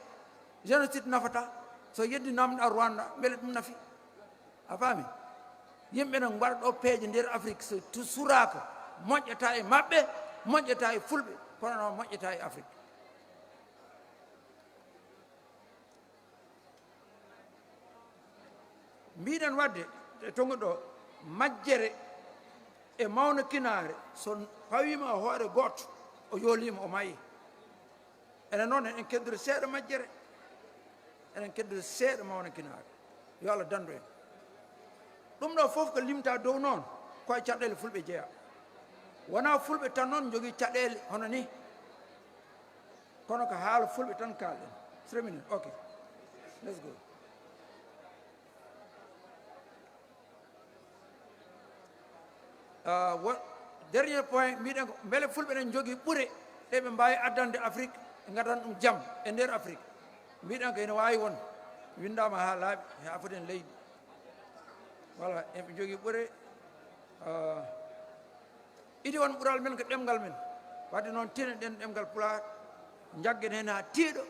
Génocide nafata. So yeddi namɗa Rwanda, mbele ɗum nafi? A faami? Yimɓe no mbaɗa ɗo peeje nder Afrik, so tu-, suraaka, moƴƴata e maɓɓe, moƴƴata e fulɓe, kono noon moƴƴata e Afrik. Mbiɗen waɗde e tonguɗo majjere e mawna kinaare, so pawiima e hoore gooto, o yooliima, o mayi. Enen noon, eɗen keddude seeɗa majjere, eɗen keddude seeɗa mawna kinaare. Yo Allah danndu en. Ɗum ɗo fof ko limta dow noon, ko e caɗeele fulɓe jeyaa. Wonaa fulɓe tan noon njogii caɗeele hono nii. Kono ko haala fulɓe tan kaalɗen. Three minutes. Ok. Let's go. Ah, wo-, dernier point, mbiɗen ko mbele fulɓe ene njogii ɓure ɗe ɓe mbaawi addande Afrik, ɓe ngadana ɗum jam e nder Afrik. Mbiɗen ko ene waawi won, winndaama haa laaɓi, haa foti en leydi. Voilà, eɓe njogii ɓure. Ah, idi won ɓural men ko ɗemngal men. Wadde noon, tinen ɗen ɗemngal Pulaar, njaggen heen haa tiiɗo,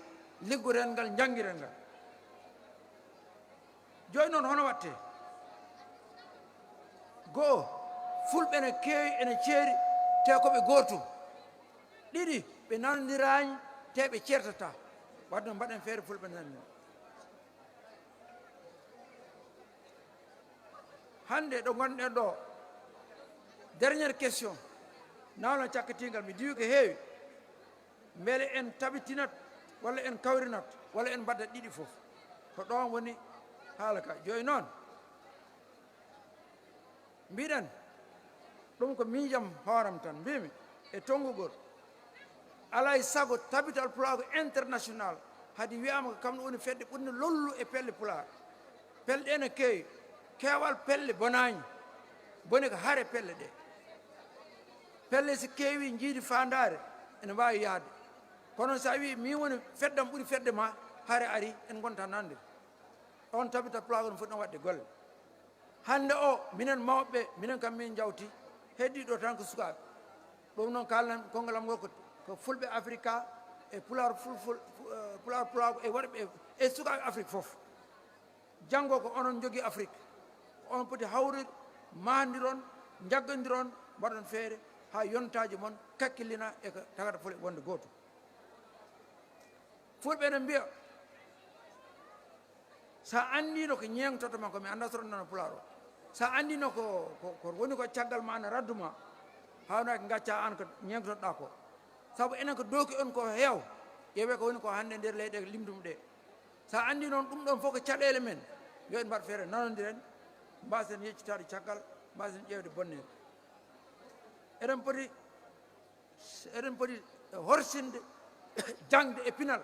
liggoren ngal, njanngiren ngal. Jooni noon, hono waɗtee? Goo, fulɓe ene keewi, ene ceeri, te ko ɓe gootum. Ɗiɗi, ɓe nanondiraani, te ɓe ceertataa. Wadde noon, mbaɗen feere fulɓe nanondira. Hannde ɗo ngonɗen ɗo, dernière question, nawla cakkitiingal, mi diwi ko heewi. Mbele en tabitinat, walla en kawrinat, walla en mbaɗat ɗiɗi fof? Ko ɗoon woni haala ka. Jooni noon, mbiɗen, ɗum ko miijam hooram tan, mbimi e tonngugol. Alaa e sago Tabital Pulaagu International, hade wiyaama ko kam ɗum woni fedde ɓurnde lollude e pelle Pulaar. Pelle ɗe ene keewi, keewal pelle bonaani, bone ko hare pelle ɗe. Pelle so keewi, njiidi faandaare, ene mbaawi yahde. Kono so a wii, "Miin woni feddam ɓuri fedde ma," hare ari, en ngonta nande. Oon Tabital Pulaagu no foti ɗon waɗde golle. Hannde o, minen mawɓe, minen kam min njawti, heddii ɗo tan ko sukaaɓe. Ɗum noon, kaalnan konngol am ngol ko, ko Fulɓe Afrika e Pulaar ful-, ful-, fu-, eh, Pulaar Pulaagu e waɗɓe e, e sukaaɓe Afrik fof. Janngo ko onon njogii Afrik. Ko onon poti hawrude, mahndiron, njaggondiron, mbaɗon feere haa yontaaji mon kakkillina e ko tagata fole wonde gootum. Fulɓe ene mbiya, so a anndiino ko ñeeŋtoto ma, ko mi anndaa so ɗum nana Pulaar o. So a anndiino ko, ko, ko woni ko caggal ma, ana raddu ma, haawnaaki ngacca aan ko ñeeŋtotoɗaa ko. Sabu enen ko dooki on ko heew, ƴeewee ko woni ko hannde nder leyɗe limdum ɗe. So a anndii noon ɗum ɗoon fof ko caɗeele men, yo en mbaɗ feere nanondiren, mbaasen yeccitaade caggal, mbaasen ƴeewde bonneede. Eɗen poti Eɗen poti horsinde jaŋde e pinal.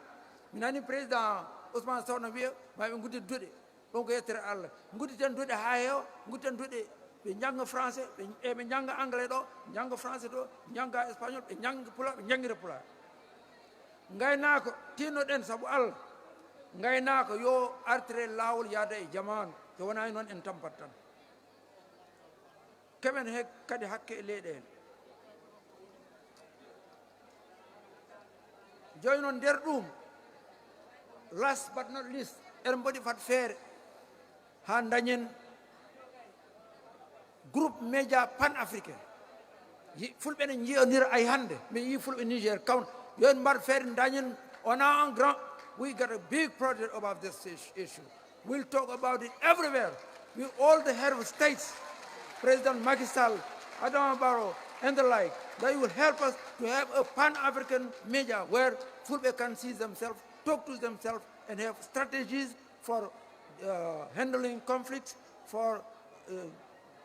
Mi nani président Ousmane Sow no wiya, ma ɓe ngudditu duɗe. Ɗum ko yettere Allah. Ngudditen duɗe haa heewa, ngudditen duɗe, ɓe njannga français, ɓe, e ɓe njannga anglais ɗo, njannga français ɗo, njannga espagnol, ɓe njannga pulaar, ɓe njanngira pulaar. Ngaynaako, tinnoɗen sabu Allah. Ngaynaako yo artire laawol yaada e jamaanu. So wonaa noon en tampat tan. Keɓen he kadi hakke e leyɗeele. Jooni noon nder ɗum, last but not least, eɗen mbaɗi fat feere haa dañen groupe média panafricain. Yi-, Fulɓe ne njiyondira ay hannde. Mi yii Fulɓe Niger, kawn-, yo en mbaɗ feere dañen, on a un grand, we got a big project about this is-, issue. We'll talk about it everywhere with all the head of states, President Macky Sall, Adama Barrow, and the like. They will help us to have a pan-African media where Fulbe can see themselves, talk to themselves, and have strategies for, uh, handling conflicts, for, uh,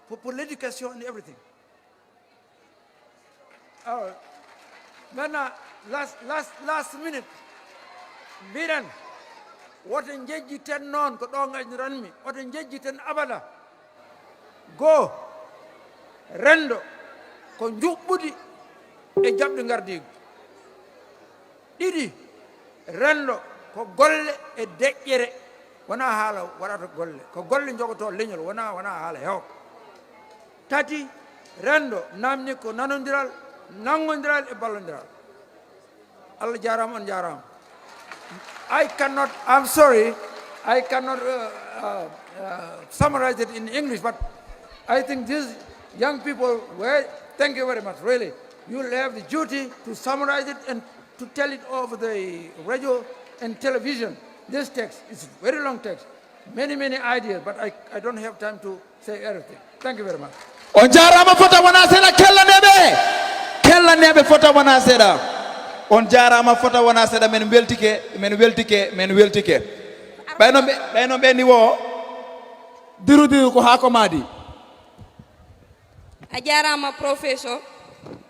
for politication and everything. Alors, maintenant, last, last, last minute, mbiɗen, woto njejjiten noon ko ɗo ngajnoranmi, woto njejjiten abada. Goo, renndo ko njuɓɓudi e jaɓde ngardiigu. Ɗiɗi, renndo ko golle e deƴƴere, wonaa haala waɗata golle. Ko golle njogotoo leñol, wonaa, wonaa haala hewka. Tati, renndo naamni ko nanondiral, nanngondiral e ballondiral. Allah jaaraama, on jaaraama. I cannot, I'm sorry, I cannot, uh, uh, uh, summarize it in English, but I think these young people were, thank you very much, really. You have the duty to summarize it and to tell it over the radio and television. This text is a very long text. Many, many ideas, but I, I don't have time to say everything. Thank you very much. On jaaraama fota wonaa seeɗa, kellaneeɓe, kellaneeɓe fota wonaa seeɗa. On jaaraama fota wonaa seeɗa, men weltike, men weltike, men weltike. Ɓayno ɓe, ɓayno ɓe ni wo diru diru ko haa ko maadi. A jaaraama professeur,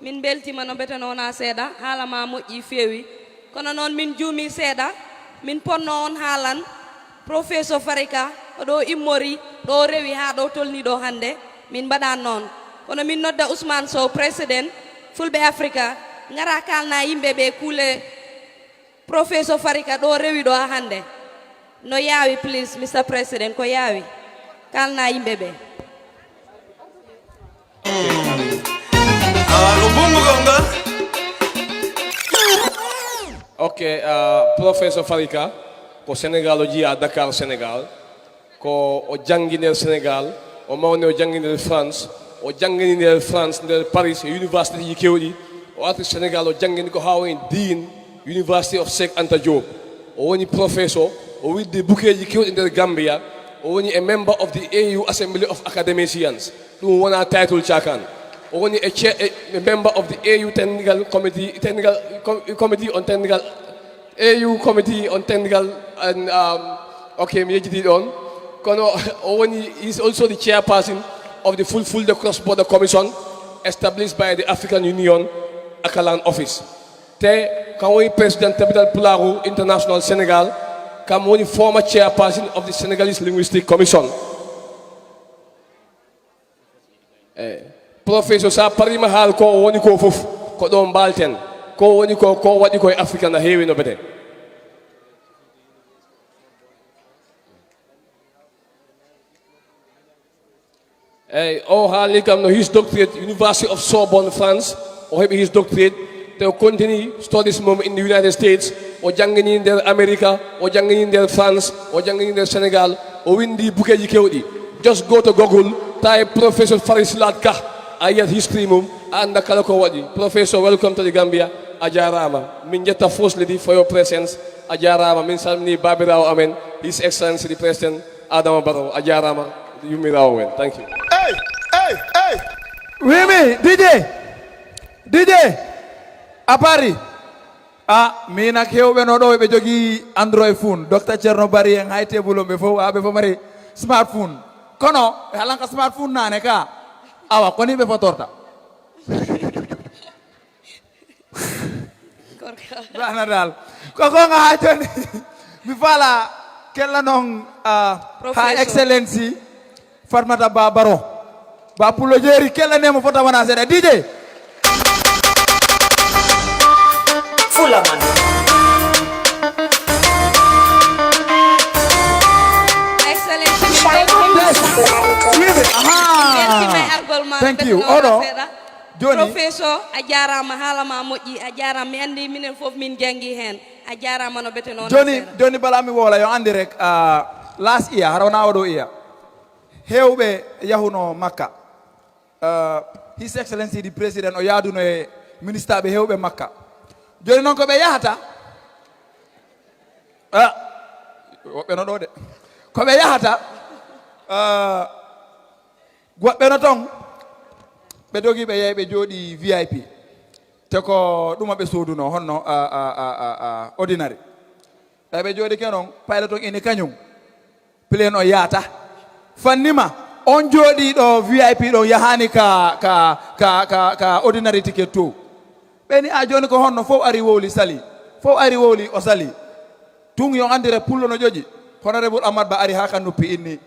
min mbeltiima no mbete noona seeɗa, haala ma moƴƴi feewi. Kono noon min juumi seeɗa, min ponno on haalan professeur Farika ko ɗo immori, ɗo rewi haa ɗo tolni ɗo hannde, min mbaɗan noon. Kono min nodda Ousmane Sow, président Fulɓe Afrika, ngara kalna yimɓe ɓe kuule professeur Farika ɗo rewi ɗo hannde. No yaawi, please, Mister President, ko yaawi. Kalna yimɓe ɓe. Ok, uh, professeur Farika ko Sénégal o jiya, Dakar, Sénégal. Ko o janngi nder Sénégal, o mawni o janngi nder France, o janngini nder France, nder Paris e universitéji kewɗi. O arti Sénégal, o janngini ko haa woni Dean, University of Cheikh Anta Diop. O woni professeur, o winndi bukeeji kewɗi nder Gambia. O woni a member of the A U Assembly of Academicians. Ɗum wona title cakan. O woni a, chair, a member of the A U technical committee, technical committee on technical A U committee on technical and um, okay, mi yejjiti ɗon. Kono o woni is also the chairperson of the Fulfulde Cross Border Commission established by the African Union Akalan Office. Te kam woni president Tabital Pularu International Sénégal, kam woni former chairperson of the Senegalese Linguistic Commission. Eyi, professeur, so a pariima haal ko woni ko fof, ko ɗo mbaalten. Ko woni ko, ko waɗi ko e Afrika na heewi no bete. Eyi, o haali kam no his doctorate, University of Sorbonne, France. O heɓi his doctorate. Te o continue studies mum in the United States. O janngini nder America, o janngini nder France, o janngini nder Sénégal. O winndi bukeeji kewɗi. Just go to Google, type Professor Faris Latka. A yiyat history mum, a annda kala ko waɗi. Professor, welcome to the Gambia. A jaaraama. Min njetta First Lady for your presence. A jaaraama. Min salmini baabiraawo amen, His Excellency the President Adama Barrow. A jaaraama. Yummiraawo men. Thank you. Hey, hey, hey. Wimi, D J, D J, a pari. A, min ak heewɓe no ɗo ɓe jogii Android phone. Docteur Thierno Bari en hay tebul on ɓe fof, a ɓe fof mari smartphone. Kono ɓe halanka smartphone nane ka. Awa, koni ɓe fotorta. Rana dal. Ko gonga ha joni. Mi fala kella noon ah, ha Professor. Excellency Fatmata Ba Baro. Ba Pullo Jeeri, kellanemo fota wona seeɗa. D J. Fulaman. Excellency, min beltima. Aha. Min beltima e argol ma. Thank you. Oɗo. Joni. Professor, a jarama, haala ma moƴƴi, a jarama. Mi andi minen fof min jangi hen. A jarama no bete noon. Joni, joni bala mi wola yo andi rek, uh, last year, hara wona oɗo year. Hewɓe yahuno Makka. Uh, His Excellency the President o yaaduno e ministaɓe hewɓe Makka. Joni noon ko ɓe yahata, uh, woɓɓe no ɗo de. Ko ɓe yahata, uh, woɓɓe no toon, ɓe dogi ɓe yehi ɓe jooɗi V I P. Te ko ɗuma ɓe sooduno, honno, uh, uh, uh, uh, uh, ordinary. Ɓe ɓe jooɗike noon, payla toon ini kañum. Pilen o yaata. Fannima, on jooɗiiɗo V I P ɗon yahaani ka, ka, ka, ka, ka ordinary ticket to. Ɓe ni a jooni ko honno fof ari wowli sali. Fof ari wowli o sali. Tun yo anndire pullo no ƴoƴi. Honorable Amat Ba ari haa ka nuppi inni.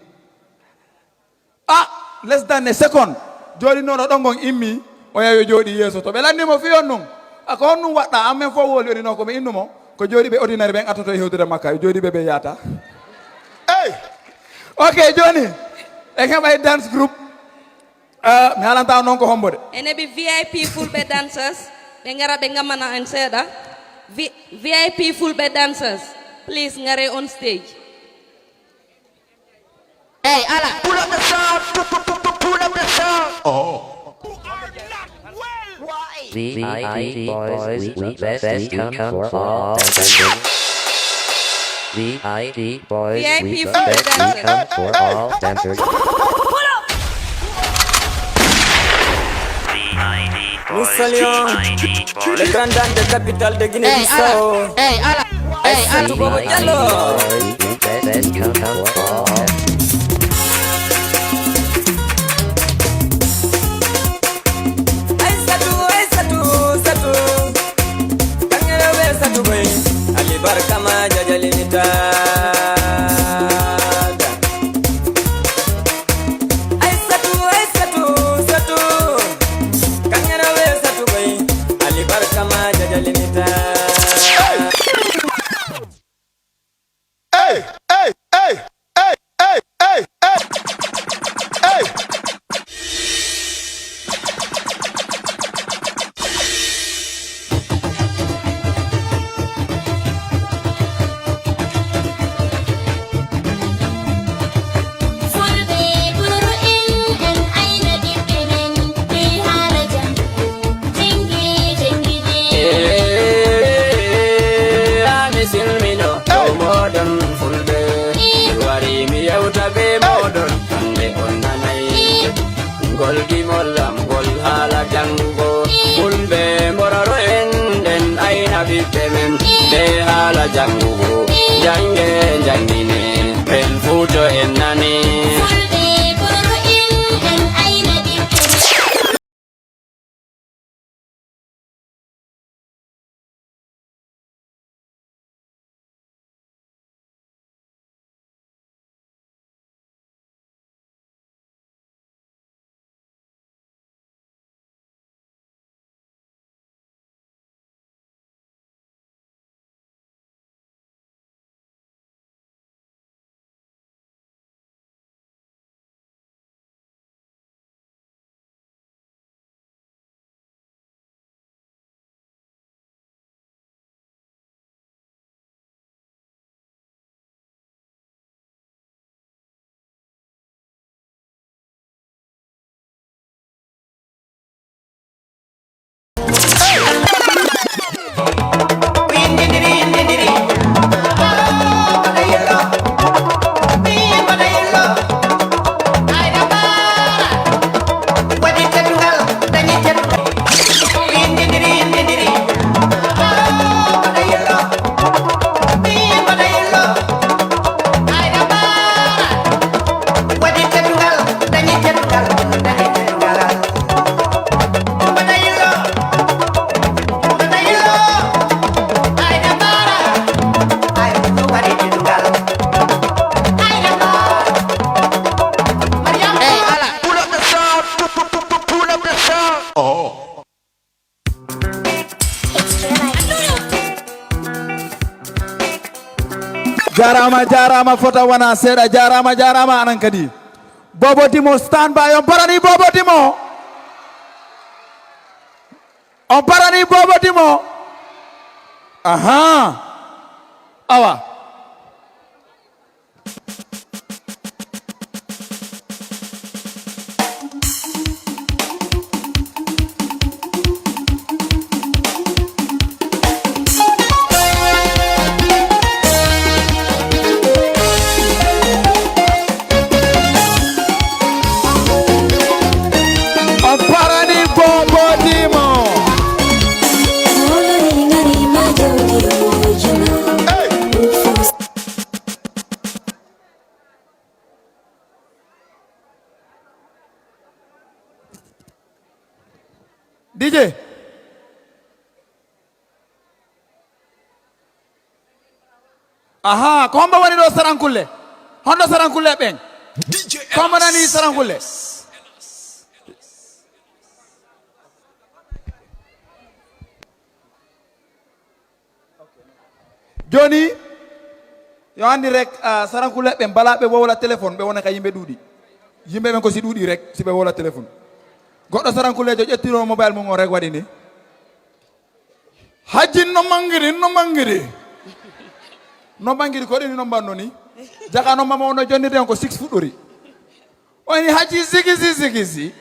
A, less than a second. Jooɗinooɗo ɗon ngon immi, o yahi o jooɗi yeeso to. Ɓe lanni mo fiyon nun. A ko honɗum waɗɗa? An men fof wowli oni no ko mi innu mo. Ko jooɗiiɓe ordinary ɓen attoto e hewtude makka. Jooɗiiɓe ɓe yaata. Ey! Ok, jooni. En heɓay dance group. Uh, mi haalanta on noon ko hombo de. En heɓi V I P fulɓe dancers. Ɓe ngara ɓe ngammana en seeɗa. V-, V I P fulɓe dancers. Please, ngare on stage. Hey, ala. Pull up the sound. Pu-, pu-, pu-, pu-, pull up the sound. Oh. Why? V I P boys, we, we best, we come for all. V I D boys, V I P we food suspect, we dancer, come for all dancers. Nous saluons le grand dame de capitale de Guinée-Bissau. Hey, ala. Hey, ala. Hey, ala. Aïssatou Bobo Diallo. Aïssatou, Aïssatou, Satou. Kangere we Satou boy. Ali barkama jajali nita. Aïssatou, Aïssatou, Satou. Kangere we Satou boy. Ali barkama jajali nita. Hey, hey, hey, hey, hey, hey, hey, hey, hey. Fulɓe ɓuro en, en ayna ɓiɓɓe men, ɓe haala janngo. Jenngi, jenngi de. Eh, ah, mi silmino dow moɗon fulɓe. Mi wari mi yewta be moɗon, hande on nanay. Ngol gimol am, ngol haala janngugo. Fulɓe mbororo en, en ayna ɓiɓɓe men. Be haala janngugo, jannge, janngine. En fuuto en nani. Fulɓe ɓuro en, en ayna ɓiɓɓe men. Hey, ala. Pull up the sound, pu-, pu-, pu-, pu-, pull up the sound. Oh. Jarama, jarama, fota wona seeɗa. Jarama, jarama, anan kadi. Bobo Dimo, stand by. On parani Bobo Dimo? On parani Bobo Dimo? Aha. Awa. On parani Bobo Dimo. D J. Aha, ko hombo woni ɗo Sarankulle? Honɗo Sarankulle ɓen? Ko hombo nani Sarankulle? Joni, yo anndi rek, ah, Sarankulle ɓen, bala ɓe wowla téléphone, ɓe wona ka yimɓe ɗuuɗi. Yimɓe ɓen ko si ɗuuɗi rek, si ɓe wowla téléphone. Goɗɗo Sarankulleejo ƴettino mobile mum on rek waɗi ni. Hajji no mangiri, no mangiri. No mangiri ko ɗini no mbanno ni. Jaka no mama on no jonnirde on ko six fuɗɗori. O ni Hajji zigi zi zigi zi.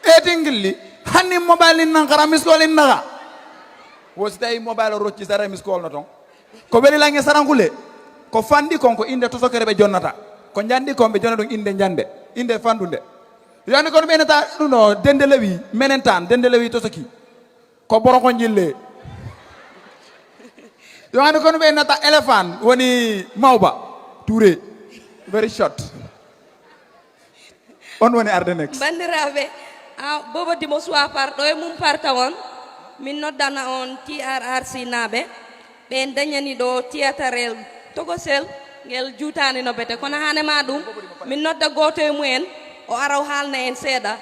E tingilli. Hanni mobile in nan kara miss call in naga. Wo si tawi mobile o rocci sara miss call no ton. Ko weli lange Sarankulle. Ko fanɗi kon ko innde tosokere ɓe jonnata. Ko njanɗi kon ɓe jonna ɗum innde njande, innde fanɗunde. Yo anndi kono ɓe innata ɗum ɗo dende lewi, menen tan, dende lewi tosoki. Ko boroko njille. Yo anndi kono ɓe innata éléphant woni mawba, touré, very short. On woni arde next. Banndiraaɓe, a, Bobo Dimo Suwapar, ɗo e mum parta on, min noddana on T R R C naaɓe, ɓe dañani ɗo tiyatarel togosel, ngel juutaani no bete. Kono hane ma ɗum, min nodda gooto e mumen, o ara o haalna en seeɗa.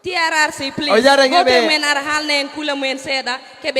T R R C, please. O yaare gooto e ɓe- mumen ara haalna en kuule mumen seeɗa, keɓen